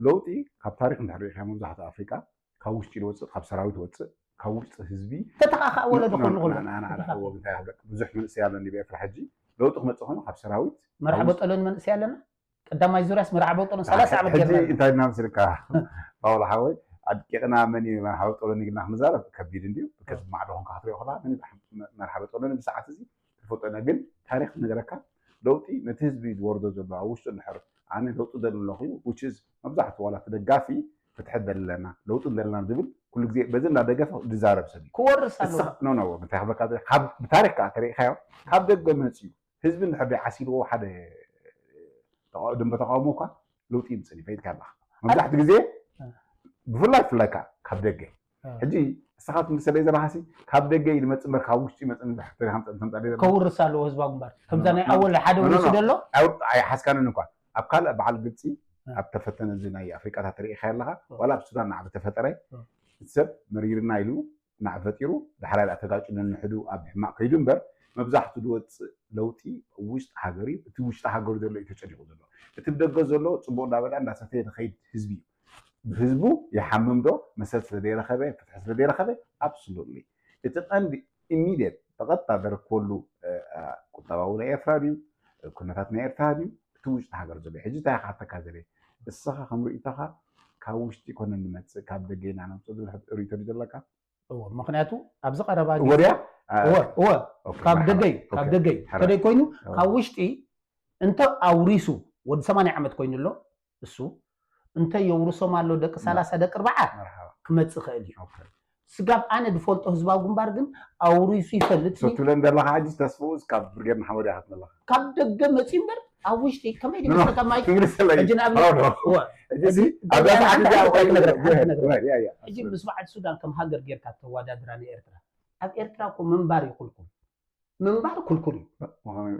ለውጢ ካብ ታሪክ እንድሕር ርኢኻ መብዛሕትኡ ኣፍሪቃ ካብ ውሽጢ ዝወፅእ፣ ካብ ሰራዊት ወፅእ፣ ካብ ውሽጢ ህዝቢ ተተኻኸ ወለዶ ኖ- ኮይኑ ኖ- ከሎ ኖ- ኖ- ኖ- ኖ- እንታይ ክብለካ፣ ብዙሕ መንእሰይ ኣሎ እንዲ ኤርትራ ሕጂ ለውጢ ክመፅእ ኮይኑ ካብ ሰራዊት መርሓ በጠሎን መንእሰይ ኣለና ቀዳማይ ዙርያስ መርሓ በጠሎን ሰላሳ ዓመት ሕጂ ገርና እንታይ ኢና ምስልካ ፓውሎ ሓወይ ኣድቂቕና መን እዩ መርሓ በጠሎን ኢልና ክንዛረብ ከቢድ እንድዩ። ከዚ ማዕዶ ኮንካ ክትሪኦ ከላ መን እዩ መርሓ በጠሎን ብሰዓት እዚ ትፈልጦ ኢና። ግን ታሪክ ነገረካ ለውጢ ነቲ ህዝቢ ዝወርዶ ዘሎ ኣብ ውሽጡ እንድሕር ኣነ ለውጢ ደሊ ኣለኹ እዩ which is መብዛሕትኡ ዋላ እቲ ደጋፊ ፍትሒ ደለና ለውጢ ደለና ዝብል ኩሉ ግዜ በዚ እንዳደገፈ ዝዛረብ ሰብ እዩ። ክወርስ ኣለዎ እስኻ- ኖ ኖ እንታይ ክብለካ ደለ- ካብ ብታሪክ ከዓ ተሪኢኻዮ ካብ ደገ መፅዩ ህዝቢ እንድሕር ደይ ዓሲልዎ ሓደ ተቃ- ደንበ ተቃውሞ እኳ ለውጢ ይምፅእ እዩ ፈይድካ ኣለካ መብዛሕትኡ ግዜ ብፍላይ ብፍላይ ከዓ ካብ ደገ ሕጂ እስኻ ትምልሰለይ ዘለኻሲ ካብ ደገ እዩ ዝመፅእ እምበር ካብ ውሽጢ ይመፅእ ተምፃ ከውርስ ኣለዎ ህዝባዊ ግንባር ከምዛ ናይ ኣወል ሓደ ወሪሱ ደሎ ኣይሓስካንን እኳ ኣብ ካልእ በዓል ግብፂ ኣብ ተፈተነ እዚ ናይ ኣፍሪቃታት ርኢኻ ኣለኻ ዋላ ኣብ ሱዳን ንዓ ዝተፈጠረ ሰብ መሪርና ኢሉ ንዓ ፈጢሩ ዳሕራይ ዳኣ ተጋጩ ነንሕዱ ኣብ ሕማቕ ከይዱ እምበር መብዛሕቱ ዝወፅእ ለውጢ ውሽጢ ሃገር እዩ። እቲ ውሽጢ ሃገሩ ዘሎ እዩ ተጨኒቑ ዘሎ። እቲ ብደገ ዘሎ ፅቡቕ እንዳበልዐ እንዳሰተየ ዝኸይድ ህዝቢ እዩ። ብህዝቡ ይሓምም ዶ መሰል ስለዘይረኸበ ፍትሒ ስለዘይረኸበ absolutely እቲ ቀንዲ immediate ብቐጥታ ዘረክበሉ ቁጠባዊ ናይ ኤርትራ ድዩ ኩነታት ናይ ኤርትራ ድዩ እቲ ውሽጢ ሃገር ዘሎ ሕጂ እንታይ ክሓተካ ዘለ እስኻ ከም ርእይቶኻ ካብ ውሽጢ ኮነ ንመፅእ ካብ ደገ ኢና ነምፅእ ዝብል ርእይቶ ድዩ ዘለካ? እወ ምኽንያቱ ኣብዚ ቀረባ ወዲያ እወ እወ ካብ ደገይ ካብ ደገይ ተደይ ኮይኑ ካብ ውሽጢ እንተ ኣውሪሱ ወዲ ሰማንያ ዓመት ኮይኑ ኣሎ እሱ እንተ የውርሶም ኣሎ ደቂ ሰላሳ ደቂ ኣርባዓ ክመፅእ ይኽእል እዩ። ስጋብ ኣነ ዝፈልጦ ህዝባዊ ግንባር ግን ኣውሪሱ ይፈልጥ ትብለን ዘለካ ሕጂ ተስፍኡ ካብ ብርጌድ ንሓመዱ ኢኻ ትብለካ ካብ ደገ መፅዩ እምበር ኣብ ውሽጢ ከመይ ድመስለካ ማይ ትብልሰለይ ሕጂ ንኣብነት ሕጂ ምስ በዓል ሱዳን ከም ሃገር ጌርካ ተወዳድራ ንኤርትራ ኣብ ኤርትራ እኮ ምንባር ይኹልኩም ምንባር ኩልኩል እዩ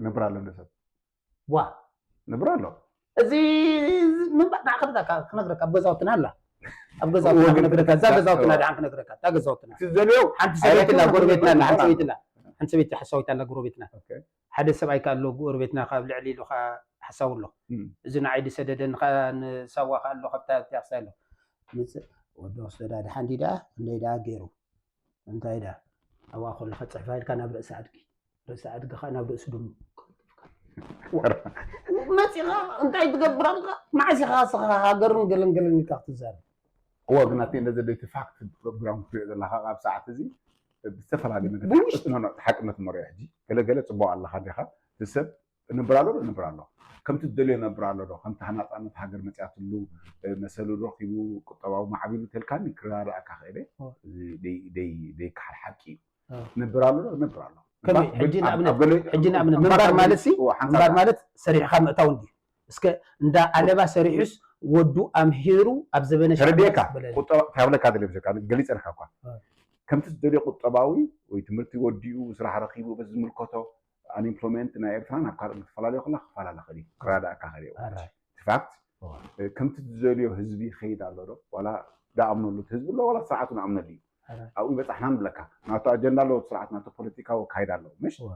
ነብር ኣሎ እንደ ሰብ ዋ ነብር ኣሎ እዚ ምንባር ንዓ ክነግረካ ክነግረካ ኣብ ገዛውትና ኣላ ኣብ ገዛውትና ክነግረካ እዛ ገዛውትና ድሓን ክነግረካ እዛ ገዛውትና ትዘልዮ ሓንቲ ሰበይቲ ኣላ ጎረቤትና ኣላ ሓንቲ ሰበይቲ ኣላ ሓንቲ ሰበይቲ ሓሳዊት ኣላ ጎረቤትና ሓደ ሰብኣይ ከ ኣሎ ጎረቤትና ካብ ልዕሊ ኢሉ ሓሳዊ ኣሎ እዚ ንዓይ ዝሰደደኒ ከዓ ንሳዋ ከዓ ኣሎ ካብታ ክሳይ ኣሎ ምፅእ ወዲ ወስዶ ዳ ድሓን ድዩ ደኣ ክንደይ ደኣ ገይሩ እንታይ ዳ ኣብኣ ከለካ ፅሕፋ ኢልካ ናብ ርእሲ ኣድጊ ርእሲ ኣድጊ ከዓ ናብ ርእሲ ድሙ መፂኻ እንታይ ትገብር ኣለካ መዓስ ኢኻ ስኻ ሃገርን ገለንገለን ኢልካ ክትዛረብ እወ ግን ኣቲ እንደዚ ደይቲ ፋክት ፕሮግራም ክትሪኦ ዘለካ ኣብ ሰዓት እዚ ብዝተፈላለዩ መገዲ ሓቅነት መርዮ ሕጂ ገለገለ ፅቡቅ ኣለካ ዲካ ዝሰብ ንብር ኣሎ ንብር ኣሎ ከምቲ ዝደልዮ ነብር ኣሎ ዶ? ከምቲ ናፃነት ሃገር መፅያትሉ፣ እ፣ መሰሉ ረኺቡ፣ ቁጠባዊ ማዕቢሉ ተልካኒ ክረዳዳእካ ክእል እየ። ኦ። እዚ ደይ- ደይ- ደይከሓድ ሓቂ እዩ። ኦ። ነብር ኣሎ ዶ? ነብር ኣሎ። ከመይ? እባ- ሕጂ ኣብ- ንኣብነት- ኣብ ገለ- ሕጂ ንኣብነት እምበር ምንባር ግን- ማለት ሲ ኦ፣ ሓንሳብ ምንባር ማለት ሰሪሕካ ምእታው እንዲ እስከ እንዳ ዓለባ ሰሪሑስ ወዱ ኣምሂሩ ኣብ ዘበነ ሻዕብያ ተረዲኤካ። ዝበለ። ቁጠባ እንታይ ብለካ ደለ ምሸካ ገሊፀ ኢልካ እኳ እ። ከምቲ ዝደልዮ ቁጠባዊ ወይ ትምህርቲ ወዲኡ ስራሕ ረኺቡ በዚ ዝምልከቶ ኣንኤምፕሎይመንት ናይ ኤርትራ ናብ ካልእ ክትፈላለዮ ከላ ክፈላለ ክእል እዩ ክረዳእካ ክእል እዩ ኣራይ። ፋክት ኦ። ከምቲ ዝደልዮ ህዝቢ ይኸይድ ኣሎ ዶ ዋላ ዳኣምነሉ እቲ ህዝቢ ኣሎ ዋላ ስርዓቱ ንኣምነሉ እዩ ኣራይ። ኣብኡ ይበፃሕና ንብለካ ናቱ ኣጀንዳ ኣለዎ ስርዓት ናቱ ፖለቲካዊ ኣካይዳ ኣለዎ ምሽ እወ።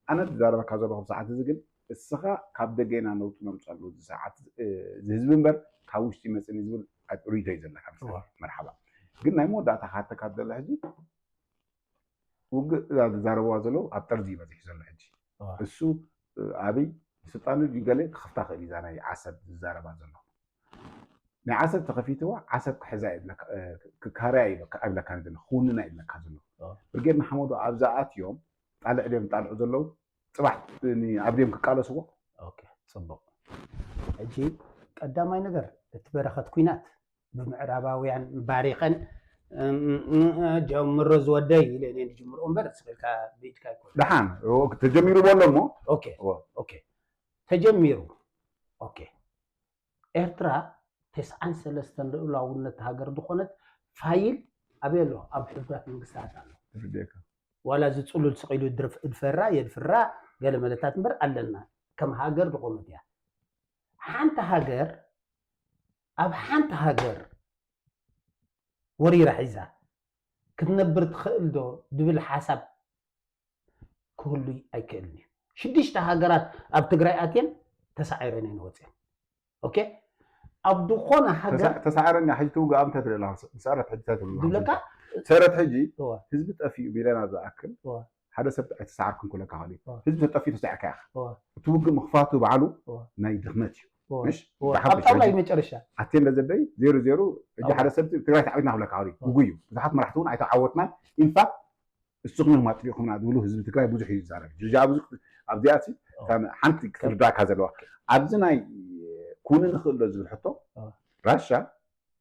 ኣነ ዝዛረበካ ዘለኹ ሰዓት እዚ ግን እስኻ ካብ ደገና ነውጡ ነምፀሉ እዚ ሰዓት እዚ ህዝቢ እምበር ካብ ውሽጢ መፅኒ ዝብል ሪቶ እዩ ዘለካ እወ። መርሓባ ግን ናይ መወዳእታ ካተካ ዘሎ ሕጂ ውግእ እዛ ዝዛረብዋ ዘለዉ ኣብ ጠርዚ ይበዝሕ ዘሎ ሕጂ እወ። እሱ ኣብይ ስልጣኑ ገለ ክኽፍታ ክእል እዛ ናይ ዓሰብ ዝዛረባ ዘሎ ናይ ዓሰብ ተኸፊትዋ ዓሰብ ክሕዛ ክካርያ ኣይብለካ ዘሎ ክውንና ይብለካ ዘሎ እወ። ብርጌድ ንሓመዱ ኣብዛ ኣትዮም ጣልዕ ድዮም ጣልዑ ዘለዉ ፅባሕ ኣብድዮም ክቃለስዎ ኦኬ፣ ፅቡቅ። ሕጂ ቀዳማይ ነገር እቲ በረኸት ኩናት ብምዕራባውያን ባሪኸን ጀምሮ ዝወደይ ኢለ እኔ ዝጅምሮ እምበር ስልካ ብኢድካ ይኮን ደሓን ተጀሚሩ በሎ እሞ ኦኬ ተጀሚሩ ኦኬ ኤርትራ ተስዓን ሰለስተን ልኡላውነት ሃገር ዝኾነት ፋይል ኣበይ ኣሎ ኣብ ሕቡራት መንግስታት ኣሎ ዋላ እዚ ፅሉል ስቕ ኢሉ ድፈራ የድፍራ ገለ መለታት እምበር ኣለና ከም ሃገር ዝኾነት እያ ሓንቲ ሃገር ኣብ ሓንቲ ሃገር ወሪራ ሒዛ ክትነብር ትኽእል ዶ ዝብል ሓሳብ ክህሉ ኣይክእልን እዩ ሽዱሽተ ሃገራት ኣብ ትግራይ ኣትየን ተሳዒረን እየን ወፅየን ኦኬ ኣብ ዝኾነ ሃገር ተሳዕረኛ ሕጂ ትውግእ ኣምተ ትርኢ ኣለኻ ሰረት ሕጂ ትብሉ ዝብለካ ሰረት ሕጂ እወ፣ ህዝቢ ጠፊኡ ቢለና ዝኣክል እወ፣ ሓደ ሰብ ኣይተሳዓርኩን ክብለካ ክእል እዩ እወ። ህዝቢ ተጠፊኡ ተሳዒርካ ኢኻ እወ፣ እቲ ውግእ ምኽፋቱ ባዕሉ እወ፣ ናይ ድኽመት እዩ እወ። ምሽ እወ፣ ዝሓፍሽ ኣብ ጣውላ ሕጂ እዩ መጨረሻ ኣቴንደ ዘደይ ዜሮ ዜሮ ሕጂ እወ። ሓደ ሰብ ትግራይ ተዓዊትና ክብለካ ክእል እዩ እወ። ውጉ እዩ ብዙሓት መራሕቲ እውን ኣይተዓወትናን ኢንፋክት እስኹም ኢኹም ኣጥሊኹምና ዝብሉ ህዝቢ ትግራይ ብዙሕ እዩ ዝዛረብ ሕጂ ኣብዙ ሓንቲ ክትርዳእካ ዘለዋ ኣብዚ ናይ ኩኒ ንኽእል ዶ ዝብል ሕቶ እወ። ራሻ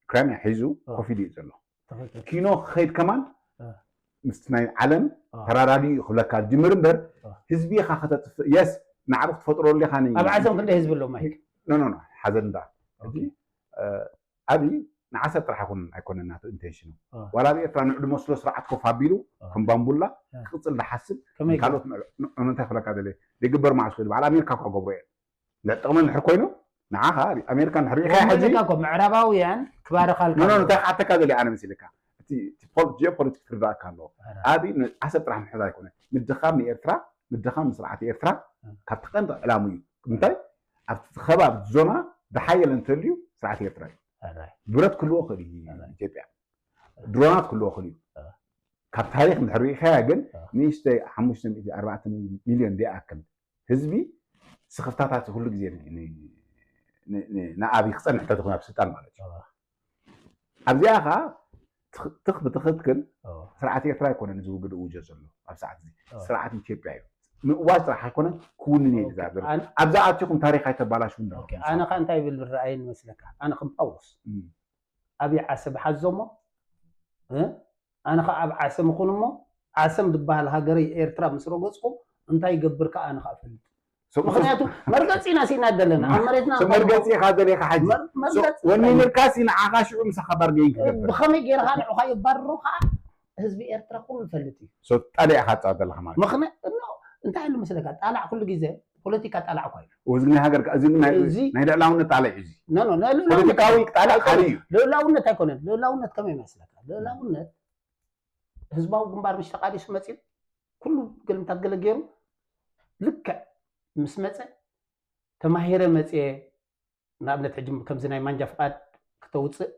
ክራይምያ ሒዙ እወ። ኮፍ ኢሉ እዩ ዘሎ ትኽክል ኪኖ ክኸይድ ከማን እወ። ምስ ናይ ዓለም እወ። ተራዳዲኡ ክብለካ ዝጅምር እምበር እወ። ህዝቢ ኢኻ ከተጥፍእ የስ ንዓኹ ክትፈጥሮ ኣለኻ ኣብ ዓሰብ ክንደ ህዝቢ ኣሎ ማይ ኖ ኖ ኖ ሓዘን እምበር ሕጂ እ፣ ኣብይ ንዓሰብ ጥራሕ ኣይኮነን ኣይኮነን ናቱ ኢንቴንሽኑ እወ። ዋላ ኣብ ኤርትራ ንዕዱ መስሎ ስርዓት ኮፍ ኣቢሉ እወ። ከም ባምቡላ እወ። ክቕፅል ዝሓስብ ከመይ ካልኦት ምዕራብ እንታይ ክብለካ ደለ ደግበር መዓስ ክብል በዓል ኣሜሪካ እኳ ገብሮ እየን ጥቕሚ እንድሕር ኮይኑ ንዓኻ ኣሜሪካ እንድሕር ሪኢኻ ሕጂ ምዕራባውያን ክባረኻልካ ኖ ኖ እንታይ ክሓተካ ደለ ኣነ መሲልካ እቲ ጂኦፖለቲክ ትርዳእካ ኣለዎ ኣብይ ዓሰብ ጥራሕ ምሕዝ ኣይኮነ ምድኻም ንኤርትራ ምድኻም ንስርዓት ኤርትራ ካብቲ ቀንዲ ዕላሙ እዩ እንታይ ኣብቲ ከባቢ ዞና ዝሓየለ እንተልዩ ስርዓት ኤርትራ እዩ ብረት ክህልዎ ክእል እዩ ኢትዮጵያ ድሮናት ክህልዎ ክእል እዩ ካብ ታሪክ እንድሕር ሪኢኻያ ግን ንእሽተይ ሓሙሽተ ሚእቲ ኣርባዕተ ሚልዮን ዘይኣክል ህዝቢ ስኽፍታታት ኩሉ ግዜ ንኣብይ ክፀንሕ ተትኾን ኣብ ስልጣን ማለት እዩ ኣብዚኣ ከዓ ትኽ ብትኽክል ስርዓት ኤርትራ ኣይኮነን እዚ ውግእ እውጀ ዘሎ ኣብ ሰዓት እዚ ስርዓት ኢትዮጵያ እዩ ምእዋጅ ጥራሕ ኣይኮነን ክውንን እየ ዝዛረብ ኣብዛ ኣትኹም ታሪክ ኣይተባላሽው ኣነ ከዓ እንታይ ይብል ዝረኣየኒ መስለካ ኣነ ከም ጳውሎስ ኣብይ ዓሰብ ሓዞሞ ኣነ ከዓ ኣብ ዓሰም ይኹን እሞ ዓሰም ዝበሃል ሃገረይ ኤርትራ ምስ ረገፅኩ እንታይ ይገብር ከዓ ኣነ ከዓ ፈልጥ ምክንያቱ መርገፂ ኢና ሲና ዘለና ኣብ መሬትና መርገፂ ኢካ ዘለካ ሓጂ ወኒንልካ ሲ ንዓኻ ሽዑ ምሳኻ ባርገይን ክገብር ብከመይ ገይርካ ንዑካ የባርሩ ከዓ ህዝቢ ኤርትራ ኩሉ ይፈልጥ እዩ ጣልዕ ኢካ ትፃወት ዘለካ ማለት ምክንያቱ እንታይ ኢሉ መስለካ ጣላዕ ኩሉ ግዜ ፖለቲካ ጣላዕ እኳ እዩ እዚ ናይ ሃገር እዚ ናይ ልዕላውነት ጣልዕ እዩ እዚ ኖ ኖ ናይ ፖለቲካዊ ጣልዕ ካልእ እዩ ልዕላውነት ኣይኮነን ልዕላውነት ከመይ መስለካ ልዕላውነት ህዝባዊ ግንባር ምሽ ተቃሊሱ መፅዩ ኩሉ ገልምታት ገለ ገይሩ ልክዕ ምስ መፀ ተማሂረ መፅየ ንኣብነት ሕጂ ከምዚ ናይ ማንጃ ፍቃድ ክተውፅእ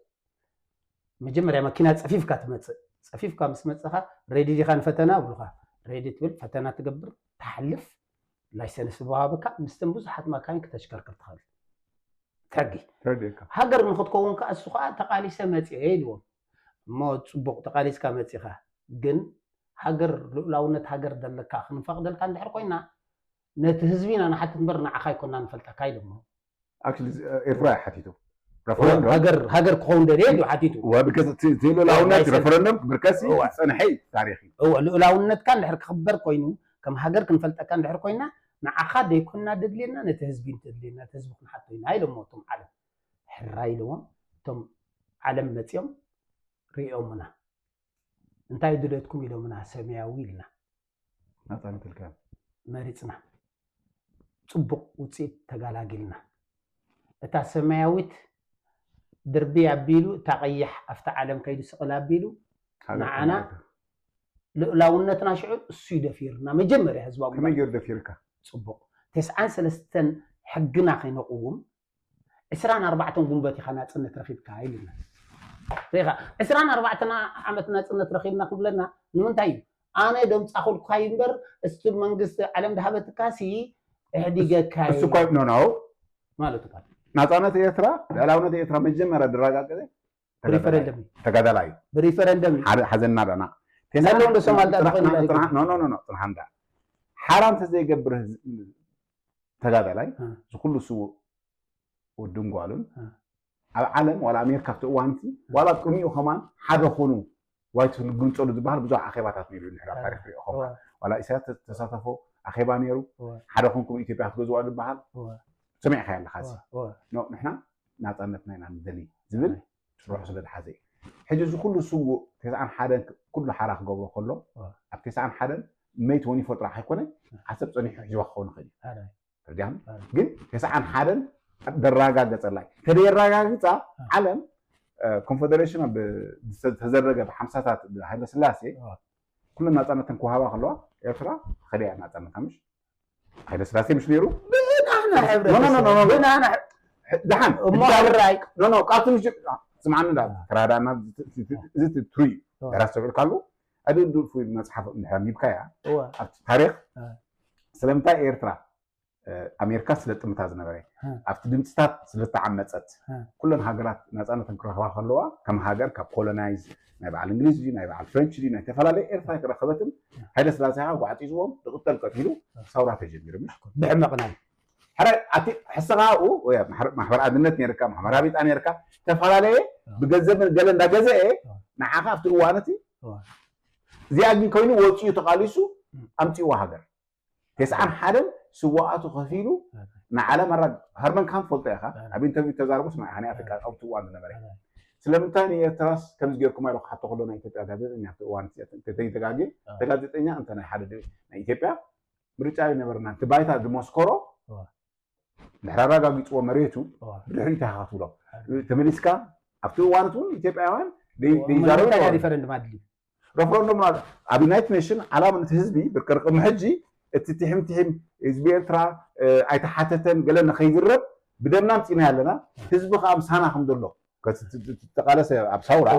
መጀመርያ መኪና ፀፊፍካ ትመፅእ ፀፊፍካ ምስ መፅኻ ሬዲ ዲኻ ንፈተና ብሉካ ሬዲ ትብል ፈተና ትገብር ትሓልፍ ላይሰንስ ዝወሃበካ ምስተን ብዙሓት ማካይን ክተሽከርክር ትኽእል ሕጊ ተረዲእካ ሃገር ንክትከውን ከዓ እሱ ከዓ ተቃሊሰ መፅየ ኢልዎም እሞ ፅቡቅ ተቃሊስካ መፂኻ ግን ሃገር ልኡላውነት ሃገር ዘለካ ክንፈቅደልካ እንድሕር ኮይና ነቲ ህዝቢ ኢና ንሓትት እምበር ንዓኻ ኣይኮና ንፈልጠካ ኢሎሞ። ኤርትራ ሓቲቱ ረፈረንደም ሃገር ክኸውን ደልየ እዩ ሓቲቱ። ልኡላውነት ረፈረንደም ክብርከሲ ዝፀንሐ እዩ ታሪክ እዩ። ልኡላውነትካ እንድሕር ክኽበር ኮይኑ ከም ሃገር ክንፈልጠካ እንድሕር ኮይና ንዓኻ ደይኮና ደድልየና ነቲ ህዝቢ እንተድልየና ነቲ ህዝቢ ክንሓቶ ኢና ኢሎሞ እቶም ዓለም ሕራይ ኢልዎም እቶም ዓለም መፂኦም ሪኦምና እንታይ ድለትኩም ኢሎምና ሰማያዊ ኢልና ናፃነት ኢልካ መሪፅና ፅቡቕ ውፅኢት ተጋላጊልና እታ ሰማያዊት ድርቢ ኣቢሉ እታ ቀያሕ ኣብታ ዓለም ከይዱ ስቕል ኣቢሉ ንዓና ልእላውነትና ሽዑ እሱ ይደፊርና መጀመርያ ህዝባዊ ከመይ ገይሩ ደፊርካ ፅቡቕ ተስዓን ሰለስተን ሕግና ከይነቕውም ዕስራን ኣርባዕተን ጉንበት ኢኻ ናፅነት ረኺብካ ኢሉና ሪኻ ዕስራን ኣርባዕተን ዓመት ናፅነት ረኺብና ክብለና ንምንታይ እዩ ኣነ ደምፃኹልካ እምበር እስቲ መንግስቲ ዓለም ድሃበትካ ሲ እሕዲገካ እሱ እኳ ይብሎ ነው ማለት እኳ ናፃነት ኤርትራ ልዕላውነት ኤርትራ መጀመርያ ድረጋገፀ ብሪፈረንደም እዩ ተጋዳላይ እዩ ብሪፈረንደም እዩ ሓደ ሓዘና ዳና ዘለዉ እንደ ሶማል ዳኣ ተኾይኑ ጽንሓ እንዳ ሓራ እንተ ዘይገብር ተጋዳላይ ዝኩሉ ስውእ ወድን ጓሉን ኣብ ዓለም ዋላ ኣሜሪካ ኣብቲ እዋንቲ ዋላ ቅድሚኡ ከማን ሓደ ኮኑ ዋይት ንግንፀሉ ዝበሃል ብዙሕ ኣኼባታት ነይሩ ንሕና ታሪክ ሪኦ ከማ ዋላ ኢሳያስ ተሳተፎ ኣኼባ ነይሩ ሓደ ኮንኩም ኢትዮጵያ ክትገዝዋ ዝበሃል ሰሚዕካ ኣለካ ንሕና ናፃነትና ኢና ንደሊ ዝብል ስርሑ ስለ ዝሓዘ እዩ ሕጂ እዚ ኩሉ ስውእ ተስዓን ሓደን ኩሉ ሓራ ክገብሮ ከሎ ኣብ ተስዓን ሓደን መይ ትወኒ ፎር ጥራሕ ኣይኮነ ዓሰብ ፀኒሑ ሒዝዋ ክኸውን ይኽእል እዩ ተረዲኣም ግን ተስዓን ሓደን ደራጋገፀላ ተደራጋግፃ ዓለም ኮንፈደሬሽን ዝተዘረገ ብሓምሳታት ሃይለ ስላሴ ኩለን ናፃነተን ክወሃባ ከለዋ ኤርትራ ከደያ ናፃነታ ምሽ ሃይለ ስላሴ ምሽ ነይሩ ብናህና ሕብረተሰብ ደሓን እሞ ሕራይ ቃልቲ ምሽ ስምዓኒ ዳ ተራዳና እዚ ትሪ ራስ ተብዕልካሉ ኣደንዱልፉ መፅሓፍ እንድሕር ኣንቢብካያ ኣብቲ ታሪክ ስለምንታይ ኤርትራ ኣሜሪካ ስለ ጥምታ ዝነበረ ኣብቲ ድምፅታት ስለተዓመፀት ኩለን ሃገራት ናፃነተን ክረኽባ ከለዋ ከም ሃገር ካብ ኮሎናይዝ ናይ በዓል እንግሊዝ ድዩ ናይ በዓል ፍረንች ድዩ ናይ ዝተፈላለየ ኤርትራ ኣይተረኸበትን ሃይለ ስላሴ ከዓ ጓዕፂፅዎም ዝቕተል ቀቲሉ ሳውራ ተጀሚሩ ምሽ ብሕመቕናይ ሕራይ ኣቲ ሕስኻ ኣብኡ ማሕበር ኣድነት ነርካ ማሕበር ሃቢጣ ነርካ ዝተፈላለየ ብገንዘብ ገለ እንዳገዘአ ንዓኻ ኣብቲ እዋን እቲ እዚኣ ግን ኮይኑ ወፂኡ ተቃሊሱ ኣምፅእዋ ሃገር ተስዓን ሓደን ስዋኣቱ ከፊሉ ንዓለም ኣራ ሃርመን ካን ትፈልጦ ኢኻ ኣብ ኢንተርቪው ተዛረቡ ስማዕ ኢኻ ናይ ኣፍሪቃ ኣብቲ እዋን ዝነበረ ስለምንታይ ንኤርትራስ ከምዚ ጌርኩም ኢሉ ክሓቶ ከሎ ናይ ኢትዮጵያ ጋዜጠኛ ኣብቲ እዋን ተጋጌ ተጋዜጠኛ እንተ ናይ ሓደ ናይ ኢትዮጵያ ምርጫ ይነበርና እቲ ባይታ ዝመስከሮ ድሕሪ ኣረጋጊፅዎ መሬቱ ብድሕሪኡ እንታይ ኢኻ ክትብሎ ተመሊስካ ኣብቲ እዋን እውን ኢትዮጵያውያን ዘይዛረቡ ሪፈረንድም ኣድልዩ ረፈረንዱም ኣብ ዩናይትድ ኔሽን ዓላማ ነቲ ህዝቢ ብርቅርቅሚ ሕጂ እቲ ትሕም ትሕም ህዝቢ ኤርትራ ኣይተሓተተን ገለ ንኸይዝረብ ብደምና ምፂና ኣለና ህዝቢ ከዓ ምሳና ከም ዘሎ ተቃለሰ ኣብ ሳውራ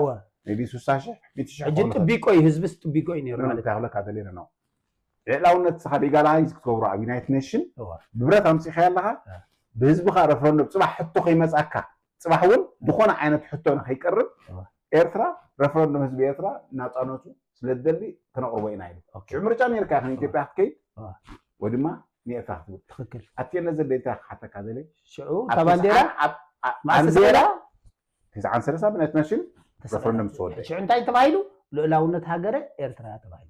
ቢ ሱሳ ሽሕ ሚእቲ ሽሕ ሕጂ ጥቢቆ እዩ ህዝብስ ጥቢቆ እዩ ነይሩ ማለት ክብለካ ደሌለ ነው ልዕላውነት ስኻ ሌጋላይዝ ክትገብሮ ኣብ ዩናይትድ ኔሽን ብብረት ኣምፂኻዮ ኣለኻ ብህዝብኻ ረፈረንዱም ፅባሕ ሕቶ ከይመፃካ ፅባሕ እውን ዝኾነ ዓይነት ሕቶ ንከይቀርብ ኤርትራ ረፈረንዱም ህዝቢ ኤርትራ ናፃነቱ ስለ ዝደሊ ክነቕርቦ ኢና ኢሉ ሽዑ ምርጫ ነርካ ኢኻ ንኢትዮጵያ ክትከይድ ወይ ድማ ንኤርትራ ክትብል ትኽክል ኣትየነ ዘደልታ ክሓተካ ዘለ ሽዑ እታ ባንዴራ ማእስ ባንዴራ ተበላ ትስዓን ሰለሳ ብናይት ናሽን ረፈረንዱም ዝተወደ ሽዑ እንታይ ተባሂሉ ልኡላውነት ሃገረ ኤርትራ ተባሂሉ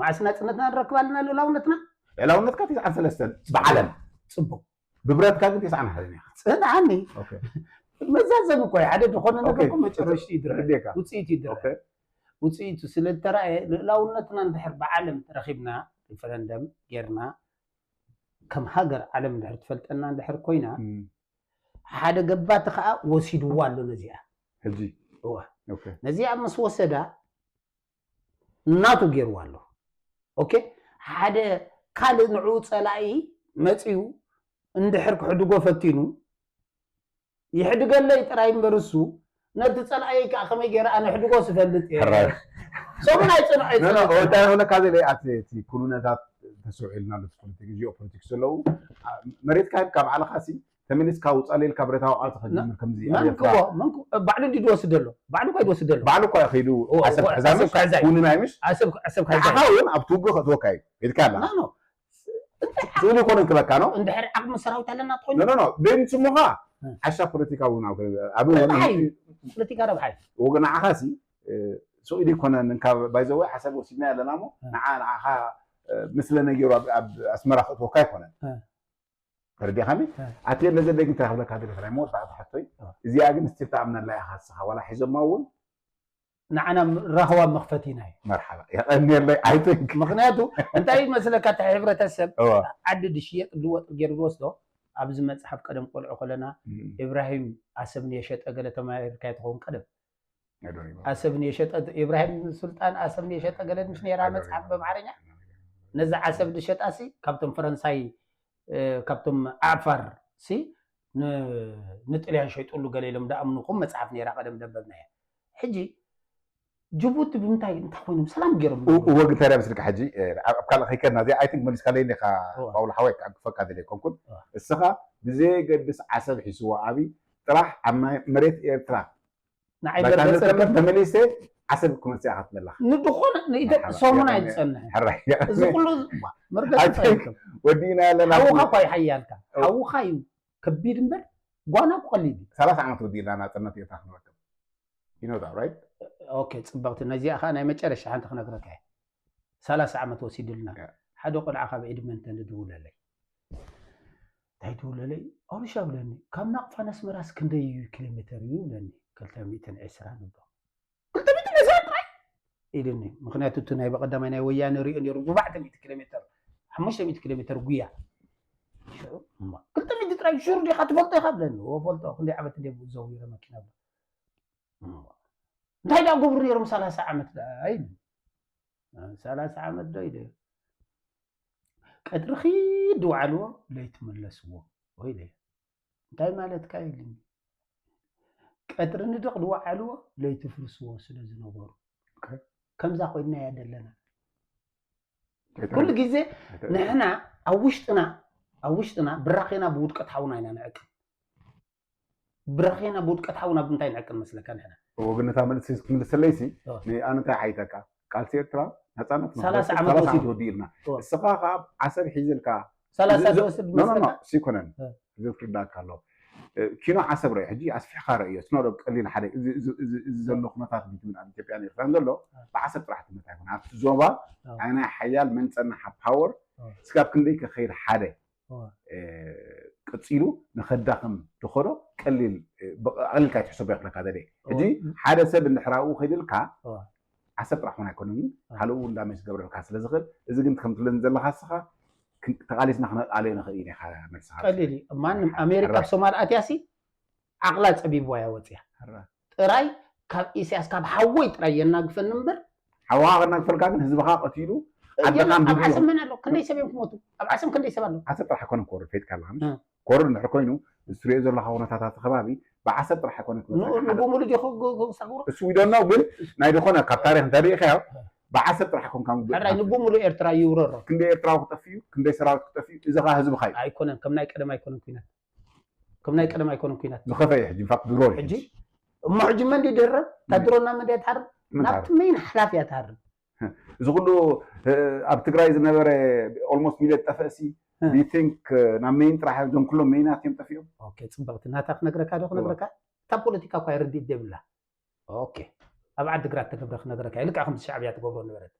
መዓስ ናፅነትና ንረክብ ኣለና ልኡላውነትና ልኡላውነትካ ትስዓን ሰለስተን ብዓለም ፅቡቅ ብብረትካ ግን ትስዓን ሓደን ኢኻ ፅንዓኒ መዛዘም እኮ ሓደ ዝኾነ ነገር መጨረሽቲ ይድረስ ውፅኢት ይድረስ ውፅኢቱ ስለ ዝተረኣየ ልእላውነትና እንድሕር ብዓለም ተረኪብና ሪፈረንደም ጌርና ከም ሃገር ዓለም እንድሕር ትፈልጠና እንድሕር ኮይና ሓደ ገባቲ ከዓ ወሲድዋ ኣሎ ነዚኣ ሕጂ ነዚኣ ምስ ወሰዳ እናቱ ገይርዋ ኣሎ ኦኬ ሓደ ካልእ ንዕኡ ፀላኢ መፅዩ እንድሕር ክሕድጎ ፈቲኑ ይሕድገለይ ጥራይ እምበር እሱ ነቲ ፀላእየይ ከዓ ከመይ ገይረ ኣነ ሕድጎ ስፈልጥ እየ ሰሙን ኣይፅንዖ እንታይ ክብለካ ዘለ ኣቲ እቲ ኩሉነታት ተስርዑ ኢልና ፖለቲክ ጂኦ ፖለቲክስ ዘለዉ መሬትካ ሂብካ ባዕልካ ሲ ተመሊስካ ውፃለ ኢልካ ብረታዊ ቃልሲ ከጀምር ከምዚ ባዕሉ እንዲ ድወስድ ኣሎ ባዕሉ እኳ ይድወስድ ኣሎ ባዕሉ እኳ ከይዱ ዓሰብ ክሕዛምሽ ውንናይ ምሽ ንዓኻ እውን ኣብቲ ውግእ ከእትወካ እዩ ኢልካ ኣላ ስእሊ ይኮነ ክበካ ነው። እንድሕር ዓቕሚ ሰራዊት ኣለና ትኾይኑ? ኖ ኖ ኖ። ቤንስ ሞኻ ዓሻ ፖለቲካ እውን ኣብ ኣብ ፖለቲካ ረብሓ እዩ። ወገን ዓኻሲ ስእሊ ይኮነ እንካ ባይዘወ ሓሳብ ወሲድና ኣለና ሞ ንዓ ንዓኻ ምስለ ነጊሩ ኣብ ኣስመራ ክትወካ ይኮነ። ተረዲኻኒ? ኣትየ ነዘ ደግ እንታይ ክብለካ ደለ ናይ መወዳእታ ሕቶይ እዚኣ ግን ስቲል ተኣምነላ ኢኻ ንስኻ ዋላ ሒዞማ እውን ንዓና ራህዋ መኽፈቲና እዩ። መርሓባ የቐንየለይ። I think ምኽንያቱ እንታይ መስለካ እቲ ሕብረተሰብ ዓዲ ድሽየጥ ልወጥ ገይሩ ዝወስዶ ኣብዚ መፅሓፍ ቀደም ቆልዑ ከለና ኢብራሂም ኣሰብ ንየሸጠ ገለ ተማሂርካ ትኸውን ቀደም ኣሰብ ንየሸጠ ኢብራሂም ሱልጣን ኣሰብ ንየሸጠ ገለ ምሽ ነራ መፅሓፍ በምዓረኛ ነዚ ዓሰብ ዝሸጣ ሲ ካብቶም ፈረንሳይ ካብቶም ዓፋር ሲ ንጥልያን ሸይጡሉ ገለ ኢሎም ዳኣምኑኹም መፅሓፍ ነራ ቀደም ደንበብናያ ሕጂ ጅቡቲ ብምንታይ እንታይ ኮይኖም ሰላም ገይሮም ወግ እንታይ ዳ መስልካ ሕጂ ኣብ ካልእ ከይከድና እዚ I think መሊስካለይ ኢኻ ፓውሎ ሓወይ ክዓግፈካ ደለ ኣይኮንኩን እስኻ ብዘየገድስ ዓሰብ ሒስዎ ኣብይ ጥራሕ ኣብ መሬት ኤርትራ ንዓይ ባይታ በርገ ነጥቅም ጸገም ተመሊሰ ዓሰብ ክመጽእ ኢኻ ትደለኻ ንድኾነ ንኢደ ሰሙን ኣይትጸንሕን ሕራይ እዚ ኩሉ መርገ I think ጸገም ወዲእና ኣለና ሓውኻ እኳ እዩ ሓያልካ ሓውኻ እዩ ከቢድ እምበር ጓና ክቐሊል እዩ ሰላሳ ዓመት ወዲእና ናጽነት ኤርትራ ክንረክብ you know that right okay ጽብቕቲ ነዚኣ ኸዓ ናይ መጨረሻ ሓንቲ ክነግረካ እየ ሰላሳ ዓመት ወሲዱልና ሓደ ቆልዓ ካብ ዕድመ እንተ ንድውለለይ እንታይ ትውለለይ ኣውርሻ ብለኒ ካብ ናቕፋ ነስመራስ ክንደይ እዩ ኪሎ ሜተር እዩ ብለኒ ክልተ ሚእትን ዕስራን ንብሎ ክልተ ሚእትን ዕስራን ጥራይ ኢልኒ ምክንያቱ እቲ ናይ በቀዳማይ ናይ ወያነ ሪኦ ነሩ ብባዕተ ሚእቲ ኪሎ ሜተር ሓሙሽተ ሚእቲ ኪሎ ሜተር ጉያ ክልተ ሚእቲ ጥራይ ሹር ዲኻ ትፈልጦ ኢኻ ብለኒ ፈልጦ ክንደይ ዓመት እንደ ዘውረ መኪና ብሎ እንታይ ዳ ገብሩ ነሮም ሰላሳ ዓመት ዳ ኢሉ ሰላሳ ዓመት ዶ ኢለ ቀጥሪ ኺድ ድውዓልዎ ለይቲ መለስዎ ኢለ እንታይ ማለትካ ኢልኒ ቀጥሪ ንድቕ ድውዓልዎ ለይቲ ፍርስዎ ስለ ዝነበሩ ከምዛ ኮይንና እያ ዘለና ኩሉ ግዜ ንሕና ኣብ ውሽጥና ኣብ ውሽጥና ብራኼና ብውድቀት ሓውና ኢና ንዕቅብ ብራኼና ብውድቀት ሓውና ብምንታይ ንዕቅብ መስለካ ንሕና ወግነታ መልሲ ክትምልሰለይሲ ኣነ እንታይ ሓይተካ ቃልሲ ኤርትራ ነፃነት ሰላሳ ዓመት ወሲዱ። ወዲእልና እስኻ ከዓ ዓሰብ ሒዝልካ ሰላሳ ዝወስድ መስለካ ሲኮነን ዝፍርዳካ ኣሎ ኪኖ ዓሰብ ርአ ሕጂ ኣስፊሕካ ርእዮ ስኖዶ ቀሊል ሓደ እዚ ዘሎ ኩነታት ቢትምን ኣብ ኢትዮጵያን ኤርትራን ዘሎ ብዓሰብ ጥራሕ ትመት ኣይኮነ ኣብቲ ዞባ ናይ ሓያል መን ፀናሓ ፓወር ስጋብ ክንደይ ከኸይድ ሓደ ቀፂሉ ንኸዳኽም ዝኸዶ ቀሊል ኣቕሊልካ ይትሕሰቦ ይኽለካ ዘደ ሕጂ ሓደ ሰብ እንድሕር ኣብኡ ከይድልካ ዓሰብ ጥራሕ ኾን ኣይኮነን ካልኡ እውን ዳሜጅ ክገብረልካ ስለ ዝኽእል እዚ ግን ከም ትብለኒ ዘለኻ እስኻ ተቓሊስና ክነቃለዮ ንኽእል ኢና ኢኻ መልስኻ ቀሊል እዩ ማንም ኣሜሪካ ኣብ ሶማል ኣትያሲ ዓቕላ ፀቢብዋ እያ ወፅያ ጥራይ ካብ ኢሳያስ ካብ ሓወይ ጥራይ የናግፈኒ እምበር ሓዋ ከናግፈልካ ግን ህዝብኻ ቀቲሉ ዓድኻ ኣብ ዓሰብ መን ኣሎ ክንደይ ሰብ እዮም ክሞቱ ኣብ ዓሰብ ክንደይ ሰብ ኣሎ ዓሰብ ጥራሕ ኣይኮነ ኮርድ ፈይድካ ኣለኻ ኮርድ እንድሕር ኮይኑ እዚ ትሪኦ ዘለኻ ኩነታታት ከባቢ ብዓሰብ ጥራሕ ኣይኮነ ንብሙሉ ዲ ክሳግሩ እሱ ዊዶናው ግን ናይ ዝኾነ ካብ ታሪክ እንተ ሪኢኻዮ ብዓሰብ ጥራሕ ኣይኮንካ ሕራይ ንብሙሉ ኤርትራ ይውረሮ ክንደይ ኤርትራዊ ክጠፍእ እዩ ክንደይ ሰራዊት ክጠፍእ እዩ እዚ ኸዓ ህዝብኻ እዩ ኣይኮነን ከም ናይ ቀደም ኣይኮነን ኩናት ከም ናይ ቀደም ኣይኮነን ኩናት ዝኸፈ እዩ ሕጂ ንፋቅ ድሮ እዩ ሕጂ እሞ ሕጂ መን ድደረብ እታ ድሮና መን ድያ ትሓርብ ናብቲ መይን ሓላፍ እያ ትሃርብ እዚ ኩሉ ኣብ ትግራይ ዝነበረ ኦልሞስት ሚልዮን ጠፈእሲ ዩ ቲንክ ናብ መይን ጥራሕ እዞም ኩሎም መይናት እዮም ጠፊኦም ኦኬ ፅብቕቲ ናታ ክነግረካ ዶ ክነግረካ እታ ፖለቲካ እኳ ርድኢት ዘይብላ ኦኬ ኣብ ዓዲ ግራት ተገብረ ክነግረካ ልክዕ ከምቲ ሻዕብያ ትገብሮ ነበረት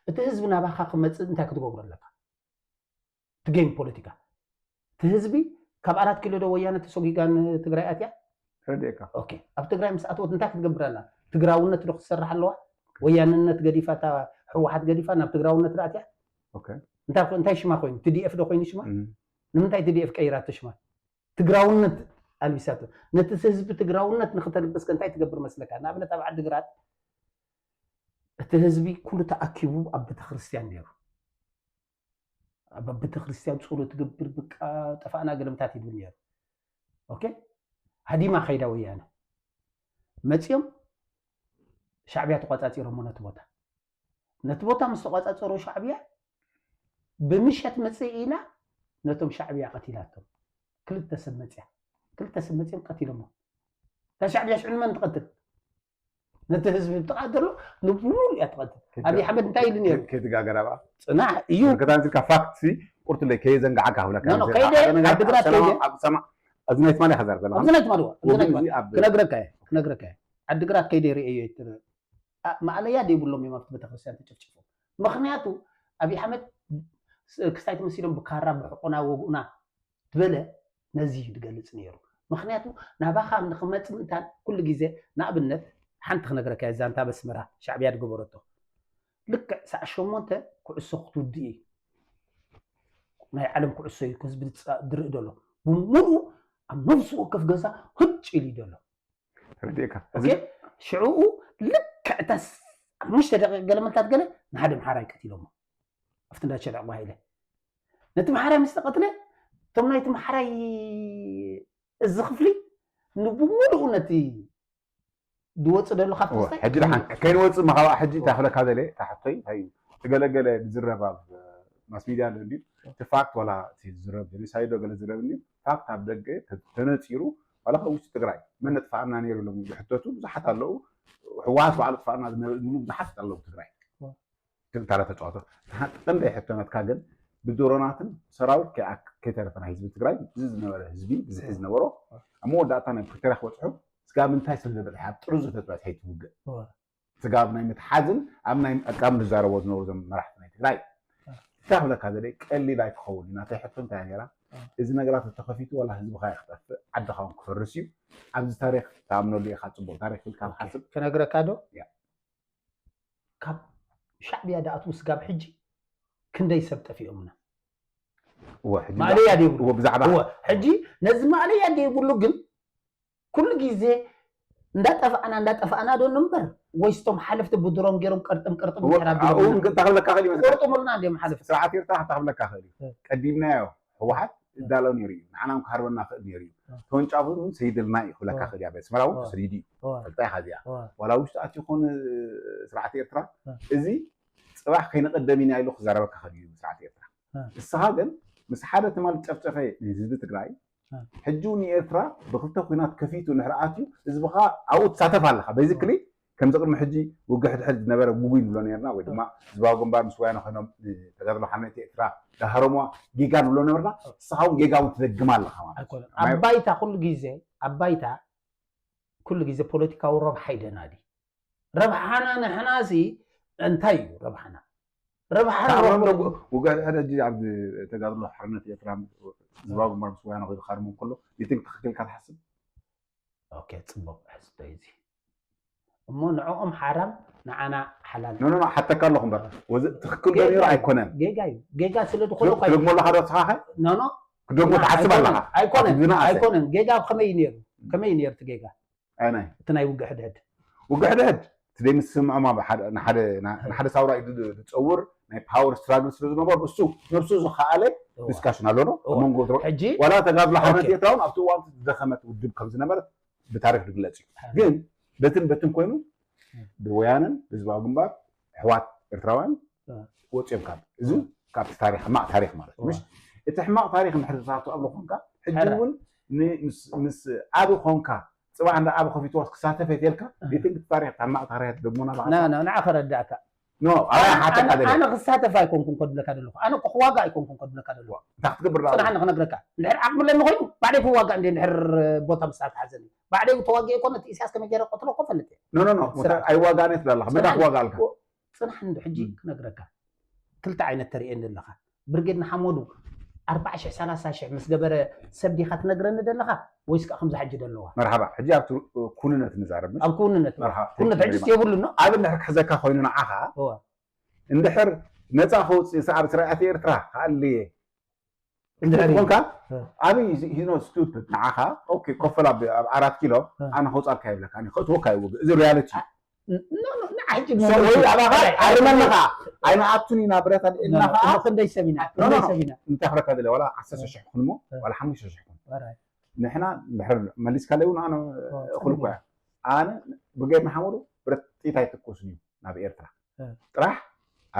እቲ ህዝቢ ናባኻ ክመፅእ እንታይ ክትገብሮ ኣለካ ትገኝ ፖለቲካ እቲ ህዝቢ ካብ ኣራት ኪሎ ዶ ወያነ ተሰጊጋ ንትግራይ ኣትያ ረድኤካ ኦኬ ኣብ ትግራይ ምስ ኣተወት እንታይ ክትገብር ኣላ ትግራውነት ዶ ክትሰርሕ ኣለዋ ወያንነት ገዲፋ እታ ህወሓት ገዲፋ ናብ ትግራውነት ዶ ኣትያ ኦኬ እንታይ እንታይ ሽማ ኮይኑ ቲዲኤፍ ዶ ኮይኑ ሽማ ንምንታይ ቲዲኤፍ ቀይራቶ ሽማ ትግራውነት ኣልቢሳቶ ነቲ ህዝቢ ትግራውነት ንክተልብስ እንታይ ትገብር መስለካ ንኣብነት ኣብ ዓዲ ግራት እቲ ህዝቢ ኩሉ ተኣኪቡ ኣብ ቤተክርስትያን ነይሩ ኣብ ቤተክርስትያን ፀሎት ትገብር በቃ ጠፋእና ገለምታት ይብል ነይሩ ኦኬ ሃዲማ ከይዳ ወያነ መፅዮም ሻዕብያ ተቋፃፂሮሞ ነቲ ቦታ ነቲ ቦታ ምስ ተቋፃፀሮ ሻዕብያ ብምሸት መፅእ ኢላ ነቶም ሻዕብያ ቀቲላቶም ክልተ ሰብ መፅያ ክልተ ሰብ መፅዮም ቀቲሎሞ እታ ሻዕብያ ሽዑ ንመን ትቐትል ነቲ ህዝቢ ብጥቓ ዘሎ ንብሙሉ እያ ትቐትል። ኣብይ ኣሕመድ እንታይ ኢሉ ነይሩ? ከይትጋገራ በኣ ጽናሕ እዩ። ከታንዚልካ ፋክት ቁርትለይ ከየዘንጋዓካ ክብለካ ኖ፣ ኖ፣ ከይደ ዓድግራት ከይደ። እዚ ናይ ትማሊ ከዛር ዘለ ኣብዚ ናይ ትማልዋ ኣብዚ ናይ ትማልዋ ክነግረካ እየ ክነግረካ እየ። ዓድግራት ከይደ ርእየ እየ ትብል። ማእለያ ደይብሎም እዮም ኣብቲ ቤተክርስትያን ተጨፍጭፎም። ምክንያቱ ኣብይ ኣሕመድ ክስታይ ተመሲሎም ብካራ ብሕቆና ወግኡና ዝበለ ነዚ እዩ ዝገልፅ ነይሩ። ምክንያቱ ናባኻ ንክመፅ ምእንታን ኩሉ ግዜ ንኣብነት ሓንቲ ክነግረካ እየ ዛንታ በስመራ ሻዕብያ ዝገበረቶ ልክዕ ሰዓ ሸሞንተ ኩዕሶ ክትውድእ እዩ ናይ ዓለም ኩዕሶ እዩ ህዝቢ ዝርኢ ዘሎ ብምሉኡ ኣብ ነብሲ ወከፍ ገዛ ህጭ ኢሉ እዩ ዘሎ ረዲእካ ሽዕኡ ልክዕ እታ ሓሙሽተ ደቂቅ ገለ ምንታት ገለ ንሓደ ምሓራይ ቀቲሎሞ ኣብቲ እንዳሸለ ዕቑባ ኢለ ነቲ ምሓራይ ምስ ተቐትለ እቶም ናይቲ ምሓራይ እዚ ክፍሊ ንብሙሉኡ ነቲ ዝወፅ ዘሎ ካብ ክስታይ ሕጂ ደሓን ከይንወፅእ መኻባእ ሕጂ ታክለካ ዘለ ታሕቶይ እንታይ እዩ ትገለገለ ዝረብ ኣብ ማስ ሚድያ ኣሎ እንዲ እቲ ፋክት ዋላ ዝረብ ጀኖሳይዶ ገለ ዝረብ እንዲ ፋክት ኣብ ደገ ተነፂሩ ዋላ ከ ውሽጢ ትግራይ መን ነጥፋኣና ነይሩ ኢሎም ዝሕተቱ ብዙሓት ኣለዉ ህወሓት ባዕሉ ጥፋኣና ዝብሉ ብዙሓት ኣለዉ ትግራይ ክልታላ ተጫዋቶ ቀንደ ሕቶነትካ ግን ብድሮናትን ሰራዊት ከይተረፈና ህዝቢ ትግራይ እዚ ዝነበረ ህዝቢ ብዝሒ ዝነበሮ ኣብ መወዳእታ ናይ ፕሪቶሪያ ክበፅሑ ስጋብ እንታይ ስለ ዝበፅሐ ኣብ ጥርዙ ተትበፅሐ ይትውግእ ስጋብ ናይ ምትሓዝን ኣብ ናይ ዕቃብ ዝዛረቦ ዝነበሩ ዞም መራሕቲ ናይ ትግራይ እንታይ ክብለካ ዘለ ቀሊል ኣይትኸውን እዩ ናተይ ሕቶ እንታይ ነራ እዚ ነገራት ተተኸፊቱ ዋላ ህዝብኻ ይክጠፍእ ዓድኻ እውን ክፈርስ እዩ ኣብዚ ታሪክ ተኣምነሉ ኢኻ ፅቡቅ ታሪክ ኢልካ ሓስብ ክነግረካ ዶ ካብ ሻዕብያ ድኣትዉ ስጋብ ሕጂ ክንደይ ሰብ ጠፊኦምና ማእለያ ዘይብሉ ብዛዕባ ሕጂ ነዚ ማእለያ ዘይብሉ ግን ኩሉ ግዜ እንዳጠፋእና እንዳጠፋእና ዶ ንንበር ወይስ ቶም ሓለፍቲ ብድሮም ገይሮም ቅርጥም ቅርጥም ኣብኡ ክብለካ ክእል እዩ ቆርጥሙልና እንዲም ሓለፍቲ ስርዓት ኤርትራ ክብለካ ክእል እዩ ቀዲምናዮ ህወሓት ይዳሎ ነይሩ እዩ ንዓና ክሃርበና ክእል ነይሩ እዩ ተወንጫፉ እውን ሰይድልና እዩ ክብለካ ክእል እያ በስመራ እውን ተሰዲዱ እዩ ፈልጣ ኢኻ እዚኣ ዋላ ውሽጢ ኣትዩ ኮን ስርዓት ኤርትራ እዚ ፅባሕ ከይንቐደም ኢና ኢሉ ክዛረበካ ክእል እዩ ስርዓት ኤርትራ ንስኻ ግን ምስ ሓደ ትማል ጨፍጨፈ ንህዝቢ ትግራይ ሕጂ እውን ንኤርትራ ብክልተ ኩናት ከፊቱ ንሕር ኣትዩ ህዝብኻ ኣብኡ ትሳተፍ ኣለኻ በዚ ክሊ ከምዚ ቅድሚ ሕጂ ውግእ ሕድሕድ ዝነበረ ጉጉይ ንብሎ ነርና ወይ ድማ ህዝባዊ ግንባር ምስ ወያነ ኮይኖም ተጋድሎ ሓርነት ኤርትራ ዳሃረምዋ ጌጋ ንብሎ ነበርና ንስኻ እውን ጌጋ እውን ትደግማ ኣለኻ ማለት ኣይኮነን ኣብ ባይታ ኩሉ ግዜ ኣብ ባይታ ኩሉ ግዜ ፖለቲካዊ ረብሓ ይደናዲ ረብሓና ንሕና ሲ እንታይ እዩ ረብሓና ረብሓና ውግእ ሕድሕድ ሕጂ ኣብ ተጋድሎ ሓርነት ኤርትራ ህዝባዊ ግንባር ምስ ወያነ ኮይኑ ካርሞ ከሎ ዩ ትክክል ኢልካ ትሓስብ ኦኬ ፅቡቅ ሕዝቶ እዚ እሞ ንዕኦም ሓራም ንዓና ሓላል ኖ ኖ ሓተካ ኣለኹ እምበር ወዚ ትክክል ዶ ነይሩ ኣይኮነን ጌጋ እዩ ጌጋ ስለ ዝኾነ ትደግሞ ኣለኻ ዶ ስኻ ኖ ኖ ክደግሞ ትሓስብ ኣለኻ ኣይኮነን ኣይኮነን ጌጋ ከመይ ነይሩ ከመይ ነይሩ እቲ ጌጋ ኣይ ናይ እቲ ናይ ውግእ ሕድሕድ ውግእ ሕድሕድ እቲ ዘይምስምዖም ኣብ ሓደ ንሓደ ሳውራ ኢዱ ዝፀውር ናይ ፓወር ስትራግል ስለ ዝነበሩ እሱ ነብሱ ዝኸኣለ ዲስካሽን ኣሎ ዶ ኣብ መንጎ ሕጂ ዋላ ተጋድሎ ሓርነት ኤርትራ እውን ኣብቲ እዋን ዝደኸመት ውድብ ከም ዝነበረት ብታሪክ ዝግለፅ እዩ ግን በትን በትን ኮይኑ ብወያነን ብህዝባዊ ግንባር ኣሕዋት ኤርትራውያን ወፂኦም ካብ እዚ ካብቲ ታሪክ ሕማቅ ታሪክ ማለት ምሽ እቲ ሕማቅ ታሪክ ምሕር ዝሳቱ ኣብ ዝኾንካ ሕጂ እውን ምስ ዓቢ ኮንካ ፅባሕ እንዳ ዓቢ ከፊትዋስ ክሳተፍ የትልካ ቤትን ታሪክ ሕማቅ ታሪክ ትደግሞና ንዓ ከረዳእካ ኖ ኣባይ ሓተካ ደለ ኣነ ክሳተፍ ኣይኮንኩን ከድለካ ደለኹ ኣነ ክዋጋ ኣይኮንኩን ከድለካ ደለኹ እንታይ ክትገብር ፅናሕ ንክነግረካ እንድሕር ዓቅሚ ኣለኒ ኮይኑ ባዕደይ ክዋጋ እንደ እንድሕር ቦታ ምሳት ሓዘኒ ባዕደይ ተዋጊ ኣይኮነ እቲ ኢሳያስ ከመይ ገይረ ቆትሎ እኮ ፈልጥ ኖ ኖ ኖ ኣይዋጋነ ትላለካ መዳ ክዋጋ ኣልካ ፅናሕ እንዶ ሕጂ ክነግረካ ክልተ ዓይነት ተርእየኒ ኣለካ ብርጌድ ንሓመዱ ኣርባዓ ሽሕ ሰላሳ ሽሕ ምስ ገበረ ሰብ ዲኻ ትነግረኒ ዘለኻ ወይስ ከዓ ከምዚ ሕጂ ዘለዋ መርሓባ ሕጂ ኣብቲ ኩንነት ንዛረብ ኣብ ኩንነት ኩነት ሕጂ የብሉ ኖ ኣብ እንድሕር ክሕዘካ ኮይኑ ንዓኻ እንድሕር ነፃ ከውፅእ ኣብ ስርዓት ኤርትራ ክኣልየ እንድሕር ኮንካ ኣብይ ሂኖ ስቱፕድ ንዓኻ ኦኬ ኮፈል ኣብ ኣራት ኪሎ ኣነ ከውፃልካ ይብለካ ከእትወካ ይውግእ እዚ ሪያሊቲ ወይ ኣባኻ ኣርመና ኸዓ ኣይንኣቱን ኢና ብረት ኣልዒልና ኸዓ ክንደይ ሰብ ኢና ክንደይ ሰብ ኢና እንታይ ክረካ ዘለ ዋላ ዓሰርተ ሽሕ ኩን እሞ ዋላ ሓሙሽተ ሽሕ ኩን ንሕና ድሕር መሊስካ ለይ እውን ኣነ እኽል እኮ ኣነ ብገድ ንሓመዱ ብረት ጥይት ኣይትኮስን እዩ ናብ ኤርትራ ጥራሕ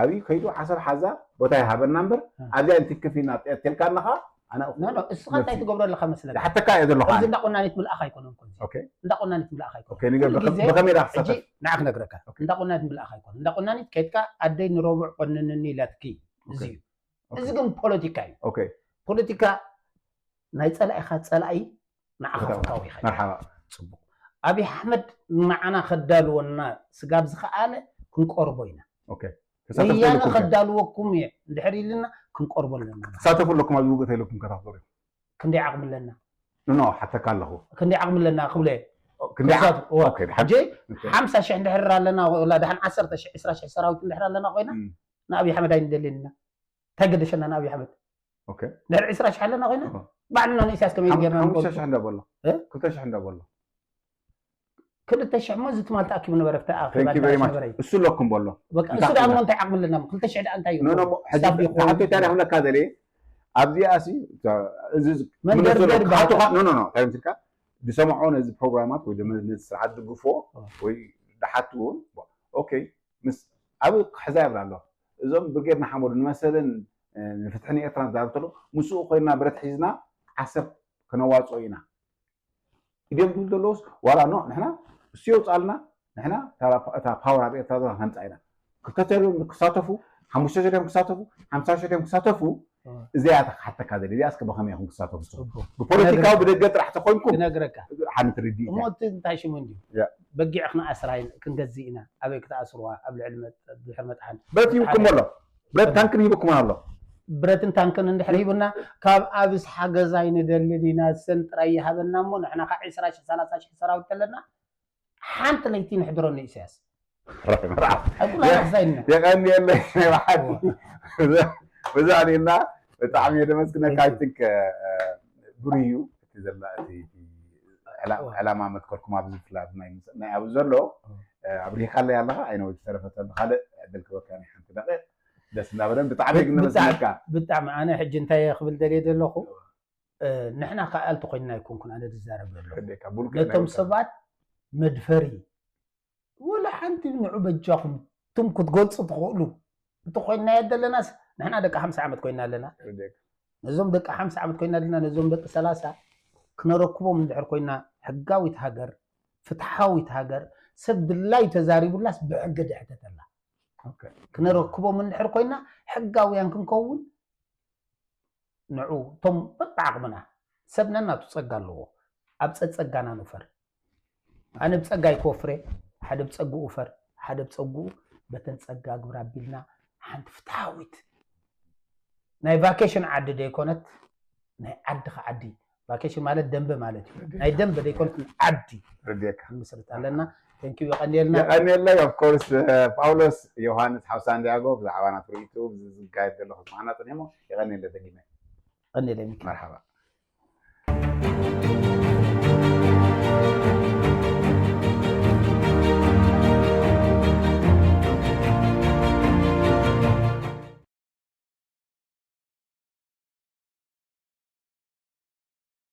ኣብይ ከይዱ ዓሰብ ሓዛ ቦታ ይሃበና እምበር ኣብዚኣ ንትክፍ ኢና ተልካ ኣለኻ ኣነ ኖ ኖ እስኻ እንታይ ትገብሮ ኣለኻ መስለካ? ዝሓተካ እየ ዘለኹ እዚ ኣነ። እንዳ ቁናኒት ምልኣኻ ኣይኮነን ኮዚ። ኦኬ እንዳ ቁናኒት ምልኣኻ ኣይኮነን። ኦኬ ንገር ኩሉ ግዜ ብኸመይ ዳ ክሳተፍ? ሕጂ ንዓኽ ነግረካ። ኦኬ። እንዳ ቁናኒት ምልኣኻ ኣይኮነን። እንዳ ቁናኒት ከይድካ ኣደይ ንረቡዕ ቆንንኒ ኢላትኪ። እዚ እዩ። ኦኬ። እዚ ግን ፖለቲካ እዩ። ኦኬ ፖለቲካ ናይ ጸላኢኻ ጸላኢ ንዓኻ ፈታዊ ኢኻ። መርሓባ። ጽቡቕ። ኣብይ ኣሕመድ ንዓና ከዳልወና ስጋብ ዝኸኣለ ክንቆርቦ ኢና። ኦኬ ተሳተፍ ወያነ ዘለኩም ከ? ከዳልወኩም እየ እንድሕር ኢልና ክንቆርቦ ኣለና። ትሳተፉ ኣለኩም ኣብዚ ውግእ ተይለኩም ከታትሎ ክንደይ ዓቕሚ ኣለና? ኖ ሓተካ ኣለኹ ክንደይ ዓቕሚ ኣለና ክብለ ክንደይ ክሳት እዋ። ኦኬ ድሓን ሕጂ ሓምሳ ሽሕ እንድሕር ኣለና ወላ ድሓን ዓሰርተ ሽሕ ዕስራ ሽሕ ሰራዊት እንድሕር ኣለና ኮይና እም። ንኣብይ ኣሕመድ ኣይንደልን ኢና። እንታይ ገደሸና ንኣብይ ኣሕመድ? ኦኬ ድሕሪ ዕስራ ሽሕ ኣለና ኮይና እህ። ባዕልና ንኢሳያስ ከመይ ገርና ሓሙሽተ ንፈልጦ? ሽሕ እንዳበሎ እ? ክልተ ሽሕ እንዳበሎ ክልተ ሽሕ እሞ እዚ ትማል ተኣኪቡ ነበረ ብታ Thank you very much። እሱ ኣለኩም በሎ በቃ እሱ እንታይ ደኣ እሞ ክብላ? እንታይ ዓቕሚ ኣለና ክልተ ሽሕ ደኣ እንታይ እዩ ኖ ኖ ስታፍ ይኸውን? ሓንቲ ታሪክ ክብለካ ዘለ ኣብዚኣ ሲ እዚ መንደርደር ክሓቱካ ይበሃል። ኖ ኖ ኖ እንታይ ምስልካ ዝሰምዖ ነዚ ፕሮግራማት ወይ ድማ ነዚ ስርዓት ድግፎ ኦ። ወይ ድሓት እውን ኦኬ ምስ ኣብ ክሕዛ ይብላ ኣሎ እዞም ብርጌድ ንሓመዱ ንመሰልን እ፣ ንፍትሕን ኤርትራን ዝዛረብ ተሎ ምስኡ ኮይና ብረት ሒዝና ዓሰብ ከነዋፅኦ ኢና ኢድዮም ክብል ዘለውስ ዋላ ኖ ንሕና እሱ የውፃልና ንሕና እታ ፓወር ኣብ ኤርትራ ዘለና ከምፃ ኢና ክልተ ተሪም ክሳተፉ ሓሙሽተ ሸሪም ክሳተፉ ሓምሳ ሸሪም ክሳተፉ እዚኣ ተካሓተካ ዘለ እዚኣ እስከ ብኸመይ ኢኹም ክሳተፉ ጽቡቅ። ብፖለቲካዊ ክነግረካ። ብደገ ጥራሕ ተኮይንኩም ክነግረካ ሓንቲ ርድኢት እሞ እያ እቲ እንታይ ሽሙ እንድዩ ያ። በጊዕ ክነኣስራ ኢና ክንገዝእ ኢና ኣበይ ክትኣስርዋ ኣብ ልዕሊ መጥ- ድሕሪ መጥሓን ብረት ሂብኩም ኣሎ ብረት ታንክን ሂብኩም ኣሎ ብረትን ታንክን እንድሕር ሂቡና ካብ ኣብስ ሓገዝ ኣይንደሊ ዲና ሰን ጥራይ ይሃበና እሞ ንሕና ከዓ ዕስራ ሽሕ ሰላሳ ሽሕ ሰራዊት ከለና ሓንቲ ለይቲ ንሕድሮ ንኢሳያስ ኣይኩላ ሓግዛ ኢልና የቀንየለይ ናይ ብሓቂ ብዛ ልና ብጣዕሚ እየ ደመስግነካ I think ብሩህ እዩ እቲ ዘላ እቲ እቲ ዕላ- ዕላማ መትከልኩም ኣብዚ ፍላ ናይ ምስ- ናይ ኣብዚ ዘሎ ኣብሪካለይ ኣለካ ኣይነወ ዝተረፈ ተሎ ካልእ ዕድል ክበካ ናይ ሓንቲ ደቂቅ ደስ እናበለን ብጣዕሚ ግን ብጣዕሚ- ነመስግነካ ብጣዕሚ ኣነ ሕጂ እንታይ እየ ክብል ደልየ ዘለኹ እ፣ ንሕና ከዓ እንተኮይንና ኣይኮንኩን ኣነ ዝዛረብ ዘለኹ ክደካ ቡልቅ ነቶም ሰባት መድፈሪ ወላ ሓንቲ ንዑ በጃኹም ትም ክትገልፁ ትኽእሉ እንተኮይናዮ ዘለናስ ንሕና ደቂ ሓምሳ ዓመት ኮይና ኣለና ክደካ ነዞም ደቂ ሓምሳ ዓመት ኮይና ኣለና ነዞም ደቂ ሰላሳ ክነረክቦም እንድሕር ኮይና ሕጋዊት ሃገር ፍትሓዊት ሃገር ሰብ ድላዩ ተዛሪቡላስ ብሕጊ ድሕተተላ ኦኬ ክነረክቦም እንድሕር ኮይና ሕጋውያን ክንከውን ንዑ እቶም በብዓቕምና ሰብ ነናቱ ጸጋ ኣለዎ ኣብ ጸጸጋና ንፈር ኣነ ብጸጋይ ክወፍረ ሓደ ብጸግኡ ፈር ሓደ ብጸግኡ በተን ጸጋ ግብር ኣቢልና ሓንቲ ፍትሃዊት ናይ ቫኬሽን ዓዲ ደይኮነት ናይ ዓድኻ ዓዲ ቫኬሽን ማለት ደንበ ማለት እዩ ናይ ደንበ ደይኮነት ዓዲ ርድየካ ክንምስርት ኣለና ተንኪዩ የቐንየልና የቀንየለይ of course ፓውሎስ ዮሃንስ ሓው ሳንዲያጎ ብዛዕባ ናቱ ርእይቱ ዝጋየድ ዘሎ ክስማዕና ፀኒሕሞ የቀንየለ ደጊመ ቀንየለይ ሚካ መርሓባ